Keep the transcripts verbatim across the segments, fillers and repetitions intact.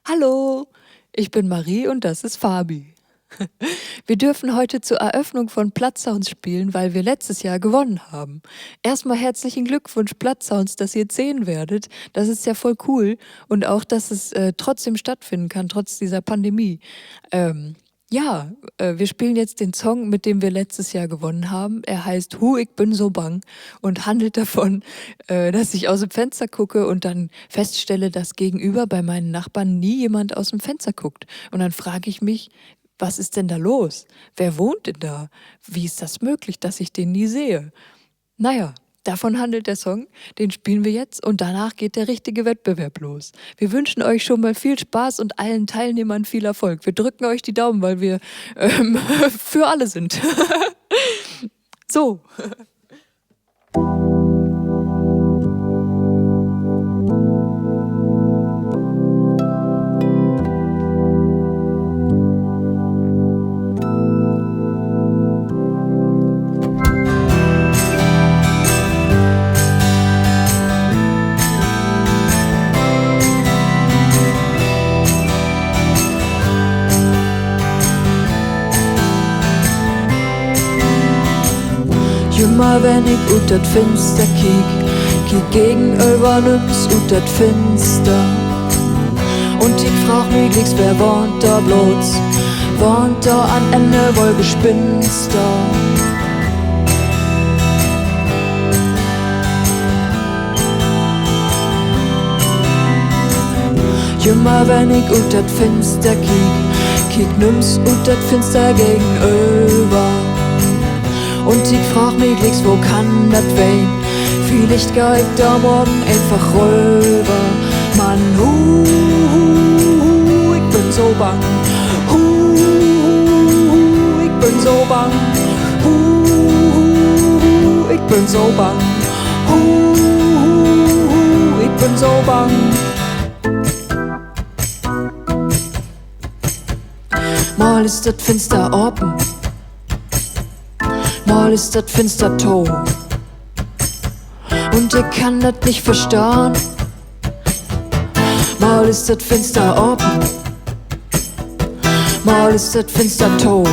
Hallo, ich bin Marie und das ist Fabi. Wir dürfen heute zur Eröffnung von Plattsounds spielen, weil wir letztes Jahr gewonnen haben. Erstmal herzlichen Glückwunsch, Plattsounds, dass ihr zehn werdet. Das ist ja voll cool. Und auch, dass es, äh, trotzdem stattfinden kann, trotz dieser Pandemie. Ähm, ja, äh, wir spielen jetzt den Song, mit dem wir letztes Jahr gewonnen haben. Er heißt Hu, ik bün so bang und handelt davon, äh, dass ich aus dem Fenster gucke und dann feststelle, dass gegenüber bei meinen Nachbarn nie jemand aus dem Fenster guckt. Und dann frage ich mich, was ist denn da los? Wer wohnt denn da? Wie ist das möglich, dass ich den nie sehe? Naja, davon handelt der Song, den spielen wir jetzt und danach geht der richtige Wettbewerb los. Wir wünschen euch schon mal viel Spaß und allen Teilnehmern viel Erfolg. Wir drücken euch die Daumen, weil wir, ähm, für alle sind. So. Jümmer wenn ik ut dat Finster kiek, kiek gegenöver nüms ut dat Finster. Un ik fraag mi glieks, wer wahnt dor blots? Wahnt dor an Enne woll Gespinster? Jümmer wenn ik ut dat Finster kiek, kiek nüms ut dat Finster gegenöver. Un ik fraag mi glieks, wo kann dat ween? Villicht gah ik dor morgen eenfach röver. Man hu, ik bün so bang. Hu, ik bün so bang. Hu, ik bün so bang. Hu, ik bün so bang. Mal is dat Finster open, mal is dat Finster to. Un ik kann dat nich verstahn. Mal is dat Finster open, mal is dat Finster to.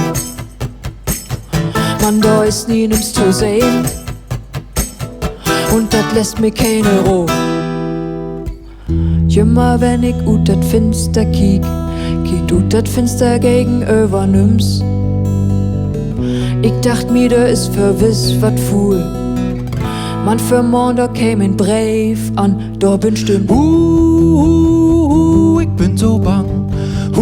Man dor is nie nüms to sehn. Un dat lett mi kene Roh. Jümmer wenn ik ut dat Finster kiek, kiekt ut dat Finster gegenöver nüms. Ik dacht mi, dor is verwiss wat fuul. Man vanmorgen, dor keem en Breef an, dor bün stünn: Hu, ik bün so bang. Hu,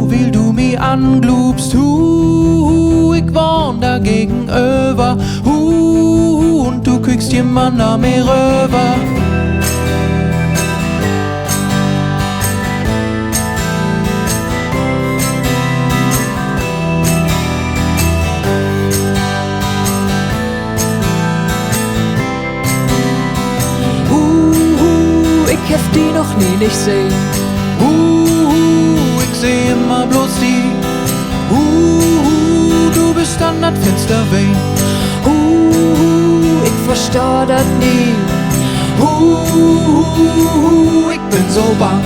wiel du mi angluupst. Hu, ik wahn dor gegenöver. Hu, un du kiekst jümmer na mi röver. Hu, hu, ik heff di noch nie nich sehn. Hu, hu, ik seh jümmer blots di. Hu, hu, du büst an dat Finster ween. Hu, hu, ik verstah dat nie. Hu, hu, ik bün so bang.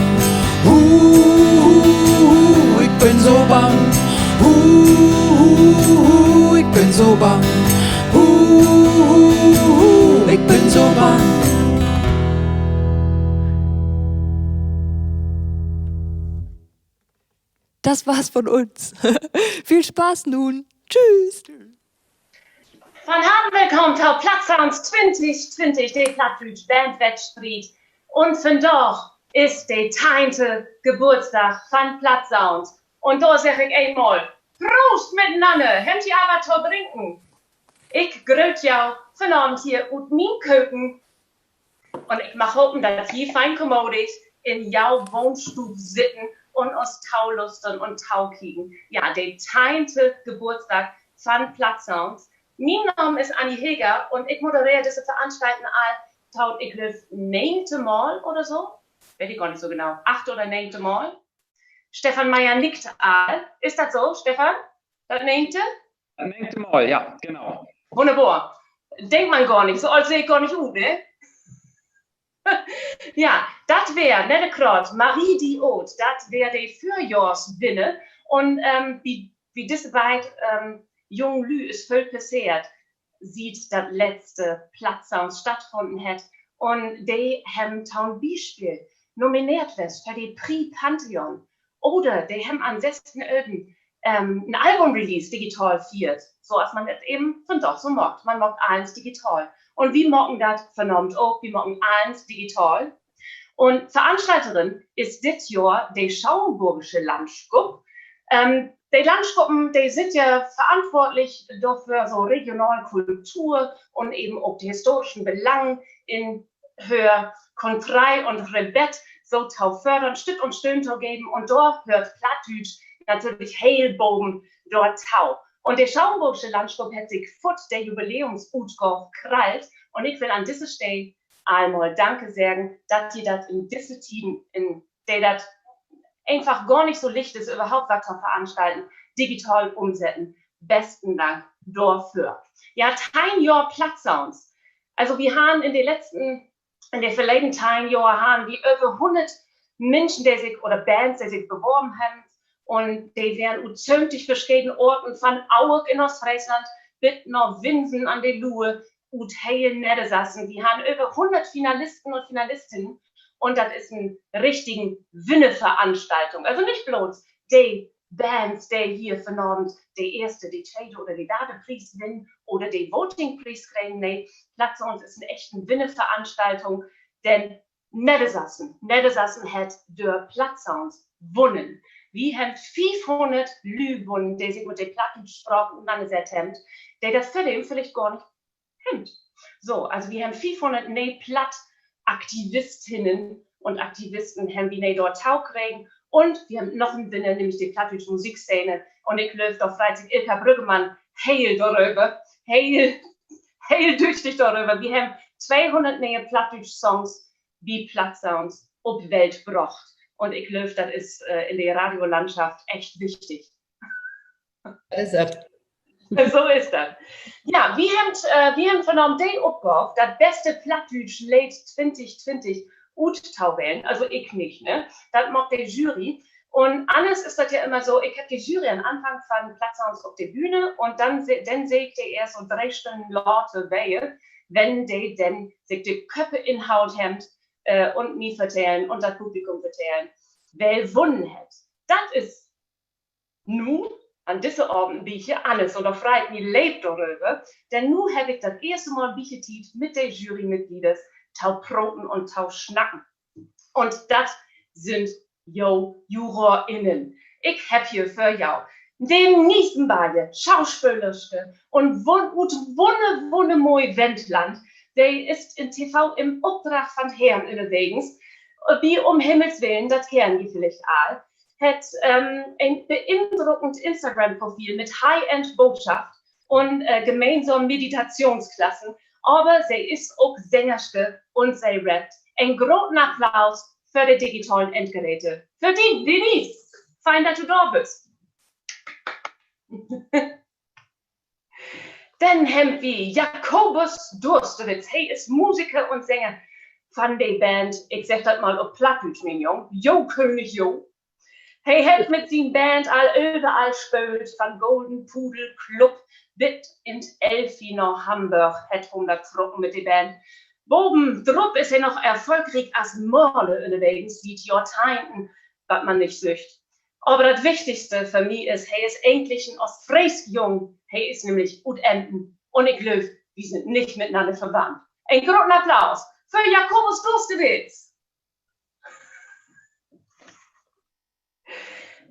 Hu, hu, ik bün so bang. Hu, hu, ik bün so bang. Hu, hu, ik bün so bang. Das war's von uns. Viel Spaß nun. Tschüss. Von Harten willkamen to Plattsounds twintig twintig, de plattdüütsch Bandwettstriet. Un vandaag is de teihnte Geburtsdag van Plattsounds. Un dor segg ik eenmal: Proost mitenanner! Hebbt ji al wat to drinken? Ik grööt jo vanavend hier ut mien Köken. Un ik mag hopen, dat ji fein kommodig in jo Wohnstuuv sitten un us tolustern un tokieken. Ja, de teihnte Geburtsdag van Plattsounds. Mien Naam is Annie Heger un ik modereer disse Veranstalten al, to, ik glööv, negente Mal oder so. Weet ik gor nich so genau. Achte oder negente Mal. Stefan Meyer nickt al. Is dat so, Stefan? Dat negente? Dat negente Mal, ja, genau. Wunnerbor. Denkt man gor nich. So oolt seh ik gor nich ut, ne? Ja, dat weer, nett graad, Marie Diot, dat weer de Vörjohrswinner. Un, ähm, bi, bi disse beid, ähm, jungen Lüüd is völ passeert, siet dat letzte Plattsounds stattfunnen hett. Un de hebben to'n Bispeel nomineert west för de Prix Pantheon. Oder de hebben an sössten Öden, ähm, en Album-Release digital fiert, so as man dat even vundaag so maakt. Man maakt allens digital. Un wi maken dat vunavend ok, wi maken allens digital. Un Veranstalterin is dit Johr de Schaumburgische Landskupp. Ähm, de Landskuppen, de sünd ja verantwoortlich dorför, so regional Kultur un even ok de historischen Belangen in hör Kontrei un Rebeet so to fördern, Stütt un Stöhn to geven, un dor höört Plattdüütsch natürlich heel boven dorto. Un de Schaumburgsche Landskupp hett sik foort de Jubiläumsutgaav krallt, un ik will an disse Steed al mal Danke seggen, dat ji dat in disse Tieden, in de dat eenfach gor nich so licht is, överhaupt wat to veranstalten, digital ümsetten. Besten Dank dorför. Ja, teihn Johr Plattsounds. Also, wi harrn in de letzten, in de verleden teihn Johr harrn wi över hunnert Minschen, de sik, oder Bands, de sik beworven hebben. Un de weren ut söventig verscheden Oorten, van Auerk in Oostfreesland bit na Winsen an de Luhe, ut heel Neddersassen. Wi harrn över hunnert Finalisten un Finalistinnen. Un dat is en richtigen Winnerveranstaltung. Also nich blots de Bands, de hier vanavend de eerste, de tweede oder de darde Pries winnen oder de Votingpries kriegen, nee, Plattsounds is en echten Winnerveranstaltung, denn Neddersassen, Neddersassen hett dör Plattsounds wunnen. Wi hebben fiefhunnert Lüüd wunnen, de sik mit de plattdüütsche Spraak utenannersett hebben, de dat vördem villicht gor nich kennt. So, also wi hebben fiefhunnert nee Plattaktivistinnen un Aktivisten hebben wi nee dorto kregen. Un wi hebben noch en Winner, nämlich de plattdüütsche Musikszene. Un ik glööv, dor freit sik Ilka Brüggemann heel doröver. Heel, heel düchtig doröver. Wi hebben tweehunnert nee plattdüütsche Songs bi Plattsounds op Welt brocht. Un ik glööv, dat is, äh, in de Radiolandschaft echt wichtig. Is dat. So is dat. Ja, wi hebben, äh, wi hebben vanavend de Opgaav, dat beste plattdüütsch Leed twintig twintig uttowählen. Also ik nich, ne? Dat maakt de Jury. Un anners is dat ja immer so, ik hebb de Jury an Anfang van Plattsounds op de Bühne un denn se-, denn seh ik de eerst so dree Stünnen later weer, wenn de denn sik de Köppe inhaut hebben, äh, un mi vertellen un dat Publikum vertellen, well wunnen hett. Dat is nu an disse Avend en bietje anners un dor frei ik mi leep doröver, denn nu hebb ik dat eerste Mal en bietje Tiet, mit de Jurymitglieders to proten un to snacken. Un dat sünd jo Jurorinnen. Ik hebb hier för jo de Niefenbarge, Schauspelersche un wun-, ut wunner-, wunnermoi Wendland. De is in T V in Opdrag van Herrn ünnerwegens, bi Um Himmels willen, dat kennt ji villicht all. Hett, ähm, en beindruckend Instagram-Profil mit High-End-Bootschaft un, äh, gemeensam Meditationsklassen. Aver se is ok Sängersche un se rappt. En groten Applaus för de digitalen Endgeräte. För di, Denise! Fein, dat du dor büst. Denn hebbt wi Jakobus Durstewitz. He is Musiker un Sänger van de Band, ik segg dat mal op Plattdüütsch, mien Jung, Jo König Jo. He hett mit sien Band al överall spöölt, van Golden Pudel Club bit in't Elfi na Hamborg hett hum dat trocken mit de Band. Bobendrup is he noch erfolgriek as Maler ünnerwegens siet Johrteihnten, wat man nich sücht. Aver dat Wichtigste för mi is, he is egentlich en oostfreesk Jung. He is nämlich ut Emden. Un ik glööv, wi sünd nich mit'nanner verwandt. En groten Applaus för Jakobus Durstewitz.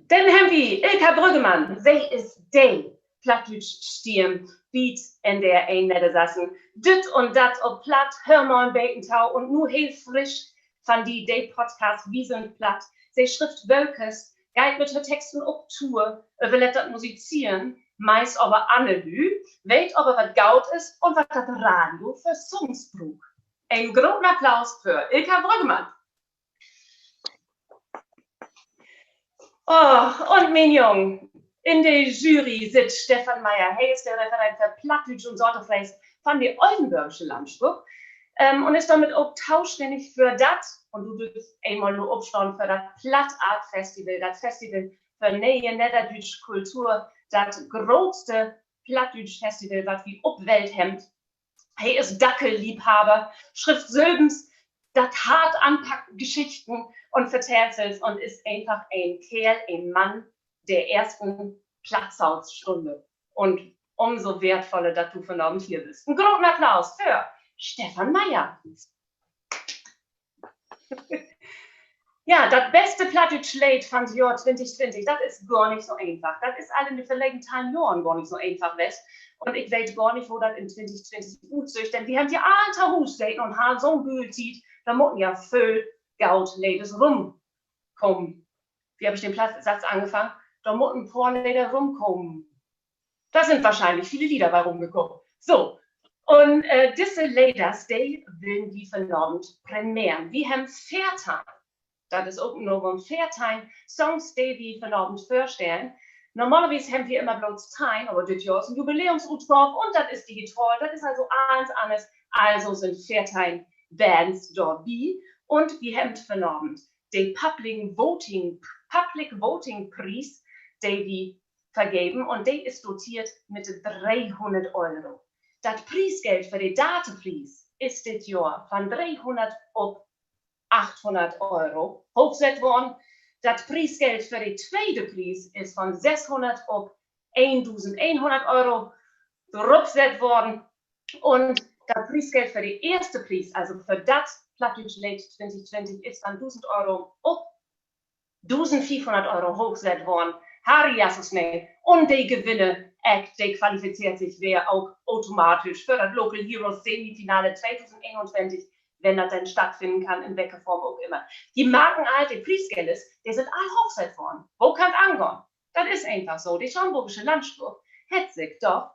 Denn hebbt wi Ilka Brüggemann. Se is de plattdüütsch Stimm bi't N D R een Neddersassen. Düt un dat op Platt, höör mal en beten to. Un nu heel frisch van di de Podcast Wi sünd Platt. Se schrifft Böker, geiht mit hör Texten op Tour, överlett dat Musizeren meist aver anner Lüüd, weet aver, wat goot is un wat dat Radio för Songs bruukt. En groten Applaus för Ilka Brüggemann. Oh, un mien Jung, in de Jury sitt Stefan Meyer. He is de Referent för Plattdüütsch un Saterfrees van de Oldenborgsche Landskupp. Ähm, un is dormit ok tostännig för dat, un du dürfst eenmal nu opstahn, för dat Platt Art Festival, dat Festival för ne'e nedderdüütsche Kultur, dat grootste plattdüütsch Festival, wat wi op Welt hebbt. He is Dackelliebhaber, schrifft sülvens dat hart anpackte Geschichten un vertellt sülvst un is eenfach en Keerl, en Mann der eersten Plattsauzstunde. Un umso weertvuller, dat du vanavend hier büst. En groten Applaus för Stefan Meyer. Ja, dat beste plattdüütsch Leed van't Johr twintig twintig, dat is gor nich so eenfach. Dat is al in de verleden teihn Johren gor nich so eenfach west. Un ik weet gor nich, wo dat in twintig twintig utsücht, denn wi hebbt ja all to Huus seten un harrn so'n Bült Tiet, dor mutten ja völ gode Leders rumkamen. Wo heff ik den Pla-, Satz anfangen? Dor mutten en poor Leder rumkamen. Dor sünd wahrschienlich vele Leder bi rumgekamen. So, un, äh, disse Leders, de willen wi vanavend prämieren. Wi hebbt veerteihn, dat is ok en Novum, veerteihn Songs, de wi vanavend vörstellen. Normalerwies hebbt wi immer blots teihn, aver dit Johr is en Jubiläumsutgaav un dat is digital, dat is also allens anners. Also sünd veerteihn Bands dorbi un wi hebbt vanavend de Public Voting, Public Voting Pries, de wi vergeven, un de is doteert mit dreehunnert Euro. Dat Priesgeld för de darde Pries is dit Johr van dreehunnert op achthunnert Euro hoochsett worrn. Dat Priesgeld för de tweede Pries is van sesshunnert op eenduseneenhunnert Euro rupsett worrn. Un dat Priesgeld för de eerste Pries, also för dat plattdüütsch Leed twintig twintig, is van dusend Euro op dusendfiefhunnert Euro hoochsett worrn. Herrjesses, nee. Un de Gewinner, äh, de qualifizeert sik weer ok automatisch för dat Local Heroes Semifinale tweedusendeenuntwintig, wenn dat denn stattfinnen kann, in welke Form ok immer. Ji markt al, de Priesgelders, de sünd all hoochsett worrn. Wo kann dat angahn? Dat is eenfach so. De Schaumborgsche Landskupp hett sik doch,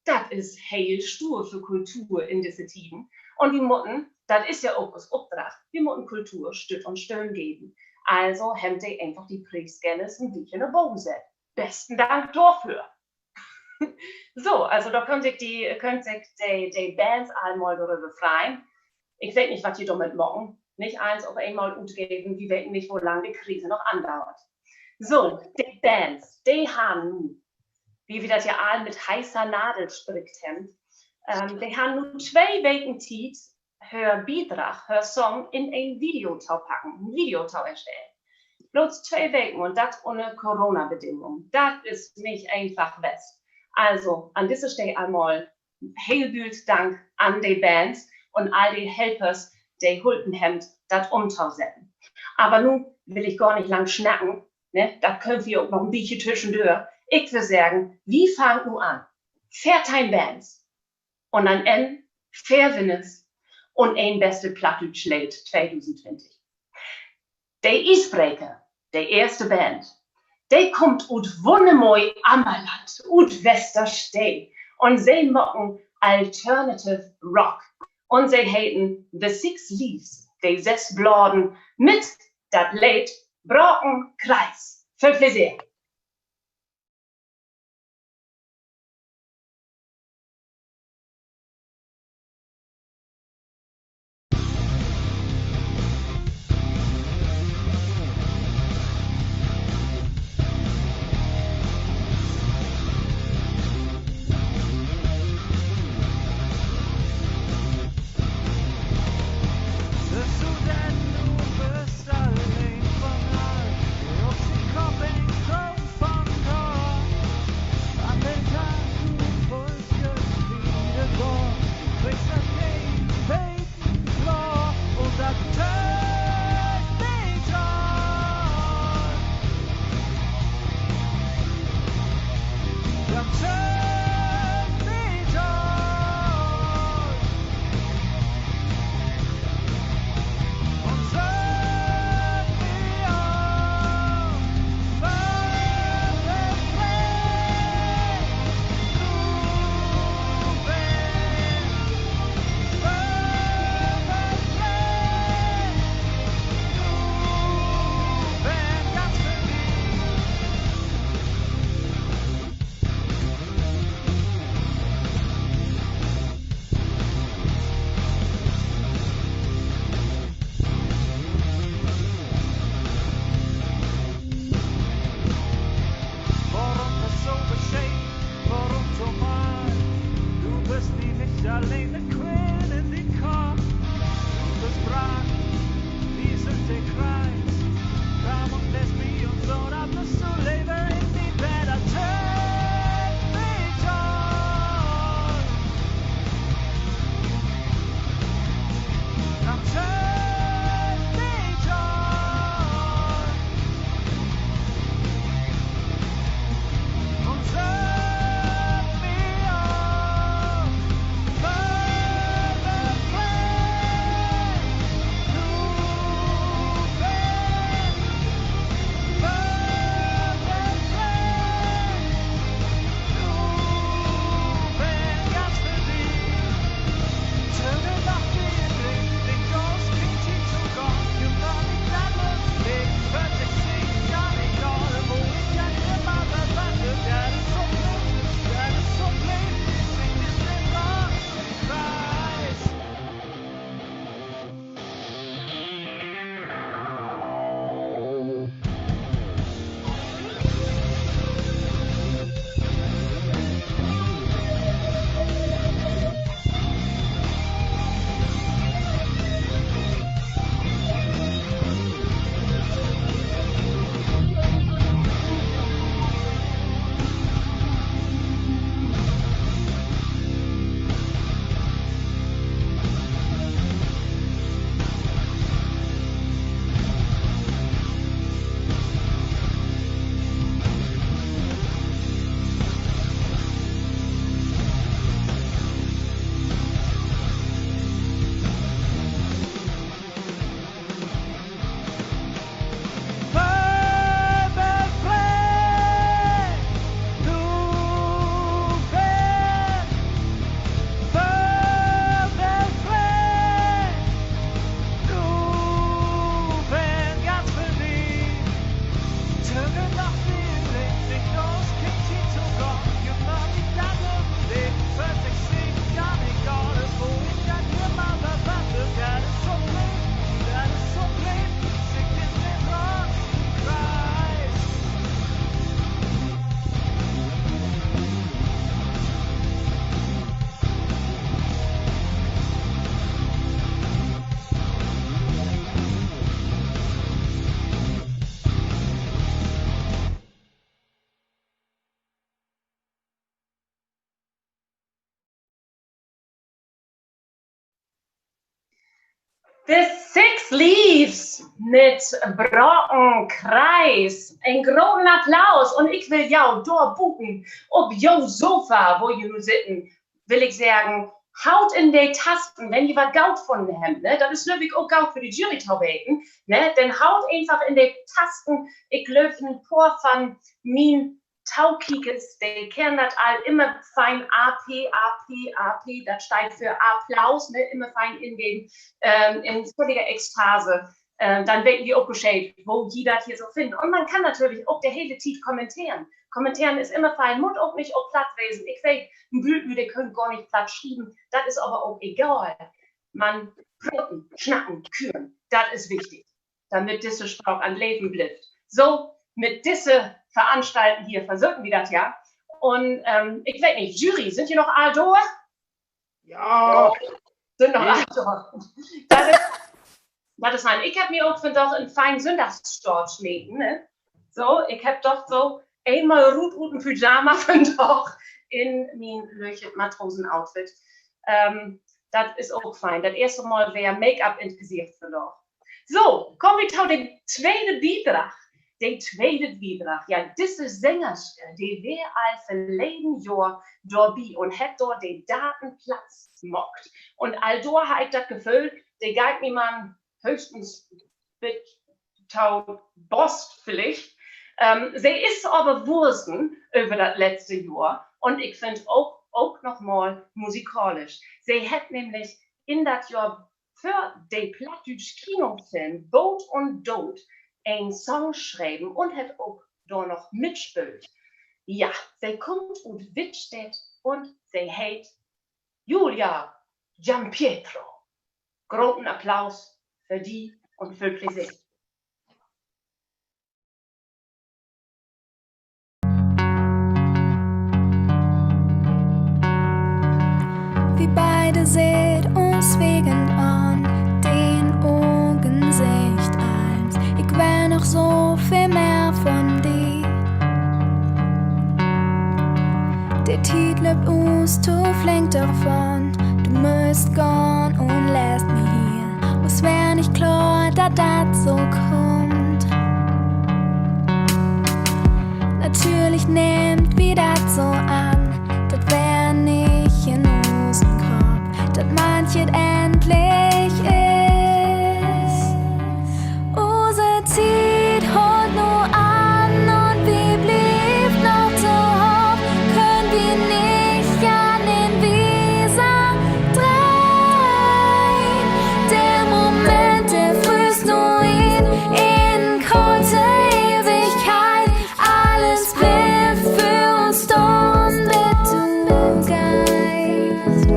dat is heel stuur för Kultur in disse Tieden. Un wi mutten, dat is ja ok us Opdrag, wi mutten Kultur Stütt un Stöhn geven. Also hebbt de eenfach de Priesgelders en beten na boven sett. Besten Dank dorför. So, also dor köönt sik de, köönt sik de, de Bands al mal doröver freien. Ik weet nich, wat ji dormit maken. Nich allens op eenmal utgeven. Wi weten nich, wo lang de Krise noch andauert. So, de Bands, de harrn nu, wiel wi dat ja all mit heiße Nadel strickt hebbt, ähm, de harrn nu twee Weken Tiet, hör Bidrag, hör Song in en Video to packen, en Video to erstellen. Blots twee Weken un dat ünner Corona-Bedingungen. Dat is nich eenfach west. Also, an disse Steed al mal heel bült Dank an de Bands un all de Helpers, de hulpen hebbt, dat umtosetten. Aver nu will ik gor nich lang snacken, ne? Dat köönt wi ok noch en beten tüschendör. Ik wüll seggen, wi fangt nu an. Veerteihn Bands. Un an Enn veer Winners un een beste plattdüütsch Leed tweedusendtwintig. De Icebreaker, de eerste Band, de kummt ut wunnermoi Ammerland, ut Westerstede. Un se maken Alternative Rock. Un se heten The Six Leaves, de sess Bladen, mit dat Leed Braken Kreis. Völ Pleseer! The Six Leaves mit Braken Kreis. En groten Applaus. Un ik will jo dor buten op jo Sofa, wo ji nu sitten, will ik seggen, haut in de Tasten, wenn ji wat goot funnen hebbt, ne? Dat is, glööv ik, ok goot för de Jury to weten, ne? Denn haut eenfach in de Tasten. Ik glööv, en poor van mien Tokiekers, de kennt dat all, immer fein A P, A P, A P, dat steiht för Applaus, ne? Immer fein ingeven, ähm, in völlige Ekstase. Ähm, denn weet wi ok Bescheed, wo ji dat hier so finnt. Un man kann natürlich ok de hele Tiet kommenteren. Kommenteren is immer fein, mutt ok nich op Platt wesen. Ik weet, en Bült, de köönt gor nich Platt schrieven. Dat is aver ok egal. Man proten, snacken, küren, dat is wichtig, dormit disse Spraak an't Leven blifft. So, mit disse Veranstalten hier versöken wi dat ja. Un, ähm, ik weet nich, Jury, sünd ji noch all dor? Ja. Sünd noch all dor. Dat is, dat is fein. Ik heff mi ok vandaag en fein Sünndagsstart smeten, ne? So, ik heff doch so eenmal rut ut den Pyjama vandaag in mien lüttjet Matrosenoutfit. Ähm, dat is ok fein. Dat eerste Mal weer Make-up in't Gesicht vandaag. So, kaamt wi to de tweede Bidrag. De tweede Bidrag. Ja, disse Sängerske, de weer al verleden Johr dorbi un hett dor de darde Platz maakt. Un al dor harr ik dat Geföhl, de geiht mi man höchstens bit to Bost villicht. Ähm, se is aver wussen över dat letzte Johr un ik finn ok, ok noch mal musikalisch. Se hett nämlich in dat Johr för de plattdüütsch Kinofilm Boot un Doot en Song schreven un hett ok dor noch mitspöölt. Ja, se kummt ut Wittstedt un se heet Julia Giampietro. Groten Applaus för di un völ Pleseer. Wi beide seht uns wegen an, den Ogen seggt allens. Ik will noch so veel mehr von di. De Tiet löppt us to flink davon. Du musst gahn un lässt mi hier. Us weer nich kloor, dat dat so kummt. Natürlich nehmt wi dat so an, dat weer nich in usen Kopp, dat mannicheen endlich is. Use Tiet hollt nu an un wi blievt noch tohoop, köönt wi nich an den Wieser dreihen. De Moment, de früst nu in, in korte Ewigkeit. Allens blifft för uns stahn, bet du geihst.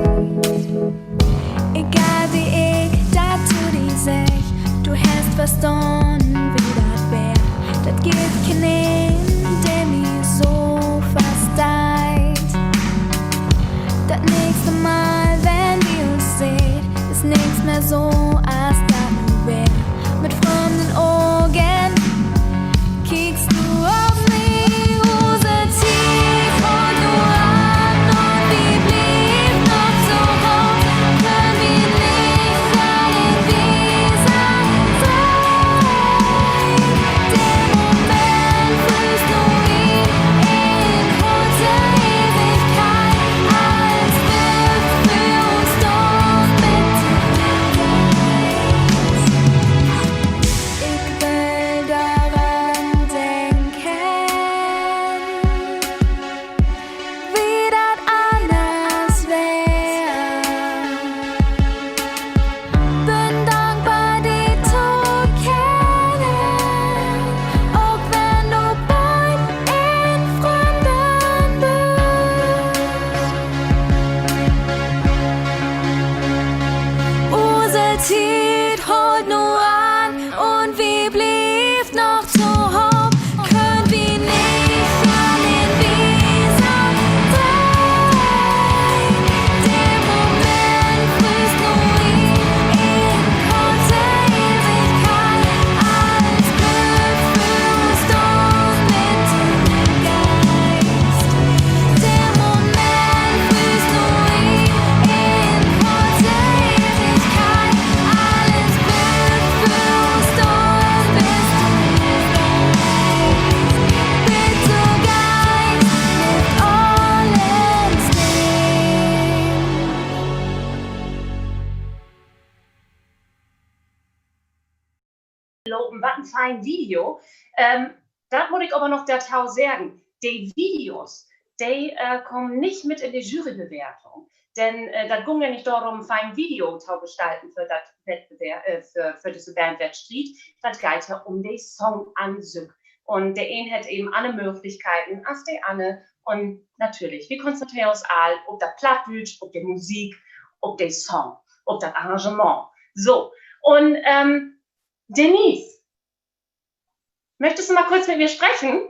Egal wo ik dat to di segg, du hest verstahn, wo dat weer. Dat gifft keen een, de mi so versteiht. Dat nächste Mal, wenn wi us seht, is nix mehr so, as dat nu weer. Mit frömden Ogen kiekst du op mi. Use Tiet hollt nu an un wi blievt noch tohoop, köönt wi nich an den Wieser dreihen. De Moment früst nu in, in korte Ewigkeit. Allens blifft för uns stahn, bet du geihst. Ik will doran denken, wo dat anners weer. Bün dankbar, di to kennen, ok wenn du bald en Frömden büst. Use Tiet hollt nu an un wi blievt noch tohoop, köönt wi nich an den Wieser dreihen. De Moment früst nu in, in korte Ewigkeit. Allens blifft för uns stahn, bet du geihst. De Moment früst nu in, in korte Ewigkeit. Allens lopen, wat en fein Video. Ähm, dat mutt ik aver noch dorto seggen. De Videos, de, äh, kamen nich mit in de Jurybewertung. Denn, äh, dat gung ja nich dorum, en fein Video to gestalten för dat Wettbewer-, äh, för, för düsse Bandwettstriet. Dat geiht ja um de Song an sük. Un de een hett even anner Mööglichkeiten as de anner. Un natürlich, wi konzentreert uns all op dat Plattdüütsch, op de Musik, op de Song, op dat Arrangement. So, un, ähm, Denise, möchtest du mal kurz mit mir sprechen?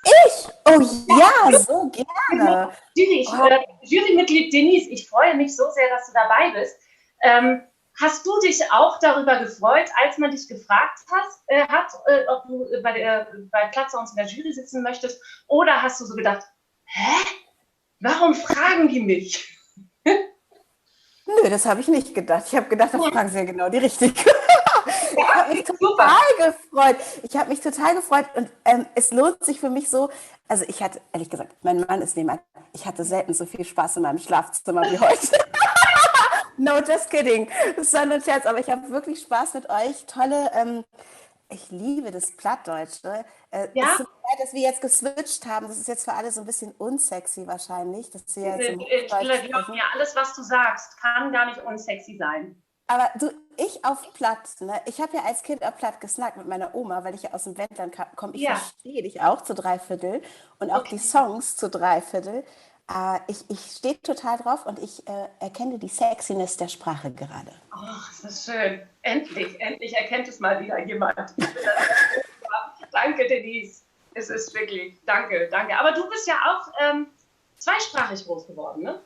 Ich? Oh ja, so gerne. Jury, äh, Jurymitglied Denise, ich freue mich so sehr, dass du dabei bist. Ähm, hast du dich auch darüber gefreut, als man dich gefragt hat, äh, hat, äh, ob du bei der, bei Plattsounds in der Jury sitzen möchtest? Oder hast du so gedacht, hä? Warum fragen die mich? Nö, das hab ich nicht gedacht. Ich hab gedacht, da fragen sie ja genau die Richtige. Ich hab mich total gefreut. Ich hab mich total gefreut und, ähm, es lohnt sich für mich so, also ich hatte, ehrlich gesagt, mein Mann ist nebenan. Ich hatte selten so viel Spaß in meinem Schlafzimmer wie heute. No, just kidding. Das war nur ein Scherz, aber ich habe wirklich Spaß mit euch. Tolle, ähm, ich liebe das Plattdeutsche. Äh, es tut mir leid, dass wir jetzt geswitcht haben. Das ist jetzt für alle so ein bisschen unsexy wahrscheinlich, dass wir jetzt im Hochdeutsch sprechen. Glaub mir, alles, was du sagst, kann gar nicht unsexy sein. Aber du, ich auf Platt, ne? Ich hab ja als Kind auf Platt gesnackt mit meiner Oma, weil ich ja aus dem Wendland ka-, komm. Ich verstehe dich auch zu drei Viertel und auch die Songs zu drei Viertel. Äh, ich, ich stehe total drauf und ich, äh, erkenne die Sexiness der Sprache gerade. Ach, ist das schön. Endlich, endlich erkennt es mal wieder jemand. Danke, Denise. Es ist wirklich, danke, danke. Aber du bist ja auch, ähm, zweisprachig groß geworden, ne?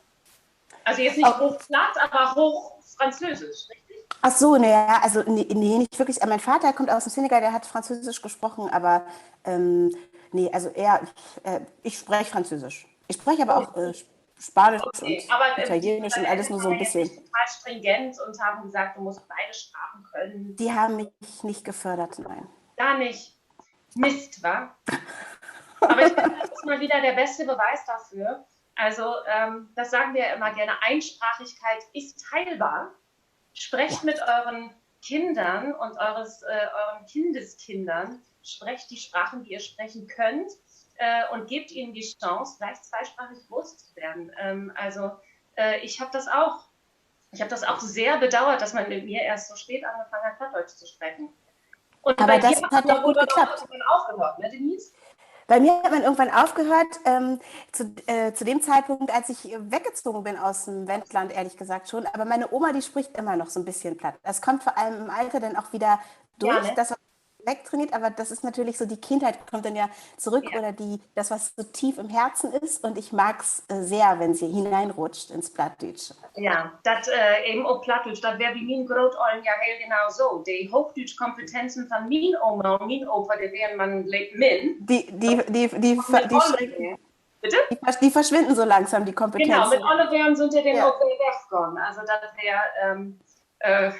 Also jetzt nicht Hochplatt, aber Hochfranzösisch, richtig? Ach so, naja, also nee, nee, nicht wirklich. Mein Vater kommt aus dem Senegal, der hat Französisch gesprochen, aber, ähm, nee, also er, äh, ich spreche Französisch. Ich spreche aber auch, äh, Spanisch und Italienisch und alles nur so ein bisschen. Okay, aber deine Eltern waren ja nicht total stringent und haben gesagt, du musst beide Sprachen können. Die haben mich nicht gefördert, nein. Gar nicht. Mist, wa? Aber ich finde, das ist mal wieder der beste Beweis dafür. Also, ähm, das sagen wir ja immer gerne, Einsprachigkeit ist heilbar. Sprecht mit euren Kindern und eures, äh, euren Kindeskindern, sprecht die Sprachen, die ihr sprechen könnt, äh, und gebt ihnen die Chance, gleich zweisprachig groß zu werden. Ähm, also, äh, ich habe das auch, ich habe das auch sehr bedauert, dass man mit mir erst so spät angefangen hat, Plattdeutsch zu sprechen. Und bei dir hat man doch wohl dann auch irgendwann aufgehört, ne, Denise? Bei mir hat man irgendwann aufgehört, ähm, zu, äh, zu dem Zeitpunkt, als ich weggezogen bin aus dem Wendland, ehrlich gesagt schon. Aber meine Oma, die spricht immer noch so ein bisschen Platt. Das kommt vor allem im Alter dann auch wieder durch, dass man wegtrainiert, aber das ist natürlich so, die Kindheit kommt dann ja zurück oder die, das, was so tief im Herzen ist. Und ich mag's, äh, sehr, wenn sie hineinrutscht ins Plattdeutsche. Ja, dat, äh, even op Plattdüütsch, dat weer bi mien Grootollen ja heel genau so. De Hoochdüütschkompetenzen van mien Oma un mien Opa, de weren man leep min. Die, die, die, die, die schrecken. Bitte? Die vers-, die verschwinden so langsam, die Kompetenzen. Genau, mit Olle weren sünd de denn ok weer weggahn. Also dat weer, ähm, äh,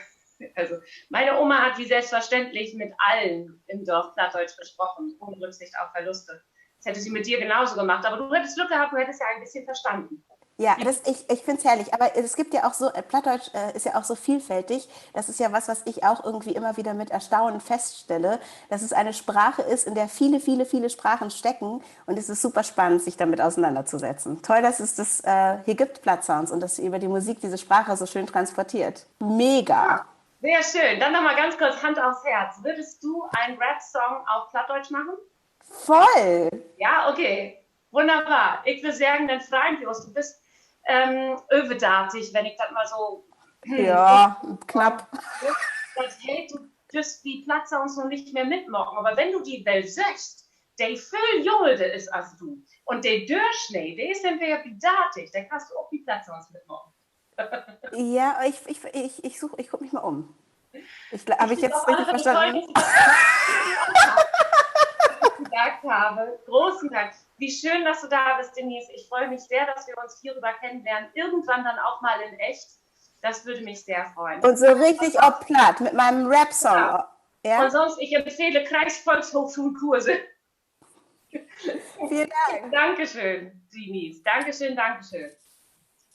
also, meine Oma hat wie selbstverständlich mit allen im Dorf Plattdeutsch gesprochen, ohne Rücksicht auf Verluste. Das hätte sie mit dir genauso gemacht, aber du hättest Glück gehabt, du hättest ja ein bisschen verstanden. Ja, das, ich, ich find's herrlich, aber es gibt ja auch so, äh, Plattdeutsch, äh, ist ja auch so vielfältig. Das ist ja was, was ich auch irgendwie immer wieder mit Erstaunen feststelle, dass es eine Sprache ist, in der viele, viele, viele Sprachen stecken. Und es ist super spannend, sich damit auseinanderzusetzen. Toll, dass es das, äh, hier gibt, Plattsounds, und dass ihr über die Musik diese Sprache so schön transportiert. Mega. Ja, sehr schön. Dann noch mal ganz kurz Hand aufs Herz. Würdest du einen Rap-Song auf Plattdeutsch machen? Voll. Ja, okay. Wunderbar. Ik will seggen, denn frei wi uns. Du büst, ähm, över dartig, wenn ik dat mal so, ja, knapp. Dat heet, du dürfst bi Plattsounds noch nich mehr mitmaken. Aver wenn du di well söchst, de völ jonger is as du un de Dörsneet, de is denn weer bi dartig, denn kannst du ok bi Plattsounds mitmaken. Ja, ich, ich, ich, ich such, ich guck mich mal um. Ich gl-, hab ich jetzt richtig verstanden? Großen Dank. Wie schön, dass du da bist, Denise. Ich freue mich sehr, dass wir uns hierüber kennenlernen. Irgendwann dann auch mal in echt. Das würde mich sehr freuen. Und so richtig op Platt mit meinem Rap-Song. Ja. Ja? Und sonst, ich empfehle Kreisvolkshochschulkurse. Vielen Dank. Dankeschön, Denise. Dankeschön, Dankeschön.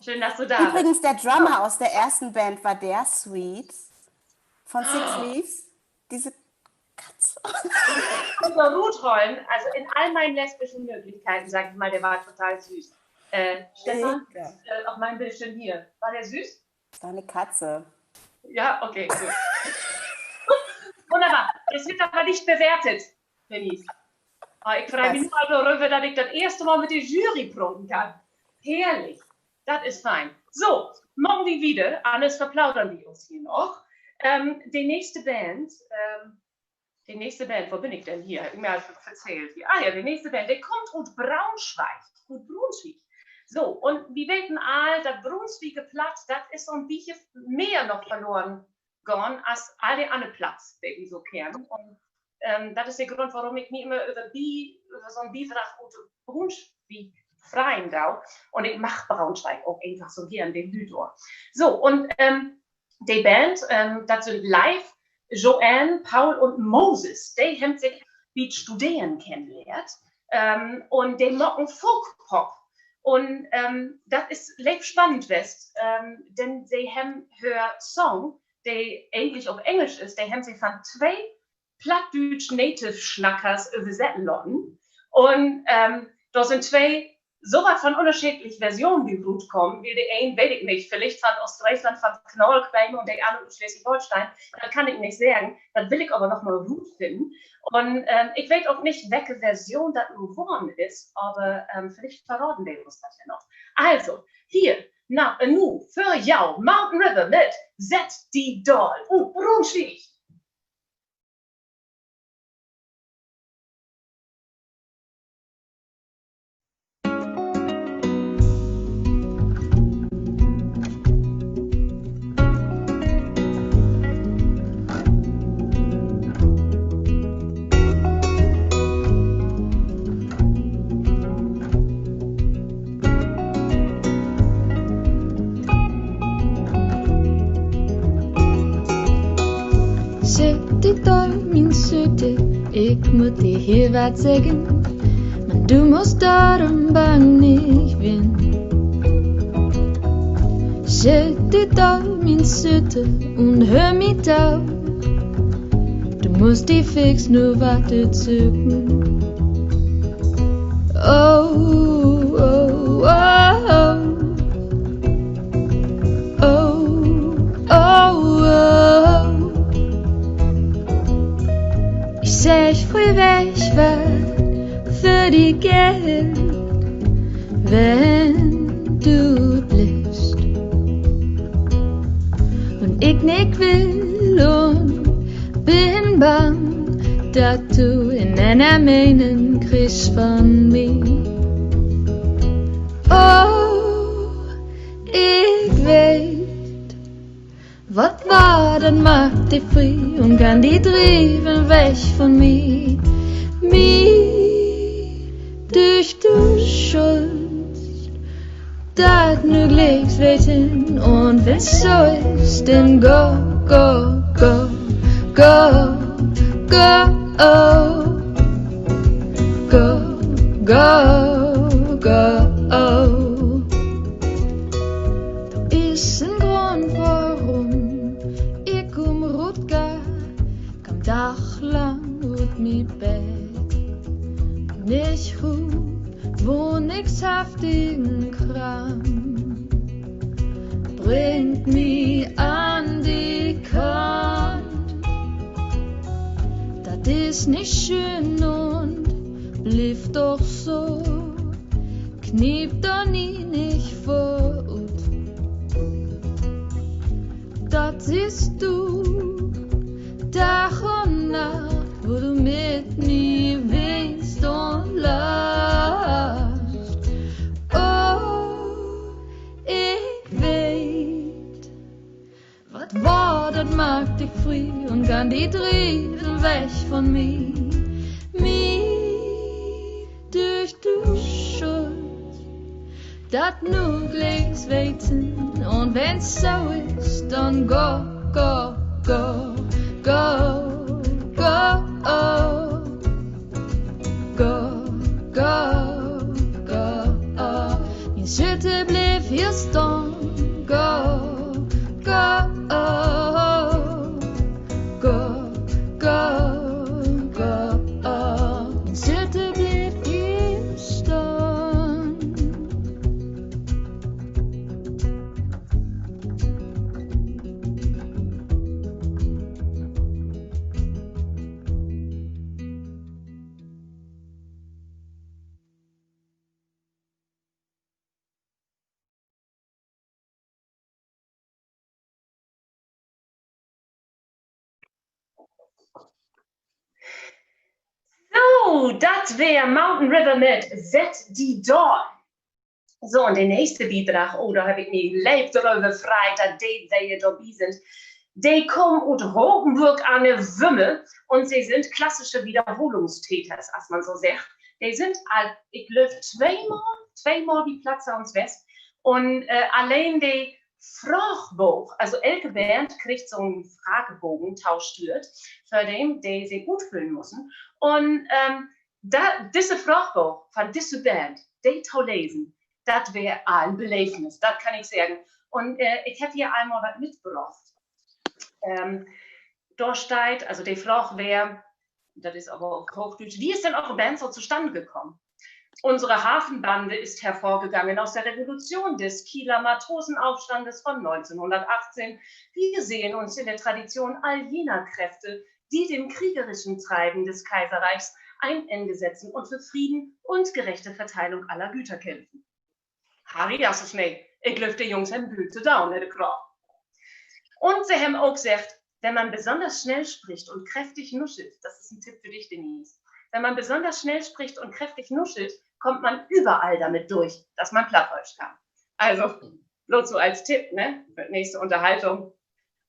Schön, dass du da bist. Übrigens, der Drummer aus der ersten Band war der Sweet von Six Leaves. Diese Unser Ruth Holm, also in all meinen lesbischen Möglichkeiten, sag ich mal, der war total süß. Äh, Stefan, äh, auf meinem Bildschirm hier. War der süß? Das war eine Katze. Ja, okay, gut. Wunderbar. Das wird aber nicht bewertet, Denise. Oh, ik frei mi nu al doröver, dat ik dat eerste Mal mit de Jury proten kann. Herrlich. Dat is fein. So, maken wi wieder, anners verplaudern wi uns hier noch. Ähm, de nächste Band, ähm, de nächste Band, wo bün ik denn hier? Heff ik mi al verzählt hier. Ah ja, de nächste Band, de kummt ut Braunschweig. Ut Brunswiek. So, un wi weten all, dat Brunswieger Platt, dat is so 'n bietje mehr noch verloren gahn as all de anner Platt, de wi so kennen. Un, ähm, dat is de Grund, worüm ik mi immer över Bi-, över so 'n Bidrag ut Brunswiek freien do. Un ik mag Braunschweig ok eenfach so geern, de Lüüd dor. So, un, ähm, de Band, ähm, dat sünd Leif, Joanne, Paul un Moses. De hebbt sik bi't Studeren kennenlehrt. Ähm, un de maken Folkpop. Un, ähm, dat is leep spannend west, ähm, denn se hebbt hör Song, de egentlich op Engelsch is, de hebbt se van twee plattdüütsch Native-Snackers översetten laten. Un, ähm, dor sünd twee so wat van ünnerscheedlich Versionen bi rutkamen, wiel de een, weet ik nich, villicht van Oostfreesland, van Knollkremen un de anner ut Sleswig-Holsteen, dat kann ik nich seggen, dat will ik aver noch mal rutfinnen. Un, ähm, ik weet ok nich, welke Version dat nu worrn is, aver, ähm, villicht verraden de us dat ja noch. Also, hier, na, äh, nu, för jo, Mountain River mit Sett di daal ut Brunswiek. Sett di daal, mien Söte, ik mutt di hier wat seggen, man du musst dorum bang nich ween. Sett di daal, mien Söte, un höör mi to. Du musst di fix nu wat utsöken. Oh, oh, oh, oh. Oh, oh, oh. Ik segg freeweg, wat för di gellt, wenn du bliffst. Un ik nich will un bün bang, dat du en anner Menen kriggst van mi. Oh, ik weet, wat warrt, dat maakt di frie un kann di drieven weg van mi. Mi dücht, du schullst dat nu glieks weten, un wenn't so is, denn go, go, go, go, go, oh, go, go, go, oh. Dor is en Grund, worüm ik ümmer rutgah, kaam daglang ut mien Bett. Nich rut, wohnichshaftigen Kraam bringt mi an de Kant. Dat is nich schöön un blifft doch so. Kniep dor nie nich vör ut. Dat sühst du Dag un Nacht, wo du mit mi winkst un lachst. Oh, ik weet, wat warrt, dat maakt di frie un kann di drieven weg van mi. Mi dücht, du schullst dat nu glieks weten, un wenn't so is, denn go, go, go, go, go, oh. Go, go, go, oh. Mien Schütte, bliff hier stahn. Go, go, oh. Go, go, dat weer Mountain River mit Sett di daal. So, un de nächste Bidrag, oh, dor heff ik mi leep dröver freit, dat de, de dorbi sünd. De kaamt ut Rotenburg an de Wümme un se sünd klassische Wiederholungstäters, as man so seggt. De sünd al, ik glööv, tweemal, tweemal bi Platt Sounds west. Un, äh, alleen de Fraagboog, also elke Band kriggt so'n Fragebogen tostüürt, för den, de se utfüllen mussen. Un, ähm, dat, disse Fraagboog van disse Band, de to lesen, dat weer al en Beleevnis, dat kann ik seggen. Un, äh, ik heff hier eenmal wat mitbrocht. Ähm, dor steiht, also de Fraag weer, dat is aver op Hoochdüütsch: Wie ist denn eure Band so zustande gekommen? Unsere Hafenbande ist hervorgegangen aus der Revolution des Kieler Matrosenaufstandes von neunzehnhundertachtzehn. Wir sehen uns in der Tradition all jener Kräfte, die dem kriegerischen Treiben des Kaiserreichs ein Ende setzen und für Frieden und gerechte Verteilung aller Güter kämpfen. Harry, as se snee. Ik glööv, de Jungs hebben Bült to doon, ne, de Kraam. Un se hebben ok seggt: Wenn man besonders schnell spricht und kräftig nuschelt, das ist ein Tipp für dich, Denise, wenn man besonders schnell spricht und kräftig nuschelt, kommt man überall damit durch, dass man Plattdeutsch kann. Also, blots so as Tipp, ne, för de nächste Ünnerhaltung.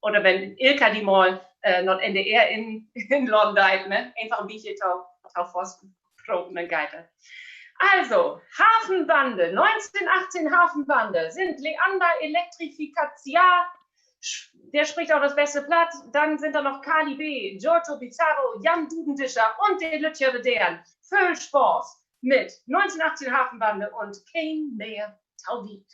Oder wenn Ilka di mal, äh, na 't N D R in-, inladen deit, ne, eenfach en bietje to, to fassen proten, denn geiht dat. Also, Hafenbande, neunzehnhundertachtzehn Hafenbande sünd Leander, Elektrifikatia, der spricht auch das beste Platt, denn sünd dor noch Kali B, Giorgio Pizarro, Jan Dudendischer un de Lüttje Deern. Völ Spaaß mit neunzehnhundertachtzehn Hafenbande un Keen mehr to wiet.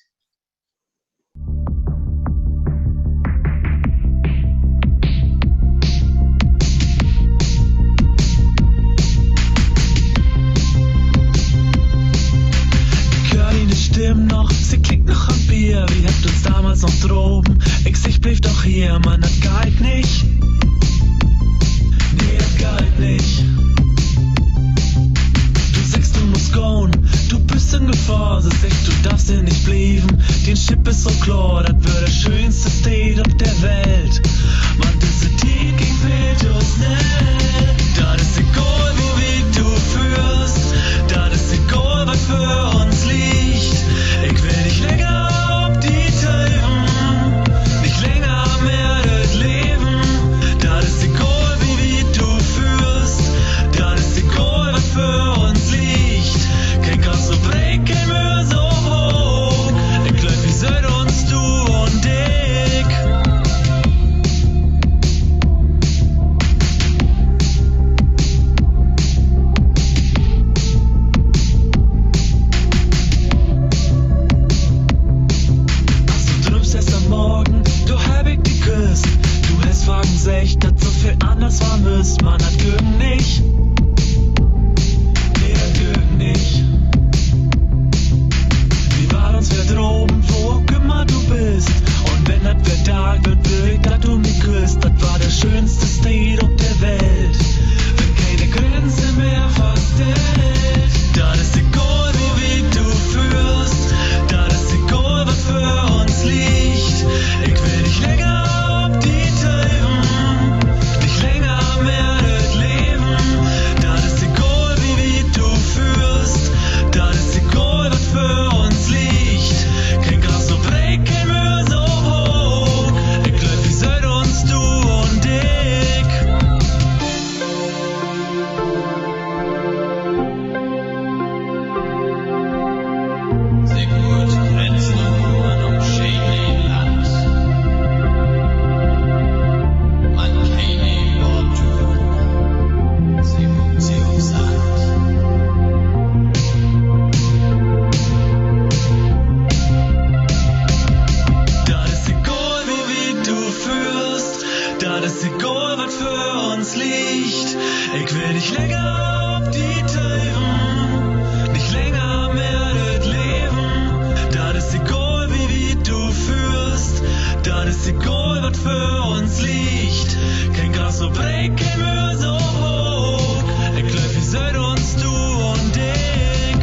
Ik höör diene Stimm noch, se klingt noch as Beer. Wi hebbt uns damals noch drapen, ik segg: Bliev doch hier, Mann, dat geiht nich. Nee, dat geiht nich. Du seggst, du musst gahn, du büst in Gefahr. Se seggt, du darfst hier nich blieven, dien Schipp is so klaar. Dat weer de schöönste Steed op de Welt, man disse Tiet, de gingt veel to snell. Dat is egal, wo wiet du föhrst, dat is egal, wat vör uns liggt. Ik will nich länger op di töven, nich länger mehr dat Leven. Dat is egal, wo wiet du föhrst, dat is egal, wat vör uns liggt. Keen Gras so breet, keen Möör so hooch. Ik glööv, wi sööt uns, du un ik. As du dröömst, gestermorgen, dor heff ik di küsst. Du hest faken seggt, dat so veel anners warrn müss, man dat güng nich. Nee, dat güng nich. Wi warrt uns weer drapen, wo ok ümmer du büst. Un wenn dat weer Dag warrt, will ik, dat du mi küsst. Dat weer de schöönste Steed op de Welt, wenn kene Grenze mehr faststellt. Dat is egal, wo wiet du föhrst, dat is egal, wat vör uns liggt. Ik will nich länger op di töven, nich länger mehr dat Leven. Dat is egal, wo wiet du föhrst, dat is egal, wat vör uns liggt. Keen Gras so breet, keen Möör so hooch. Ik glööv, wi sööt uns, du un ik. Se buut Prinzenhuven op schöne Land, man kene Boot, se buut se op Sand. Dat is egal, wo wiet du föhrst, dat is egal, wat vör uns liggt. Ik will nich länger op di töven, nich länger mehr dat Leven. Dat is egal, wo wiet du föhrst, dat is egal, wat vör uns liggt. Keen Gras so breet, keen Möör so hooch. Ik glööv, wi sööt uns, du un ik.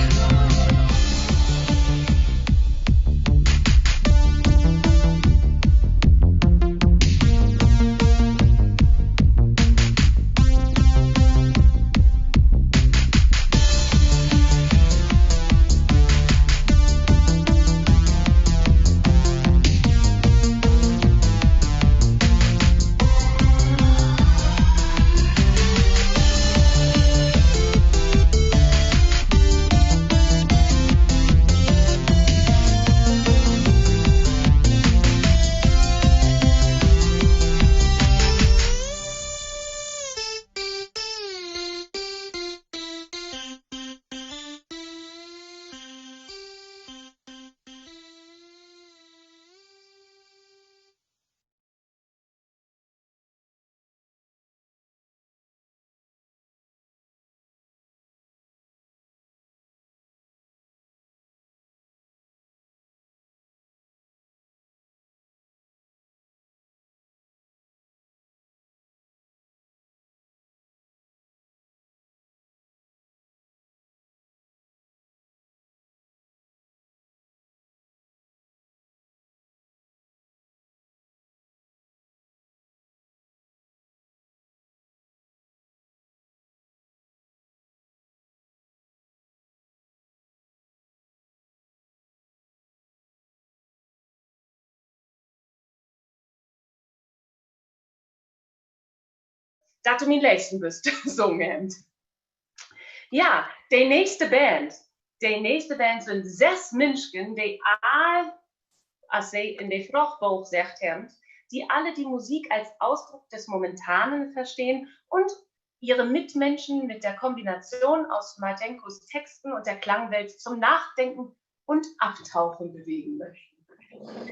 dat du mien Leevsten büst sungen hebbt. Ja, de nächste Band. De nächste Band sünd söss Minschen, de all, as se in de Fraagboog seggt hebbt, die alle die Musik als Ausdruck des Momentanen verstehen und ihre Mitmenschen mit der Kombination aus Marjenkos Texten und der Klangwelt zum Nachdenken und Abtauchen bewegen möchten.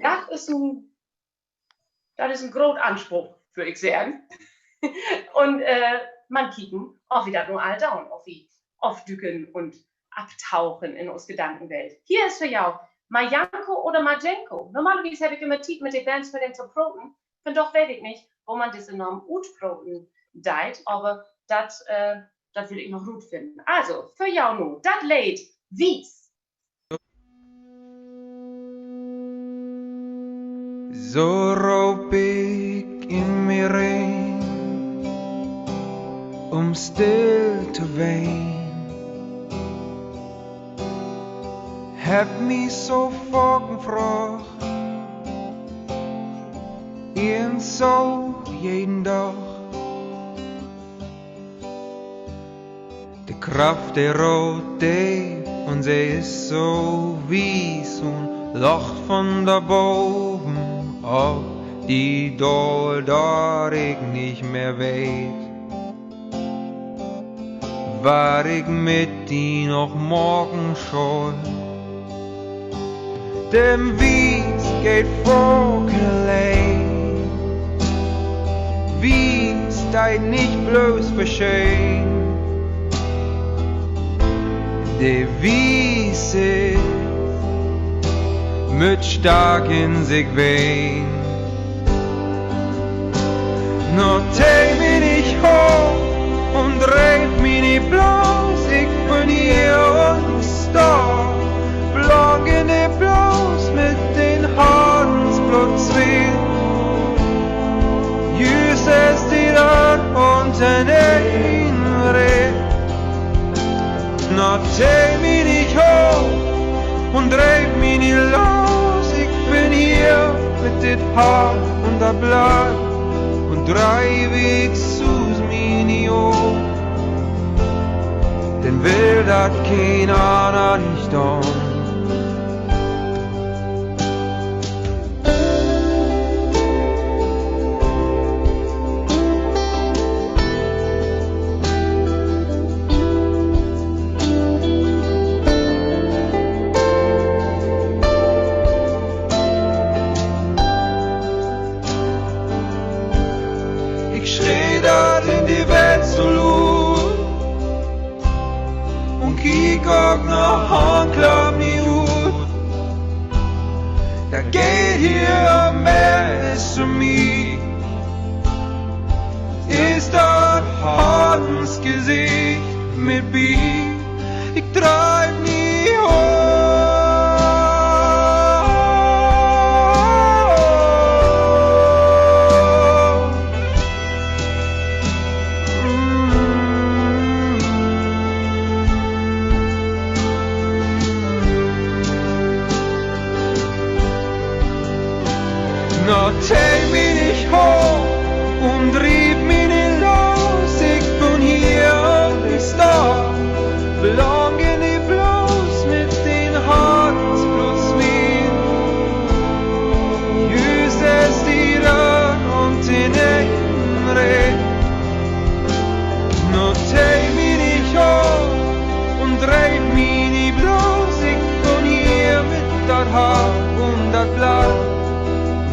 Dat is en, dat is en groot Anspruch, wöör ik seggen. Un, äh, mal kieken, of wi dat nu all doon, of wi ofdüken un abtauchen in uns Gedankenwelt. Hier is för jo Marjanko oder Marjenko. Normalerwies heff ik ümmer Tiet, mit de Bands vör den to proten. Vundaag weet ik nich, wo man disse Naam utproten deit, aver dat, äh, dat will ik noch rutfinnen. Also, för jo nu dat Leed Wies. So roop ik in mi rin, um still to ween. Hebb mi so faken fraagt, irgendwo jeden Dag. De Kraft, de root deep, un se is so wies un lacht vun dor boven op di daal, dat ik nich mehr weet, wat ik mit di noch maken schall. Denn Wies geiht faken leeg, Wies deit nich bloots verstahn. De Wies is, mutt stark in sik ween. Na, tell mi nich hoop un dreep mi nich bloos, ik bün hier un stah blank in de Bloos mit den Hartensbloot sweel. Jüst es di dat unten inreed. Na, tell mi nich hoop un dreep mi nich los, ik bün hier mit dit Hart un dat Bloot un dreip ik sülvst mi nich op, denn will dat keen anner nich doon. Ik schree dat in de Welt so luut un kiek ok noch anklagen mi ut. Dat geiht hier mehr as üm mi. Is dat Hartensgesicht mit bi? Ik dreip mi op. Na, tell mi nich hoop un drief mi nich los, ik bün hier un ik stah blank in de Bloos mit den Hartensbloot sweel. Jüst es di dat unten inreed. Na, tell mi nich hoop un dreep mi nich bloos, ik bün hier mit dat Hart un dat Bloot,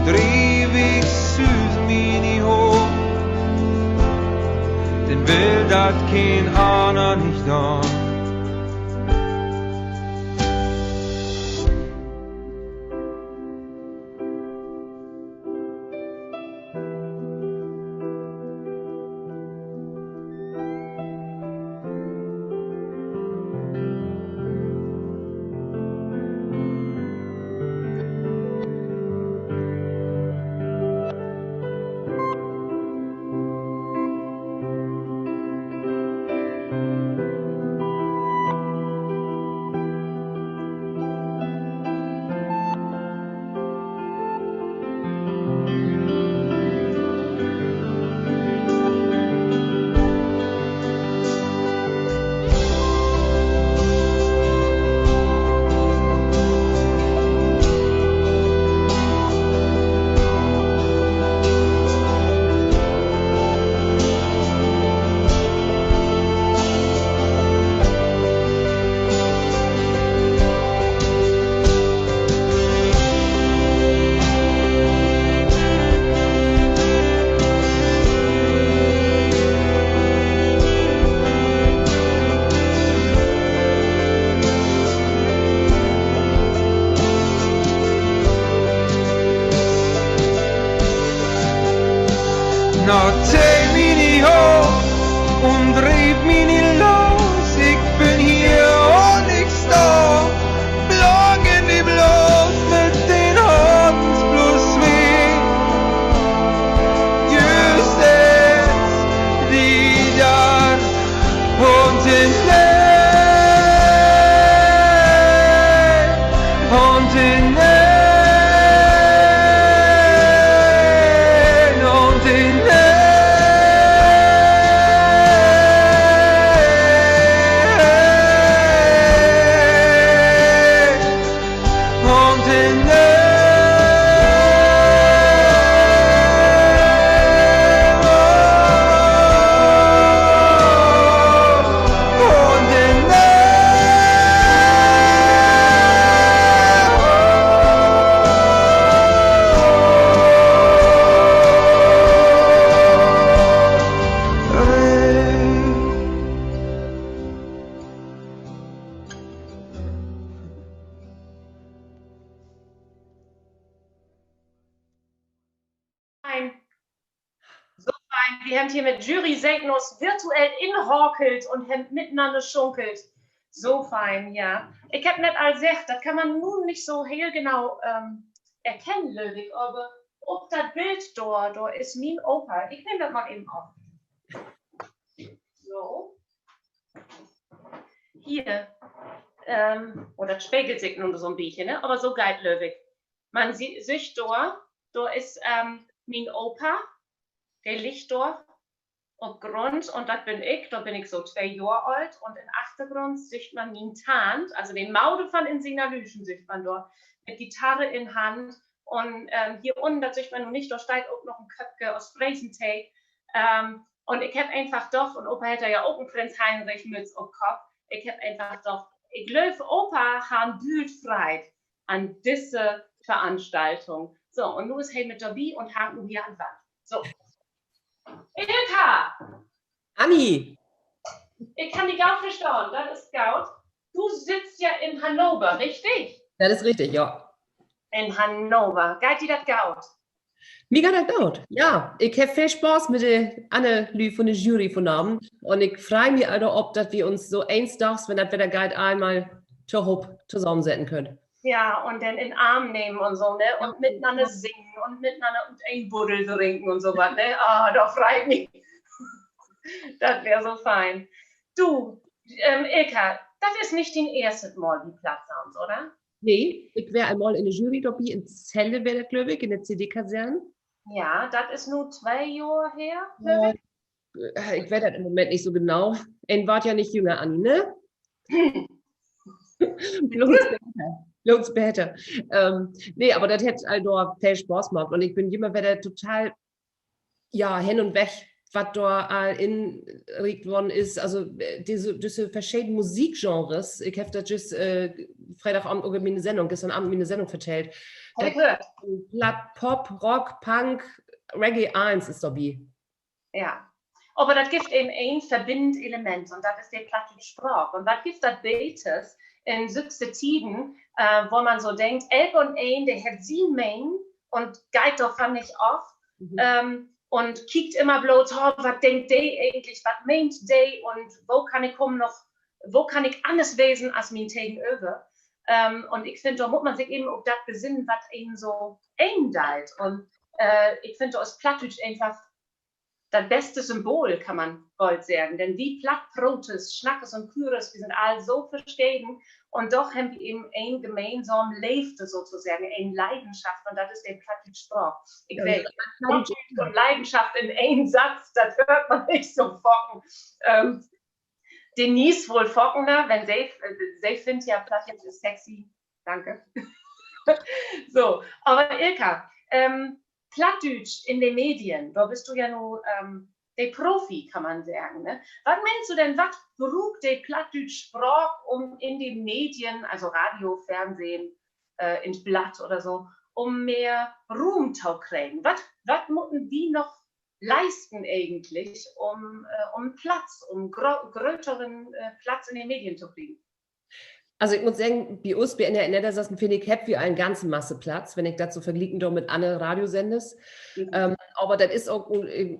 dreep ik sülvst mi nich op, denn will dat keen anner nich doon. Wi hebbt hier mit Jury seten, us virtuell inhakelt un hebbt mitnanner schunkelt. So fein, ja. Ik heff net al seggt, dat kann man nu nich so heel genau erkennen, glööv ik, aver op dat Bild dor, dor is mien Opa. Ik nehm dat mal even op. So. Hier. Oh, dat spegelt sik nu so 'n beten, ne? Aver so geiht, glööv ik. Man süht dor, dor is mien Opa, de liggt dor op Grund, un dat bün ik, dor bün ik so twee Johr oolt, un in Achtergrund süht man mien Tant, also de Moder von Insina Lüschen süht man dor, mit Gitarre in Hand. Un hier ünnen, dat süht man nu nich, dor steiht ok noch en Köppke as Fresentee. Un ik heff eenfach dacht, un Opa hett ja ok en Prinz-Heinrich-Mütz op Kopp, ik heff eenfach dacht, ik glööv, Opa harr en Bült Freid an disse Veranstaltung. So, un nu is he mit dorbi un hangt nu hier an Wand. So. Ilka! Anni! Ik kann di goot verstahn, dat is goot. Du sittst ja in Hannover, richtig? Dat is richtig, ja. In Hannover. Geiht di dat goot? Mi geiht dat goot, ja. Ik heff veel Spaaß mit de anner Lüüd von de Jury vunavend. Un ik frei mi al dorop, dat wi uns so eens Daags, wenn dat Wedder geiht, eenmal tohoop tosamensetten köönt. Ja, un denn in Arm nehmen un so, ne? Un mitnanner singen un mitnanner ut een Buddel drinken un so wat, ne? Ah, dor frei ik mi. Dat weer so fein. Du, Ilka, dat is nich dien eerstet Mal bi Plattsounds, oder? Nee, ik weer al mal in de Jury dorbi, in Celle weer dat, glööv ik, in de C D-Kaserne. Ja, dat is nu twee Johr her, glööv ik. Ik weet dat in'n Moment nich so genau. Een warrt ja nich jünger, Anni, ne? Bloots beter, bloots beter. Nee, aver dat hett al dor veel Spaaß maakt un ik bün jümmer wedder total, ja, hen un weg, wat dor al inriekt worrn is. Also düsse verscheden Musikgenres, ik heff dat jüst Freedag Avend ok in miene Sendung, güstern Avend in miene Sendung vertellt. Platt, Pop, Rock, Punk, Reggae, allens is dorbi. Ja. Aver dat gifft even een verbinnend Element un dat is de plattdüütsche Spraak. Un wat gifft dat Beters in sükse Tieden, wo man so denkt, elk un een, de hett sien Menen un geiht dorvan nich af un kiekt jümmer bloots, oh, wat denkt de egentlich, wat meent de un wo kann ik hum noch, wo kann ik anners wesen as mien Tegenöver? Un ik finn, dor mutt man sik even op dat besinnen, wat een so een deit. Un ik finn, dor is Plattdüütsch eenfach dat beste Symbol, kann man bold seggen. Denn wi Plattproters, Snackers un Kürers, wi sünd all so verscheden. Un doch hebbt wi even een gemeensame Leevde sotoseggen, een Leidenschaft, un dat is de plattdüütsche Spraak. Ik weet, Plattdüütsch un Leidenschaft in een Satz, dat höört man nich so faken. Denise woll fakener, wenn se, se finnt ja, Plattdüütsch is sexy. Danke. So, aver Ilka, Plattdüütsch in de Medien, dor büst du ja nu de Profi, kann man seggen, ne? Wat meenst du denn, wat bruukt de plattdüütsche Spraak, um in de Medien, also Radio, Fernsehen, in't Blatt oder so, um mehr Ruum to kriegen? Wat, wat mutten wi noch leisten egentlich, um, um Platz, um gröteren Platz in de Medien to kriegen? Also ik mutt seggen, bi us, bi N D R Neddersassen, finn ik, hebbt wi al en ganze Masse Platz, wenn ik dat so verglieken do mit anner Radiosenders. Aver dat is ok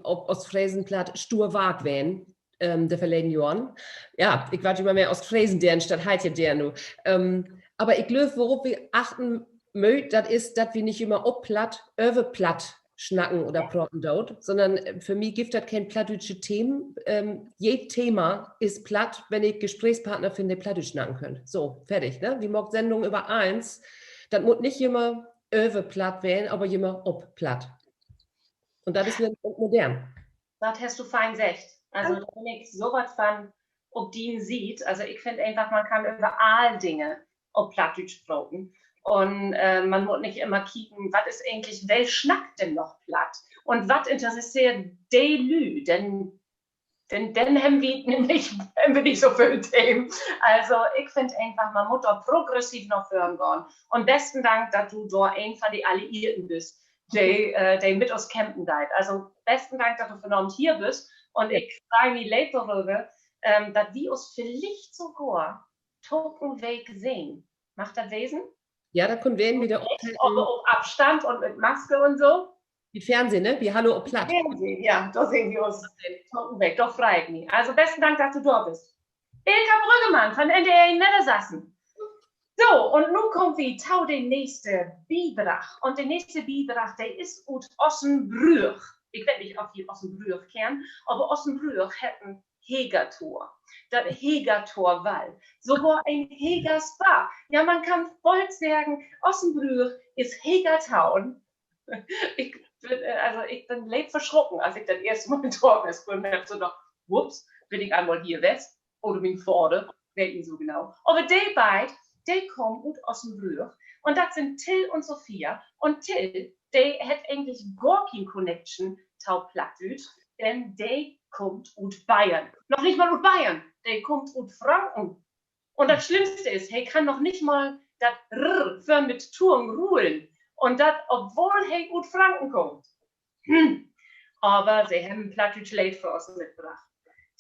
Oostfresenplatt stuur wahr ween de verleden Johren. Ja, ik warr jümmer mehr Oostfresendeern statt Heidjedeern nu. Aver ik glööv, worop wi achten mööt, dat is, dat wi nich jümmer op Platt, över Platt snacken oder proten doot, sünnern för mi gifft dat keen plattdüütsche Themen. Jeed Thema is platt, wenn ik Gespreekspartner finn, de Plattdüütsch snacken köönt. So, fertig, ne? Wi maakt Sendungen över allens. Dat mutt nich jümmer över Platt ween, aver jümmer op Platt. Un dat is nu ok modern. Dat hest du fein seggt. Also dor bün ik so wat van op dien Siet. Also ik finn eenfach, man kann över all Dinge op Plattdüütsch proten. Un man mutt nich jümmer kieken, wat is egentlich, well snackt denn noch Platt? Un wat interesseert de Lüüd? Denn, denn, denn hebbt wi nämlich, hebbt wi nich so veel Themen. Also ik finn eenfach, man mutt dor progressiv na vören gahn. Un besten Dank, dat du dor een van de Alliierten büst, de, de mit us kämpen deit. Also besten Dank, dat du vanavend hier büst. Un ik frei mi leep doröver, dat wi us villicht sogor tokamen Week sehn. Mag dat wesen? Ja, dat kunn ween, wi dor op Afstand un mit Maske un so. Bi Fernsehen, ne? Bi Hallo op Platt. Fernsehen, ja, dor sehn wi us. Dor frei ik mi. Also, besten Dank, dat du dor büst. Ilka Brüggemann von N D R Neddersassen. So, un nu kaamt wi to de nächste Bidrag. Un de nächste Bidrag, de is ut Ossenbrügg. Ik weet nich, of ji Ossenbrügg kennt, aver Ossenbrügg hett en Hegertoor. Dat Hegertoorwall. Sogor en Hegersbar. Ja, man kann bold seggen, Ossenbrügg is Hegertown. Ik bün, äh, also, ik bün leep verschrocken, as ik dat eerste Mal dor west bün. Heff so dacht, ups, bün ik eenmal hier west? Oder mien Vader, weet nich so genau. Aver de beid, de kaamt ut Ossenbrügg. Un dat sünd Till un Sophia. Un Till, de hett egentlich gor keen Connection to Plattdüütsch, denn de kummt ut Bayern. Noch nich mal ut Bayern, de kummt ut Franken. Un dat Slimmste is, he kann noch nich mal dat R vör mit Tung rulen. Un dat, obwohl he ut Franken kummt. Hm. Aver se hebben en plattdüütsch Leed för us mitbracht.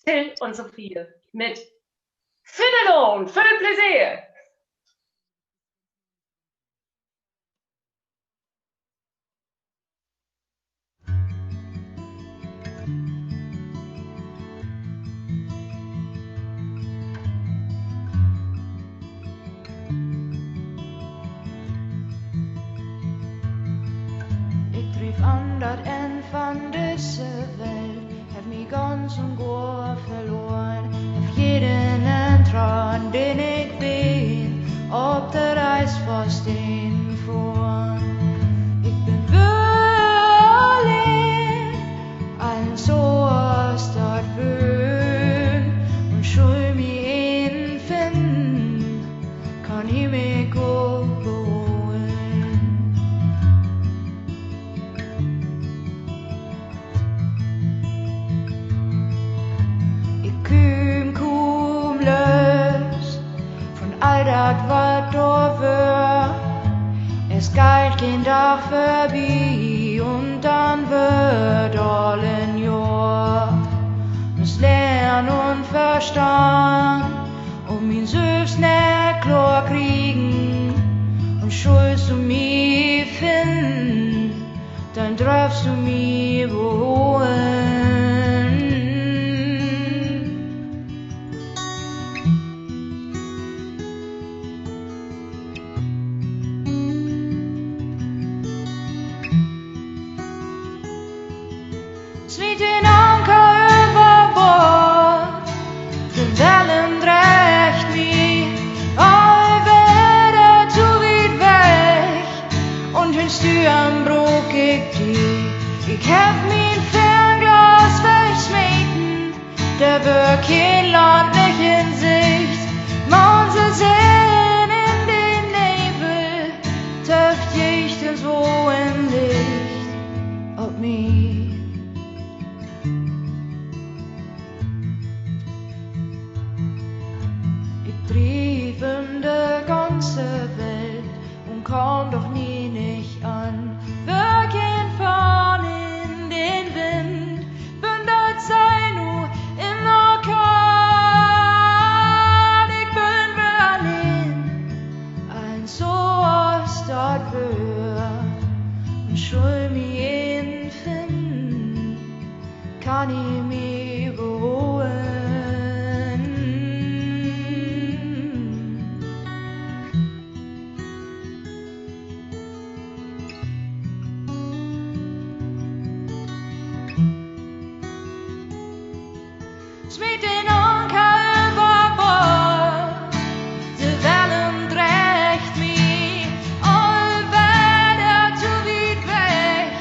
Till un Sophie mit Finneloon. Völ Pleseer! Ik dreef an dat Enn van disse Welt, heff mi ganz un gor verloren, heff jeden Tran, den ik ween, op de Reis vör Steen froren. Ik bün weer alleen, allens so as dat weer, un schull mi een finnen, kann he mi ok beholen. Ik kaam kuum löös von all dat, wat dor weer. Es geiht keen Dag vörbi un denn weer dat all en Johr. Müss lehren un verstahn un mi sülvst nett kloor kriegen, un schullst du mi finnen, denn dröffst du mi beholen. Smiet den Anker över Boord, de Wellen dreggt mi all wedder to wiet weg, un hüüt Stünn bruuk ik di. Ik heff mien Fernglas wegsmeten, dor weer keen Land nich in Sicht, man se sehn in den Nevel, töövt jichtenswo en Licht op mi. Ik dreef üm de ganze Welt un kaam doch nie nich an. Weer keen Fahn in den Wind, bün dat Seil nu immer kalt. Ik bün weer alleen, allens so as dat weer, un schull mi een finnen, kann he mi beholen. Smiet den Anker över Boord, de Wellen dreggt mi all wedder to wiet weg,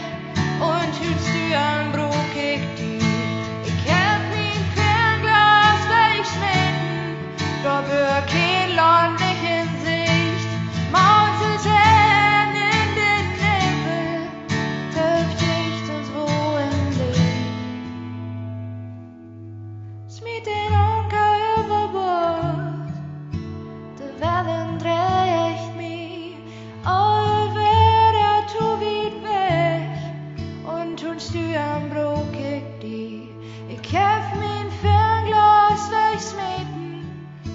un hüüt Stünn bruuk ik di. Ik heff mien Fernglas wegsmeten, dor weer keen Land nich in Sicht, man se sehn in den Nevel, töövt jichtenswo en Licht. Smiet den Anker över Boord, de Wellen dreggt mi all wedder to wiet weg, un hüüt Stünn bruuk ik di. Ik heff mien Fernglas wegsmeten,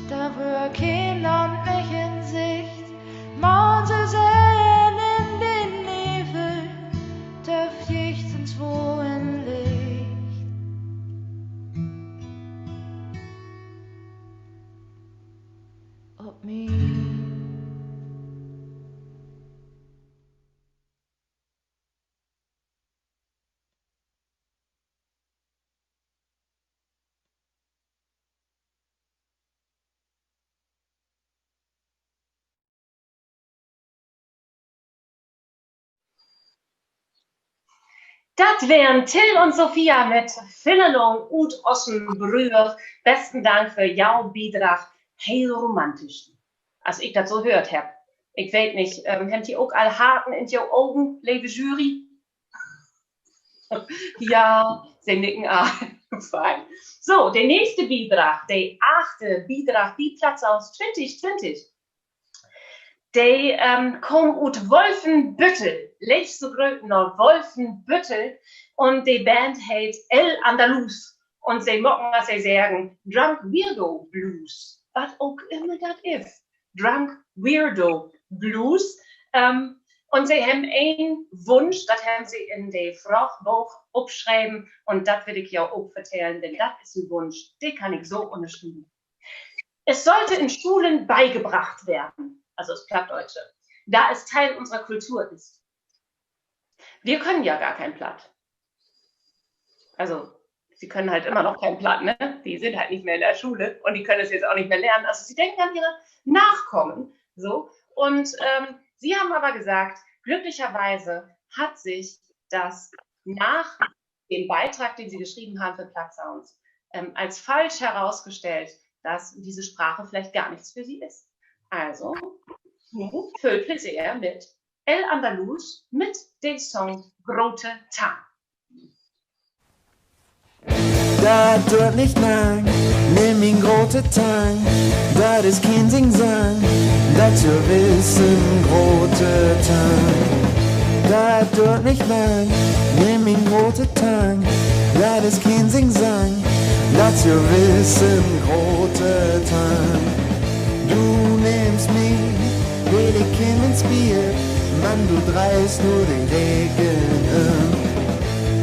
dor weer keen Land nich in Sicht, man se sehn in den Nevel, töövt Dat weren Till un Sophia mit Finnerlong ut Ossenbrügge. Besten Dank för jo Bidrag. Heel romantisch, as ik dat so höört hebb. Ik weet nich, ähm, hebbt ji ok al Harten in jo Ogen, leve Jury? Ja, se nicken all. Fein. So, de nächste Bidrag, de achte Bidrag bi Plattsounds twintig twintig. De, ähm, kaamt ut Wolfenbüttel. Leevste Gröten na Wolfenbüttel. Un de Band heet El Andalus. Un se maken, as se seggen, Drunk Weirdo Blues. Wat ok ümmer dat is. Drunk Weirdo Blues. Ähm, un se hebben een Wunsch, dat hebben se in de Fraagboog opschreven. Un dat will ik jo ok vertellen, denn dat is en Wunsch, de kann ik so ünnerschrieven. Es sollte in Schulen beigebracht werden, also das Plattdeutsche, da es Teil unserer Kultur ist. Wir können ja gar kein Platt. Also, sie können halt immer noch kein Platt, ne? Die sind halt nicht mehr in der Schule und die können es jetzt auch nicht mehr lernen. Also, sie denken an ihre Nachkommen, so. Und, ähm, sie haben aber gesagt, glücklicherweise hat sich das nach dem Beitrag, den sie geschrieben haben für Plattsounds, ähm, als falsch herausgestellt, dass diese Sprache vielleicht gar nichts für sie ist. Also, nu veel Pleseer mit El Andalus mit de Song Grote Tang. Dat duert nich lang, nimm mien grote Tang. Dat is keen Singsang, dat is jo wiss en grote Tang. Dat duert nich lang, nimm mien grote Tang. Dat is keen Singsang, dat is jo wiss en grote Tang. Du nimmst mi, will ik keen Minsch bi, man du dreihst nu de Regeln üm.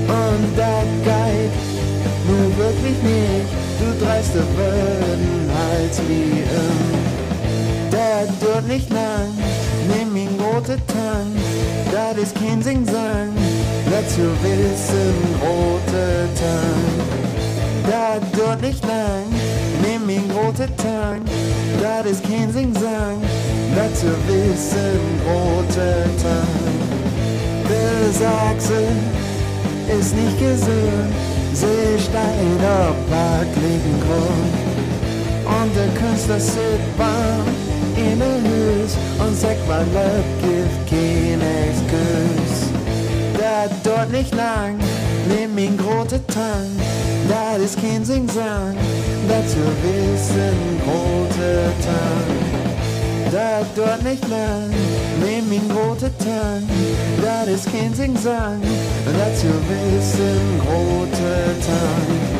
Un dat geiht nu wirklich nich, du dreihst de Wöörd halt mi üm. Dat duert nich lang, nimm mien grote Tang, dat is keen Singsang, dat is jo wiss en grote Tang. Dat duert nich lang, nimm mien grote Tang, dat is keen Singsang, dat is jo wiss en grote Tang. De Sachse is nich gesund, se steiht op wackligen Grund. Un de Künstler sitt warm in de Hüüs un seggt, wat löppt, gifft keen Exküüs. Dat duert nich lang, nimm mien grote Tang, dat is keen Singsang, dat is jo wiss en grote Tang. Dat duert nich lang, nimm mien grote Tang, dat is keen Singsang, dat is jo wiss en grote Tang.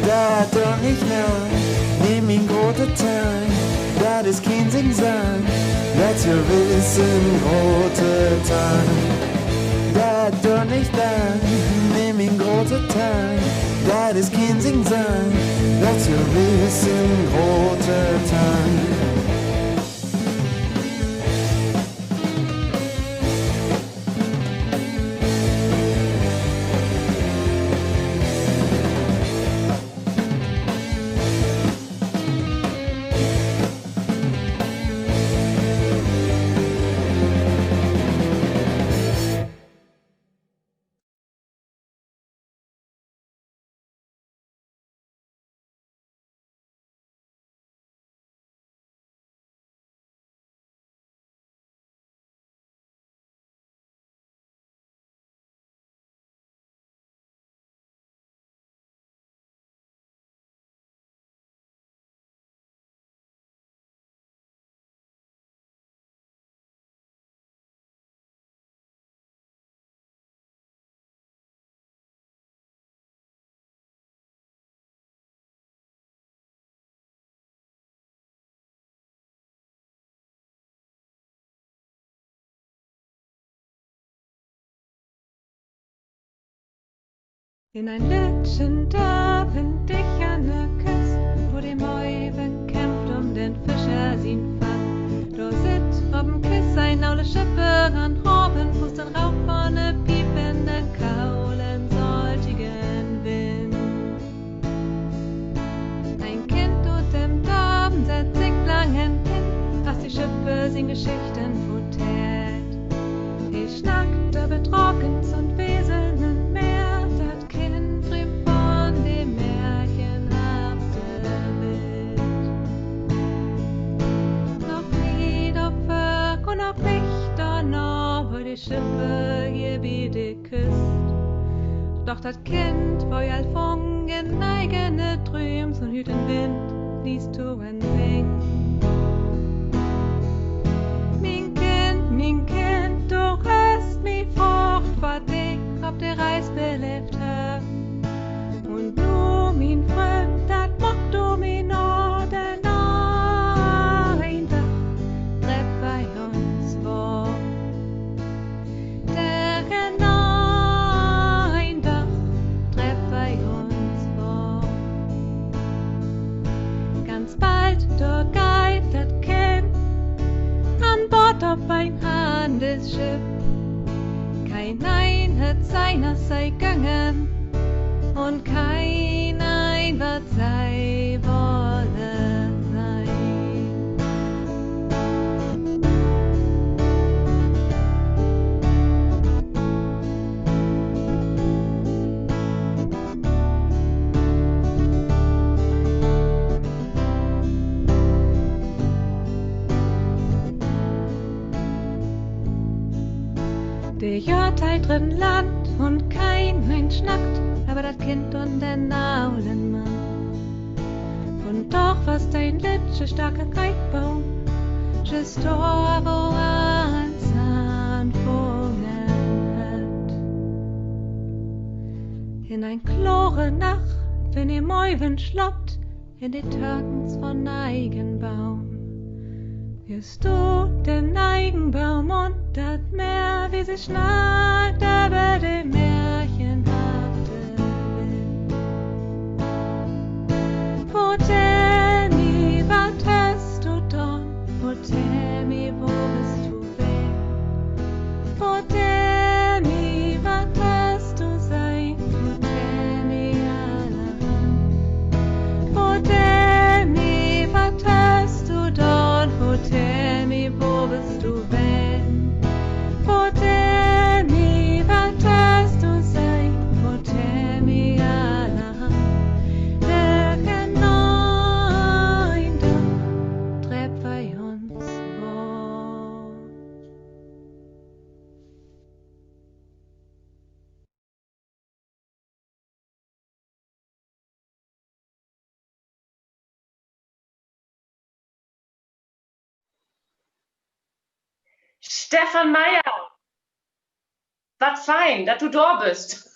Dat duert nich lang, nimm mien grote Tang, dat is keen Singsang, dat is jo wiss en grote Tang. Dat duert nich lang, nimm mien grote Tang, dat is keen Singsang, dat is jo wiss en grote Tang. In en lüttjen Dörp in dichterne Küst, wo de Möwen kämpft üm den Fischer sien Fass, dor sitt op en Kiss en Schipper an Haven, puust den Rauch von de Piep in den kolen, soltigen Wind. Een Kind ut dem Dorf sett sik lang hen, as de Schipper sien Geschichten vertellt. He snackt över Drakens un Wesen un mehr, dat Kind dröömt von de märchenhafte Welt. Noch nie dorvör un ok nich dorna weer de Schipper hier bi de Küst. Doch dat Kind weer al fangen in egene Drööm, so hüüt den Wind lies to en singt: Mien Kind, mien Kind, du hest mi fraagt, wat ik op de Reis beleevt heff. Un nu, mien Fründ, dat maakst du mi na, denn na een Dag dröppt wi uns wohr. Denn na een Dag dröppt wi uns wohr. Ganz bald, dor geiht dat Kind an Boord op en Hannelsschipp. Keeneen hett sehn, as se güngen, un keeneen, wat se wolle sehn. De Johrtiet dröfft Land un keeneen snackt över dat Kind un den olen Mann. Vundaag was de lüttje, starke Eekboom jüst dor, wo allens anfungen hett. In en klore Nacht, wenn de Möwen slaapt in de Törkens von Eikenboom, höörst du den Eikenboom un dat Meer, wie se snackt över de märchenhafte Welt. Vertell mi, wat hest du daan? Vertell mi, wo büst du ween? Vertell mi, wat hest du sehn? Vertell mi allerhand. Vertell mi, wat hest du daan? Vertell mi, wo büst du ween? Vertell mi, wat hest du sehn? Vertell mi allerhand. Denn na een Dag dröppt wi uns wohr. Stefan Meyer, wat fein, dat du dor büst.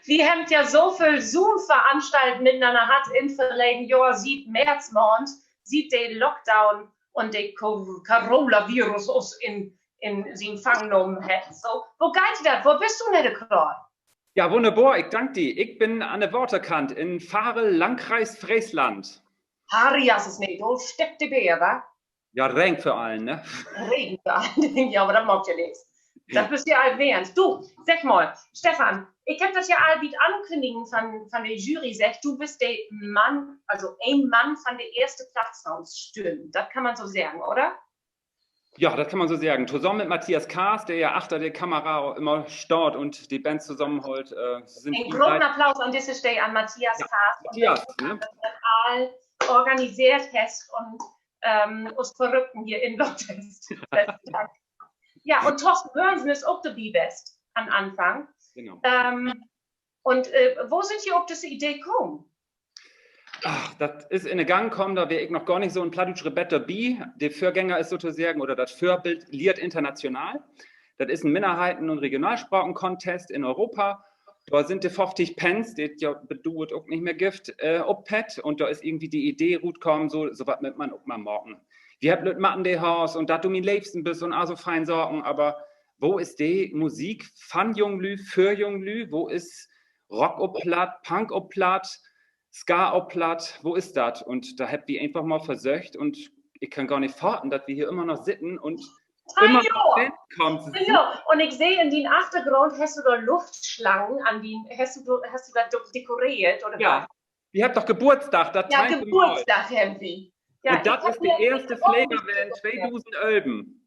Wi hebbt ja so veel Zoom-Veranstalten mitenanner hatt in verleden Johr, siet Märzmaand, siet de Lockdown un de Cor-, Coronavirus us in, in sien Fang nahmen hett. So, wo geiht di dat? Wo büst du nett graad? Ja, wunnerbor, ik dank di. Ik bün an de Waterkant in Varel, Landkreis Freesland. Harjas is nee, dor steckt de Beer, wa? Ja, Regen vör allen, ne? Regen vör allen Dingen, ja, aver dat maakt ja nix. Dat büst ja al wennt. Du, segg mal, Stefan, ik heff dat ja al bi't Ankünnigen von, von de Jury seggt, du büst de Mann, also een Mann von de eerste Plattsounds-Stünnen. Dat kann man so seggen, oder? Ja, dat kann man so seggen. Tosamen mit Matthias Kaas, de ja achter de Kamera jümmer steiht un de Band tosamenhollt, äh, sünd wi beid. En groten Applaus an disse Steed an Matthias Kaas un Matthias, ne? All organiseert hest un ähm, us Verrückten hier inlaadt hest. Besten Dank. Ja, un Thorsten Börnsen is ok dorbi west an Anfang. Genau. Ähm, un, äh, wo sünd ji op düsse Idee kamen? Ach, dat is in de Gang kamen, dor weer ik noch gor nich so in plattdüütsch Rebeet dorbi. De Vörgänger is sotoseggen, oder dat Vörbild Liert International. Dat is en Minnerheiten- un Regionalspraken-Contest in Europa. Dor sünd de föfftig Pens, de dat ja, bedauert, ok nich mehr gifft, äh, op Pett. Un dor is irgendwie de Idee rutkamen, so, so wat mööt man ok mal maken. Wi hebbt lütt Matten de Haas un Dat du mien Leevsten büst un all so fein Saken, aver wo is de Musik von jung Lüüd, för jung Lüüd? Wo is Rock op Platt, Punk op Platt, Ska op Platt? Wo is dat? Un dor hebbt wi eenfach mal versöcht un ik kann gor nich faten, dat wi hier jümmer noch sitten un Teihn Johr. Teihn Johr. Un ik seh in dien Achtergrund, hest du dor Luftslangen an dien, hest du, hest du dat dekoreert oder wat? Wi hebbt doch Geburtsdag, dat teihnte Mal. Geburtsdag hebbt wi. Un dat is de eerste Fleger ween, tweedusend ölven.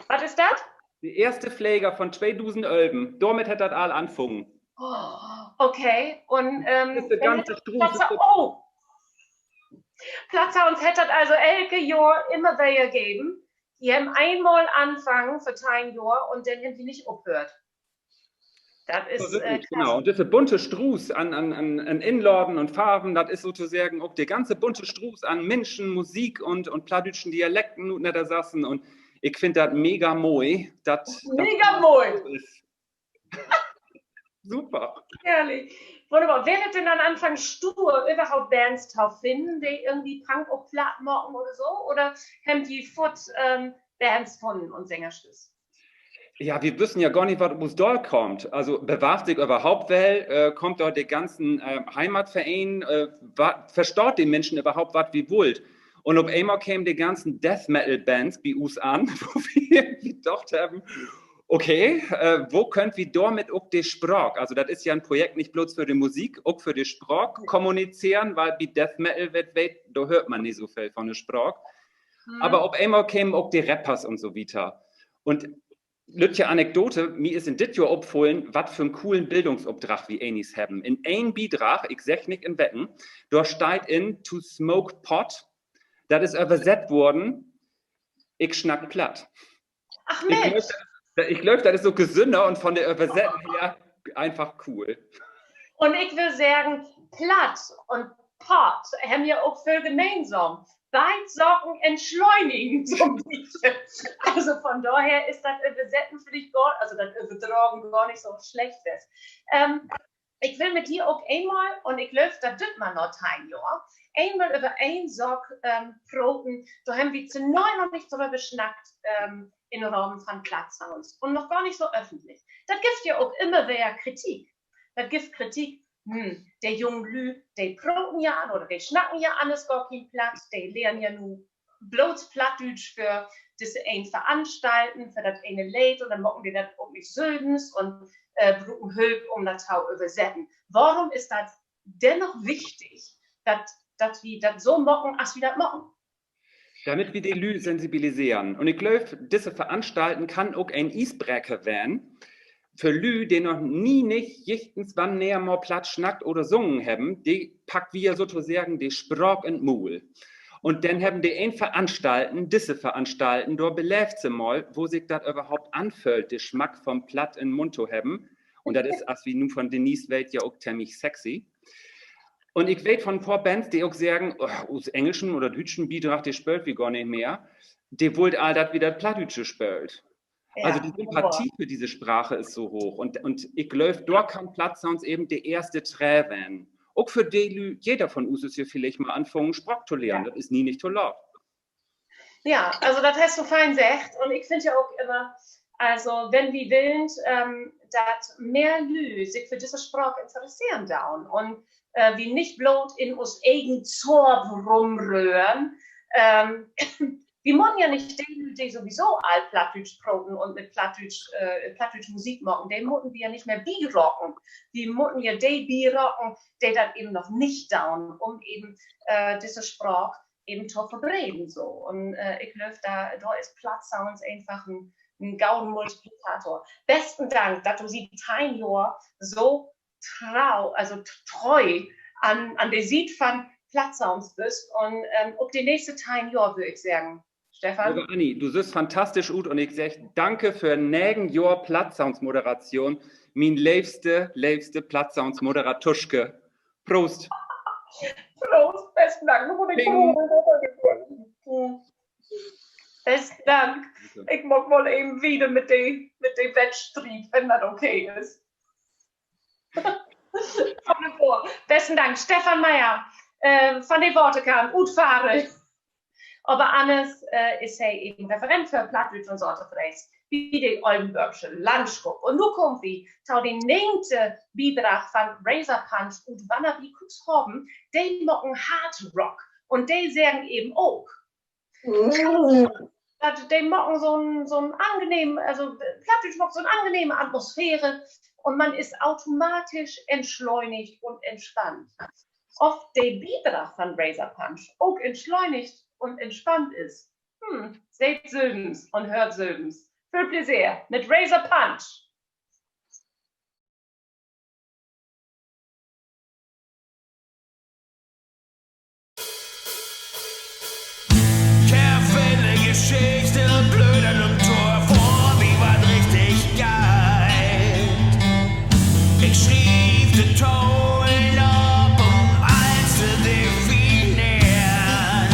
Wat is dat? De eerste Fleger von tweedusend ölven. Dormit hett dat all anfungen. Okay, un, ähm, Plattsounds hett dat also elke Johr immer wedder geven. Ji hebbt eenmal anfungen vör teihn Johr un denn hebbt ji nich ophöört. Dat is, genau. Un düsse bunte Struuß an, an, an, an Inladen un Farven, dat is sotoseggen ok de ganze bunte Struuß an Minschen, Musik un, un plattdüütschen Dialekten ut Neddersassen. Un ik finn dat mega moi, dat, mega moi. Super. Herrlich. Wunnerbar. Weer dat denn an Anfang stuur, överhaupt Bands to finnen, de irgendwie Punk op Platt maken oder so? Oder hebbt ji foort, ähm, Bands funnen un Sängerskes? Ja, wi wüssen ja gor nich, wat op us dor kummt. Also, bewarvt sik överhaupt well, äh, kummt dor de ganzen, äh, Heimatvereen, äh, wa-, verstaht de Minschen överhaupt, wat wi wüllt? Un op eenmal kemen de ganzen Death-Metal-Bands bi us an, wo wi irgendwie dacht hebben, okay, äh, wo köönt wi dormit ok de Spraak, also dat is ja en Projekt nich blots för de Musik, ok för de Spraak kommunizeren, wiel bi Death Metal, weet, weet, dor höört man nich so veel von de Spraak. Aver op eenmal kemen ok de Rappers un so wieter. Un lüttje Anekdote, mi is in dit Johr opfullen, wat för 'n coolen Bildungsopdrag wi egens hebben. In een Bidrag, ik segg nich in wecken, dor steiht in To Smoke Pot, dat is översett worrn: Ik snack Platt. Ach, Minsch. Ik glööv, dat is so gesünder un von de Översetten her eenfach cool. Un ik will seggen, Platt un Pott hebbt ja ok veel gemeensam. Beid Saken entschleunigen so'n beten. Also von dorher is dat Översetten villicht gor, also dat Överdragen gor nich so slecht west. Ähm, ik will mit di ok eenmal, un ik glööv, dat dürt man noch teihn Johr, eenmal över een Saak, ähm, proten, dor hebbt wi to nu noch nich dröver snackt, ähm, in Rahmen von Plattsounds un noch gor nich so öffentlich. Dat gifft ja ok immer wedder Kritik. Dat gifft Kritik, hm, de jungen Lüüd, de proten ja an-, oder de snacken ja anners gor keen Platt, de lehren ja nu bloots Plattdüütsch för disse een Veranstalten, för dat ene Leed, un denn maken de dat ok nich sülvens un, äh, bruken Hülp, üm dat to översetten. Worüm is dat dennoch wichtig, dat, dat wi dat so maken, as wi dat maken? Dormit wi de Lüüd sensibiliseren. Un ik glööv, disse Veranstalten kann ok en Iesbreker ween för Lüüd, de noch nie nich jichtenswann mal Platt snackt oder sungen hebben, de packt wi ja sotoseggen de Spraak in't Muul. Un denn hebben de en Veranstalten, disse Veranstalten, dor beleevt se mal, wo sik dat överhaupt anföhlt, de Smack von Platt in'n Mund to hebben. Un dat is, as wi nu von Denise weet, ja ok temlich sexy. Un ik weet von en poor Bands, de ok seggen, oh, us engelschen oder düütschen Bidrag, de speelt wi gor nich mehr. De wüllt all, dat wi dat Plattdüütsche speelt. Also de Sympathie för disse Sprache is so hooch. Un, un ik glööv, dor kann Plattsounds even de eerste Tree ween. Ok för de Lüüd, jeder von us is ja villicht mal anfungen, Spraak to lehren. Dat is nie nich to laat. Ja, also dat hest du fein seggt. Un ik finn ja ok immer, also wenn wi willen, ähm, dat mehr Lüüd sik för disse Spraak interesseren doon un, äh, wi nich bloot in us egen Zorf rumröhren, ähm, wi mutten ja nich de Lüüd, de sowieso all Plattdüütsch proten un mit Plattdüütsch, äh, plattdüütsch Musik maken, de mutten wi ja nich mehr birocken. Wi mutten ja de birocken, de dat even noch nich doon, üm even, äh, disse Spraak even to verbreden, so. Un, äh, ik glööv, dor, dor is Plattsounds eenfach en, en goden Multiplikator. Besten Dank, dat du siet teihn Johr so tro-, also t-, treu an, an de Siet von Plattsounds büst un, ähm, op de nächste teihn Johr, wöör ik seggen. Stefan? Leve Anni, du sühst fantastisch ut un ik segg danke för negen Johr Plattsounds-Moderation. Mien leevste, leevste Plattsounds-Moderatorsche. Proost. Proost, besten Dank. Nu mutt ik Besten Dank. Ik maak mal even wieder mit de, mit de Wettstriet, wenn dat okay is. Wunnerbor. Besten Dank, Stefan Meyer, äh, von de Waterkant ut Varel. Aver anners, äh, is he even Referent för Plattdüütsch un Saterfrees bi de Ollenborgsche Landskupp. Un nu kaamt wi to de negente Bidrag von Razor Punch ut Wannerbi, Cuxhaven. De maken Hard Rock. Un de seggen even ok: Dat, de maken so 'n, so 'n angenehm, also, Plattdüütsch maakt so 'n angenehme Atmosphäre un man is automatisch entschleunigt un entspannt. Of de Bidrag van Razor Punch ok entschleunigt un entspannt is, hm, seht sülvens un höört sülvens. Veel Pläseer mit Razor Punch! Ik heff en Geschicht blööd an 'n Tor vun mi, wat richtig geiht. Ik schriev de Tahlen op, üm allens to defineren.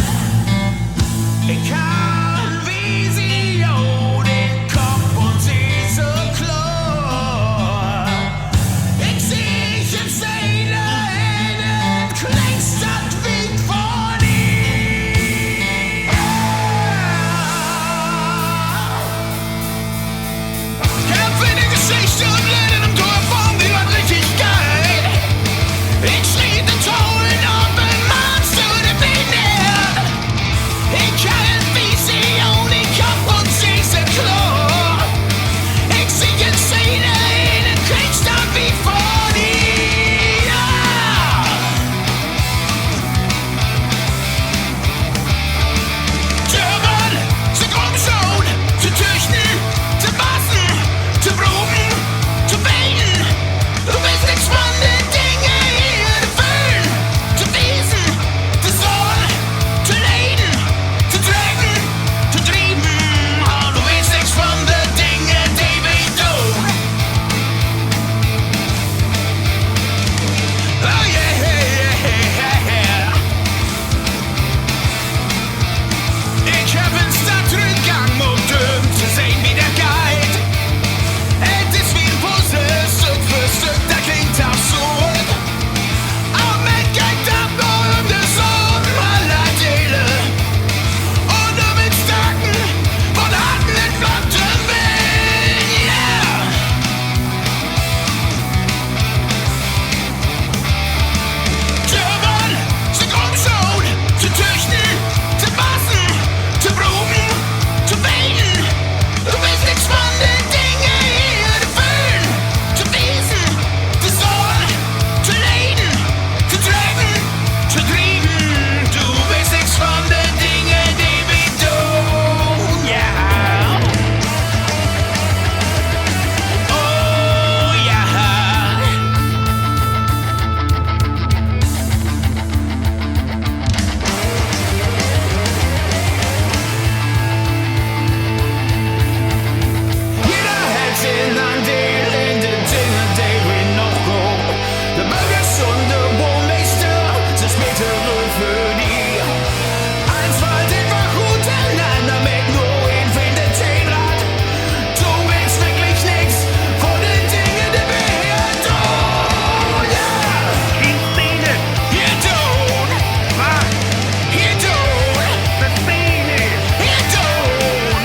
Ik harr en Visioon in Kopp un seh so kloor. Ik seh en Szene in en Kleinstadt wiet vun hier. Ik heff en Geschicht blööd an 'n Tor vun mi, wat richtig geiht. Ik schriev de Tahlen op, üm allens to defineren. Ik harr en Visioon in Kopp un seh so kloor. Ik seh en Szene in en Kleinstadt wiet vun hier. Dörpen, sik ümschauen, to tüchten, to wassen, to bruken, to weten. Du weetst nix vun de Dinge hier, to föhlen, to wiesen, to sehn, to leven, to trecken, to drieven. Ah, du weetst nix vun de Dinge, de wi doot. Oh yeah, yeah, yeah, yeah, yeah. Ik heff en Stadtrundgang maakt, üm to sehn, wie dat geiht. Et is wie en Puzzle, Stück för Stück, dat klingt absurd. Aver mi geiht dat nu üm de Sünn aller Delen. Un üm en Starken, vun Harten entflammten Willen, yeah. Dörpen, sik ümschauen, to tüchten, to wassen, to bruken, to weten. Du weetst nix vun de Dinge hier, to föhlen, to wiesen, to sehn, to leven, to trecken, to drieven. Du weetst nix vun de Dinge, de wi doot, ja. Oh ja. Jeder hett sien Andeel in de Dinge, de wi noch goot. De Börgers un de Bomeester, se speelt de Rull för di. Allens fallt eenfach uteenanner, mit nur een Fehler, dat Rad. Du weetst wirklich nix vun de Dinge, de wi hier doot. Ja, hier doot. Wat? Hier doot. Wat is hier? Hier doot.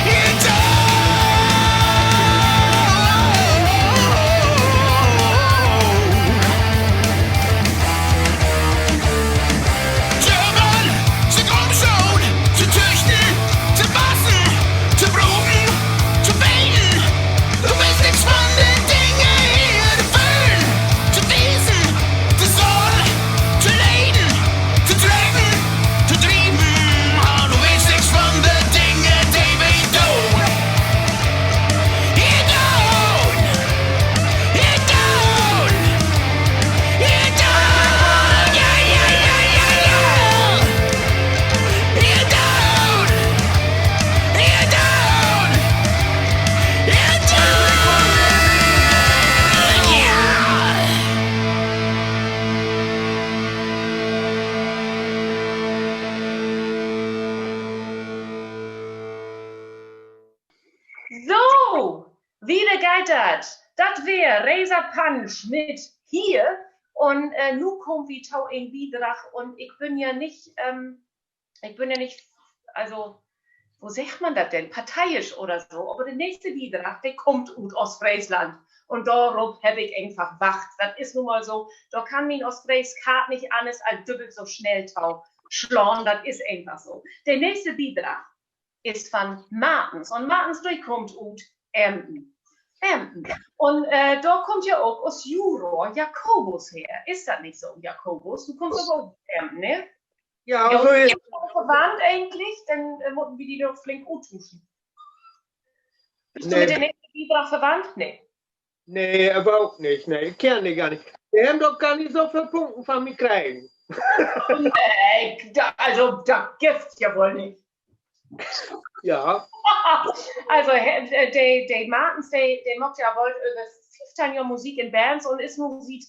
Hier doot. Dörpen, sik ümschauen, to tüchten, to wassen, to bruken, to weten. Du weetst nix vun de Dinge hier, to föhlen, to wiesen, to sehn, to leven, to trecken, to drieven. Ah, du weetst nix vun de Dinge, de wi doot. Hier doot! Hier doot! Hier doot! Ja, ja, ja, ja, ja! Hier doot! Hier doot! Hier doot! Ja! So, wieder geiht dat. Dat weer Razor Punch mit Hier. Un, äh, nu kaamt wi to en Bidrag un ik bün ja nich, ähm, ik bün ja nich, also, wo seggt man dat denn? Parteiisch oder so. Aver de nächste Bidrag, de kummt ut Oostfreesland. Un dorop heff ik eenfach wacht. Dat is nu mal so. Dor kann mien Oostfreesk Hart nich anners as dübbelt so snell to slaan. Dat is eenfach so. De nächste Bidrag, is van Martens. Un Martens, de kummt ut Emden. Emden. Un dor kummt ja ok us Juror Jakobus her. Is dat nich so, Jakobus? Du kummst aver ok ut Emden, ne? Ja, so is dat. Verwandt egentlich? Denn mutten wi di doch flink uttuuschen. Büst du mit de Neger Bibrach verwandt? Nee. Nee, överhaupt nich. Nee, ik kenn de gor nich. De hebbt doch gor nich so veel Punkten van mi kregen. Nee, also, dat gifft ja woll nich. Ja. Also, de Martens, de maakt ja woll över fiefteihn Johr Musik in Bands un is nu siet,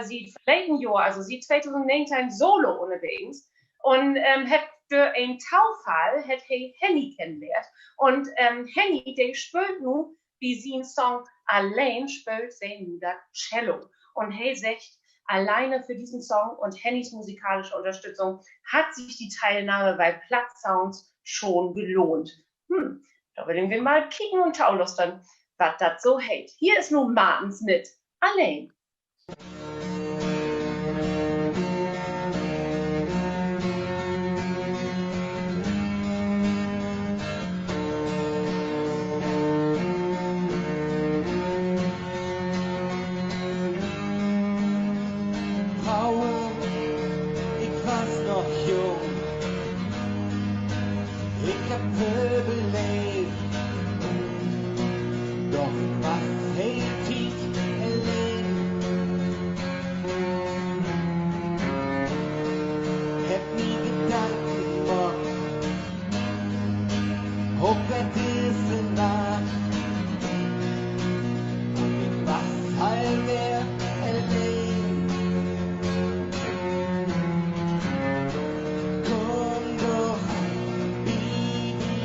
siet verleden Johr, also siet tweedusendnegenteihn solo ünnerwegens un hett dör en Tofall, hett he Henny kennenlehrt. Un Henny, de speelt nu bi sien Song Alleen, speelt se nu dat Cello. Un he seggt: Alleine för dissen Song un Hennys musikalische Unterstützung hat sich die Teilnahme bei Plattsounds schon gelohnt. Hm, dor willen wi mal kieken un tolustern, wat dat so heet. Hier is nu Martens mit Alleen. Froue, ik was noch jung, ik hebb vööl beleevt, doch ik was heel Tiet alleen. Hebb mi Gedanken maakt, ok över disse Nacht, un ik was al weer alleen. Kumm doch bi mi,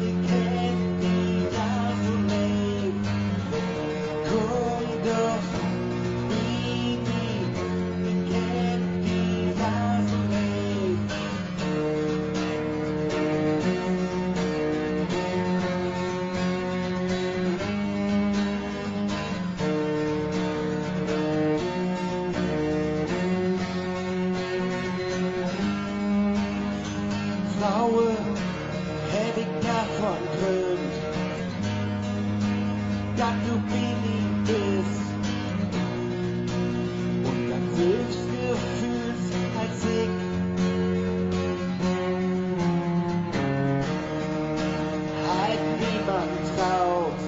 ik hebb di ja so leev. Kumm doch bi mi, ik hebb di ja so leev. Froue, hebb ik dorvon dröömt, dat du bi mi büst un dat sülvst Geföhls as ik. Hett niemann troot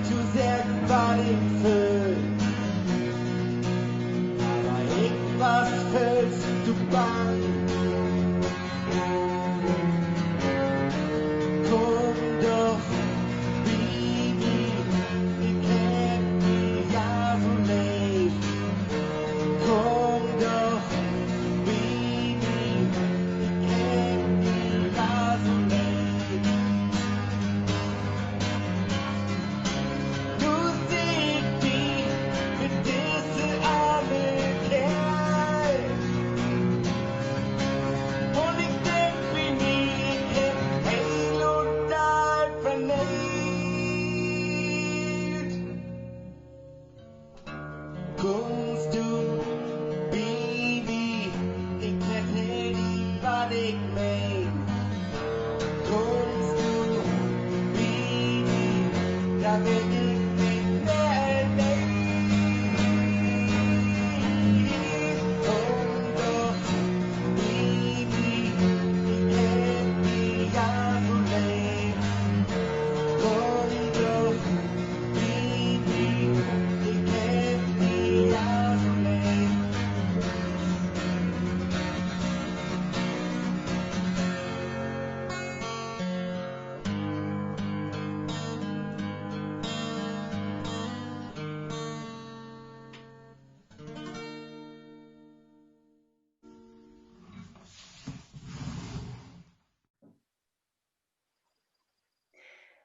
to seggen, wat ik föhl, aver ik was völs to bang. Kumm doch bi mi, ik hebb di ja so leev. Kumm doch bi mi, ik hebb di ja so leev. Nu seh ik di mit disse anner Keerl. Un ik denk bi mi, ik hebb heel un dall verneelt. Kummst du bi mi, ik vertell di, wat ik meen. Kummst du bi mi, denn bün ik nich mehr alleen. Kumm doch bi mi, ik hebb di ja so leev. Kumm doch bi mi, ik hebb di ja so leev.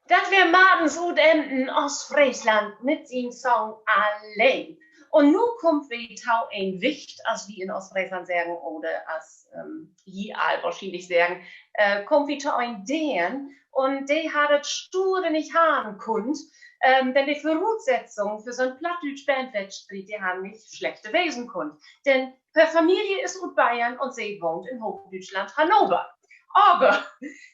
Dat weer Martens ut Emden, Oostfreesland, mit sien Song Alleen. Un nu kaamt wi to en Wicht, as wi in Oostfreesland seggen, oder as ji all wohrschienlich seggen, kaamt wi to en Deern, un de harr dat stuur nich harrn kunnt, denn de Vörutsetzungen för so'n plattdüütsch Bandwettstriet, de harrn nich slechter wesen kunnt. Denn hör Familie is ut Bayern un se wohnt in Hoochdüütschland, Hannover. Aver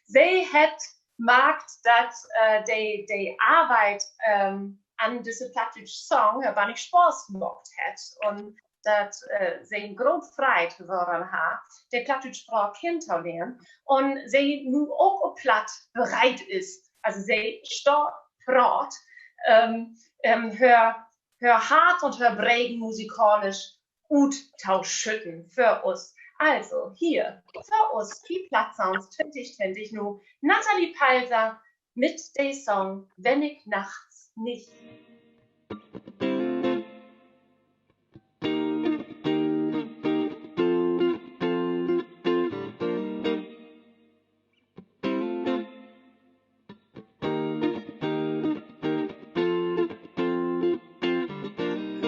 se hett markt, dat, äh, de, de Arbeit, ähm, an disse plattdüütsch Song, äh, bannig Spaaß maakt hett un dat, äh, se en groot Freid woren harr, de plattdüütsch Spraak kennentolehren. Un se nu ok op Platt bereit is. Also se staht praat, ähm, ähm, hör, hör Hart un hör Bregen musikalisch uttoschütten för us. Also, hier, för us bi Plattsounds twintig twintig nu, Nathalie Palser mit de Song Wenn ik nachts nich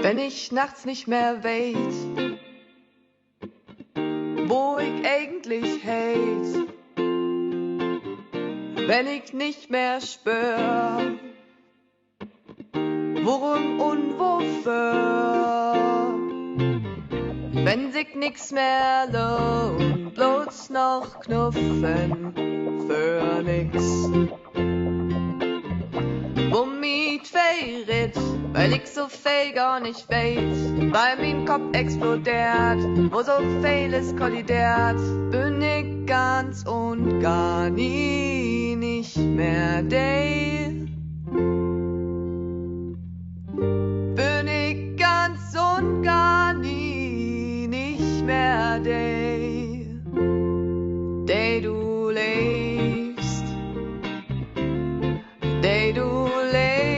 Wenn ik nachts nich mehr weet, wo ik egentlich heet, wenn ik nich mehr spöör, worüm un woför, wenn sik nix mehr lohnt, bloots noch knuffen för nix. Wo mi 't Fell ritt, wiel ik so veel gor nich weet, wiel mien Kopp explodeert, wo so veles kollideert, bün ik ganz un gor nie nich mehr de. Bün ik ganz un gor nie nich mehr de, de du leevst, de du leevst.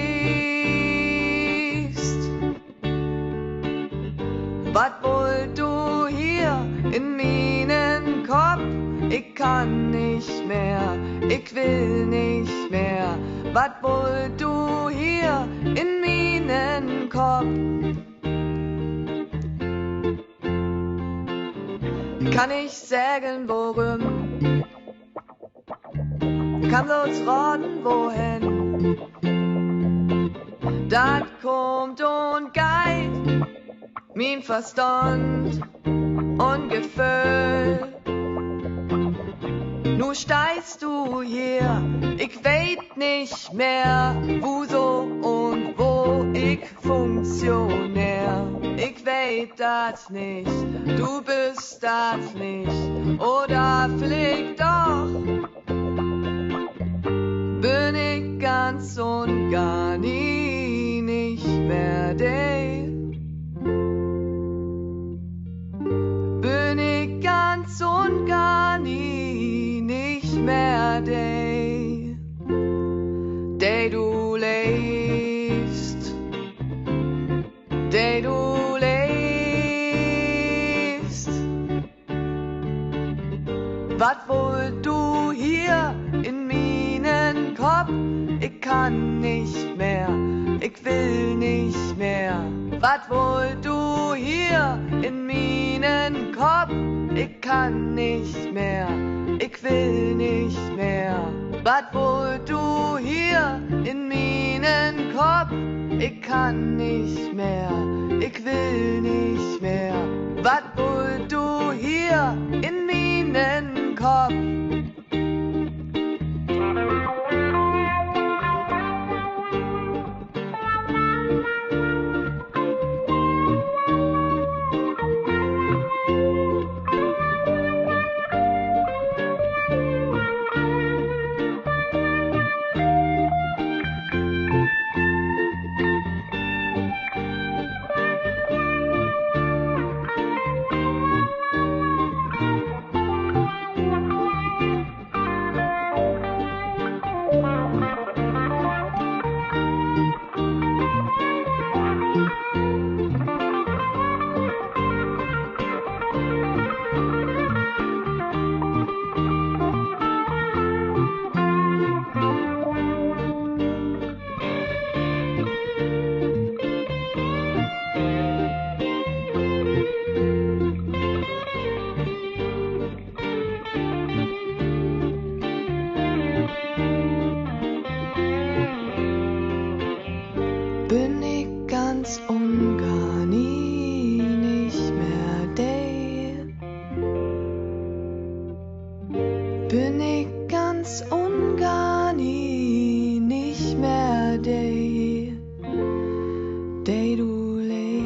Wat wullt du hier in mienen Kopp? Ik kann nich mehr, ik will nich mehr. Wat wullt du hier in mienen Kopp? Kann nich seggen, worüm. Kann bloots raden, wohen. Dat kummt un geiht, mien Verstand un Geföhl. Nu steihst du hier, ik weet nich mehr, woso un wo ik funktioneer. Ik weet dat nich, du büst dat nich, oder villicht doch. Bün ik ganz un gor nie nich mehr de. Bün ik ganz un gor nie nich mehr de, de du leevst, de du leevst. Wat wullt du hier in mienen Kopp? Ik kann nich mehr, ik will nich mehr. Wat wullt du hier in mienen Kopp? Ik kann nich mehr, ik will nich mehr. Wat wullt du hier in mienen Kopp? Ik kann nich mehr, ik will nich mehr. Wat wullt du hier in mienen Kopp? de, de du leevst.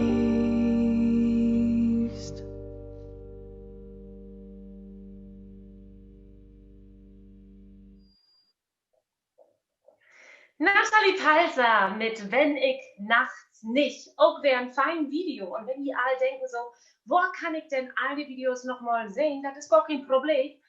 Nathalie Palzer mit Wenn ik nachts nich. Ok weer en fein Video. Un wenn ji all denken so, wo kann ik denn all de Videos noch mal sehn? Dat is gor keen Problem.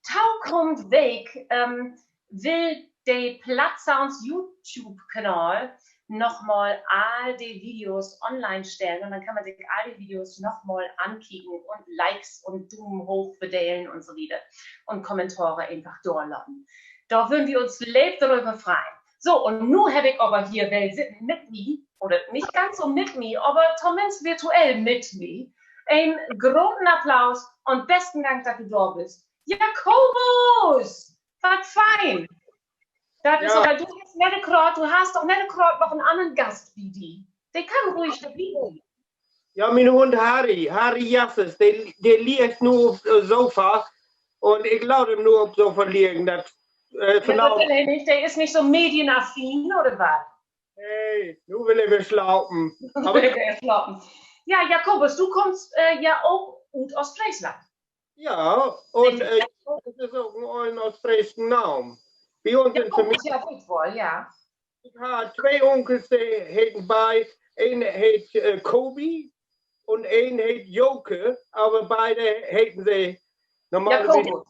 Tokamen Week, ähm, will de Plattsounds YouTube-Kanal noch mal all de Videos online stellen un denn kann man sik all de Videos noch mal ankieken un Likes un Dumen hooch verdelen un so wieder. Un Kommentare eenfach dor laten. Dor wörrn wi uns leep doröver freien. So, un nu heff ik aver hier well sitten mit mi, oder nich ganz so mit mi, aver tominnst virtuell mit mi, en groten Applaus un besten Dank, dat du dor büst. Jakobus! Wat fein! Dat is aver, du hest nett graad, du hest doch nett graad noch en annern Gast bi di. De kann ruhig dorbi blieven. Ja, mien Hund Harry, Harry Jasses, de, de liggt nu op, äh, Sofa un ik laat em nu op Sofa liggen. Dat, äh, ja, dat will he nich, de is nich so medienaffin, oder wat? Nee, nu will he weer slapen. Aver ja, Jakobus, du kummst, äh, ja ok ut Oostfreesland. Ja, un, äh, Jakobus is ok en ollen oostfreesken Naam. Bi uns in Familie. Ja, weet woll, ja. Ik harr twee Unkels, de heten beid, een heet, äh, Kobi un een heet Joke, aver beide heten se normal.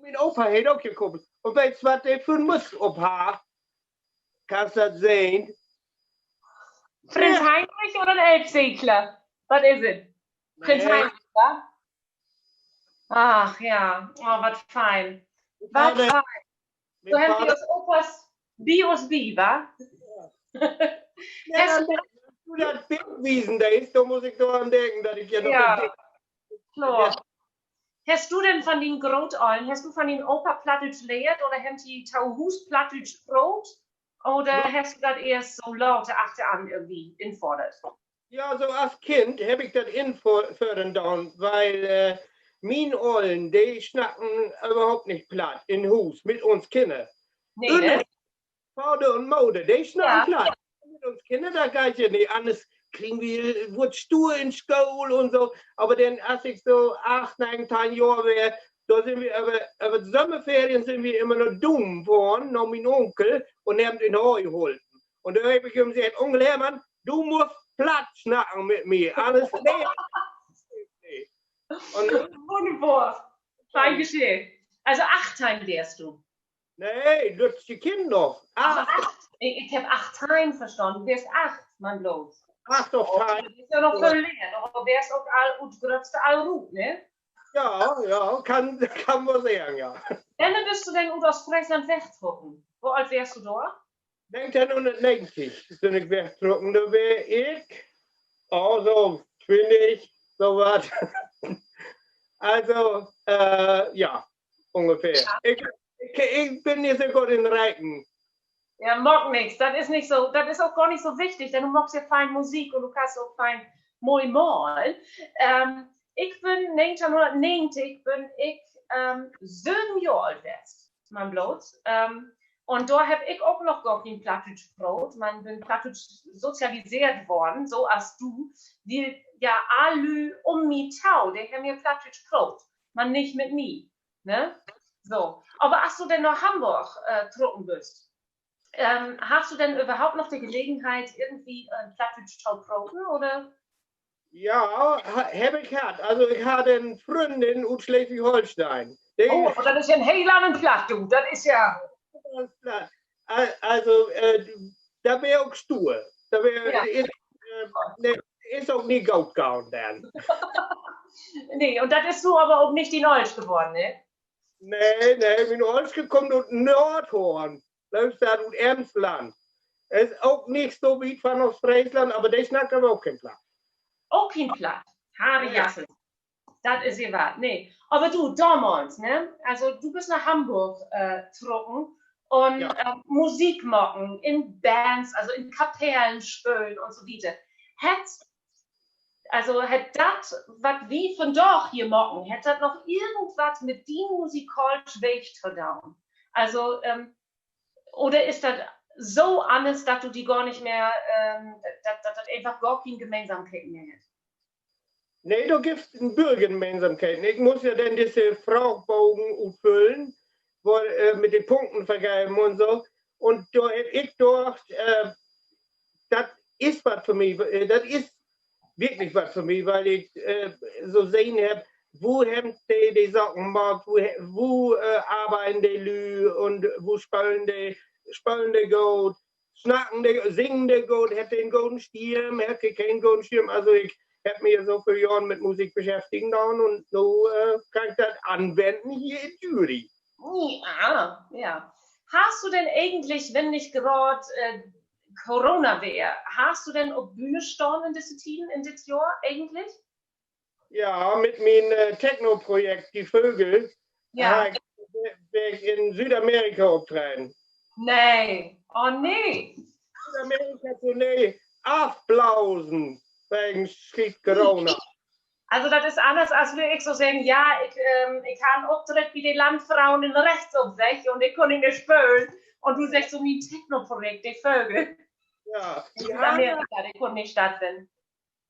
Mien Opa heet ok Jakobus. Un weetst, wat de för 'n Mütz op harr? Kannst dat sehn? Prinz Heinrich oder en Elbsegler? Wat is dat? Prinz Heinrich, wa? Ach ja, oh, wat fein. Wat fein. So hebbt wi us Opas bi us bi, wa? Wenn du dat Bild wiesen deist, denn mutt ik doran denken, dat ik ja noch, ja, kloor. Hest du denn von dien Grootöllern, hest du von dien Opa Plattdüütsch lehrt oder hebbt ji to Huus Plattdüütsch proot? Oder hest du dat eerst so later achteran irgendwie infordert? Ja, so as Kind heff ik dat inföhren daan, weil, äh, mien Ollen, de snacken överhaupt nich Platt in Huus mit uns Kinner. Nee, ne? Vader un Moder, de snacken Platt. Mit uns Kinner, dat geiht ja nich anners. Kriegen wi, wurr stuur in School un so. Aver denn, as ik so acht, negen, teihn Johr weer, dor sünd wi över, över de Sommerferien sünd wi immer na Dumen fohren, na mien Unkel, un hebbt em in Heu holpen. Un dor heff ik em seggt: Unkel Hermann, du musst Platt snacken mit mi, anners lehr ik nich. Wunnerbor. Fein Geschicht. Also achtteihn weerst du? Nee, lüttje Kind noch. Acht. Ik, ik heff achtteihn verstahn. Du weerst acht, man bloots. Acht of teihn. Du weerst ja noch veel jünger, aver weerst ok al ut, gröttste al rut, ne? Ja, ja, kann, kann man seggen, ja. Wannehr büst du denn ut Oostfreesland wegtrocken? Wo oolt weerst du dor? Negenteihnhunnertnegentig bün ik wegtrocken. Dor weer ik, oh, so twintig, so wat. Also, äh, ja, ungefähr. Ik, ik, ik bün nich so goot in Reken. Ja, maakt nix. Dat is nich so, dat is ok gor nich so wichtig, denn du maakst ja fein Musik un du kannst ok fein moi malen. Ähm, ik bün negenteihnhunnertnegentig bün ik, ähm, söven Johr oolt west, man bloots. Ähm, un dor heff ik ok noch gor keen Plattdüütsch proot, man bün plattdüütsch sozialiseert worrn, so as du, wiel ja all Lüüd üm mi to, de hebbt ja Plattdüütsch proot, man nich mit mi, ne? So. Aver as du denn na Hamborg, äh, trocken büst, ähm, harrst du denn överhaupt noch de Gelegenheit, irgendwie, äh, Plattdüütsch to proten, oder? Ja, ha-, heff ik hatt. Also, ik harr en Fründin ut Sleswig-Holsteen. Oh, dat is en heel anner Platt, du. Dat is ja Al-, also, äh, dat weer ok stuur. Dat weer, is, äh, nee, is ok nich goot gahn denn. Nee, un dat is nu aver ok nich dien Ollske worrn, ne? Nee, nee, mien Ollske kummt ut Noordhoorn. Lövst dat, ut Emsland. Is ok nich so wiet von Oostfreesland, aver de snackt aver ok keen Platt. Ok keen Platt. Harry Jassel. Dat is je wat. Nee. Aver du, domals, ne? Also, du büst na Hamborg, äh, trocken un, äh, Musik maken, in Bands, also in Kapellen spölen un so wieter. Hett, also, hett dat, wat wi vondaag hier maken, hett dat noch irgendwat mit dien musikaalsch Weeg to doon? Also, ähm, oder is dat so anners, dat du di gor nich mehr, ähm, dat, dat, dat eenfach gor keen Gemeensamkeiten mehr hest? Nee, dor gifft en beten Gemeensamkeiten. Ik muss ja denn disse Fraagbogen utfüllen, wo, äh, mit de Punkten vergeven un so. Un dor heff ik dacht, äh, dat is wat för mi. Äh, dat is wirklich wat för mi, wiel ik, äh, so sehn hebb, wo hebbt de de Saken maakt, wo, wo, äh, arbeiden de Lüüd un wo spölen de, spölen de goot, snacken de, singen de goot, hebbt de en goden Stimm, hebbt de keen goden Stimm. Also ik hebb mi so veel Johren mit Musik beschäftigen daan un nu, äh, kann ik dat anwennen hier in Thüringen. Ja, ja. Harrst du denn egentlich, wenn nich graad, äh, Corona weer, harrst du denn op Bühne stahn in disse Tieden, in dit Johr egentlich? Ja, mit mien, äh, Techno-Projekt, De Vögel, ja, weer ik in Südamerika optreden. Nee, oh nee. Südamerika-Tournee afblasen wegen Schiet Corona. Also dat is anners, as wenn ik so seggen, ja, ik, ähm, ik harr en Optritt bi de Landfrauen in Rechtsopweg un ik kunn nich mehr spölen. Un du seggst so, mien Techno-Projekt, De Vögel. Ja, in Südamerika, de kunn nich stattfinnen.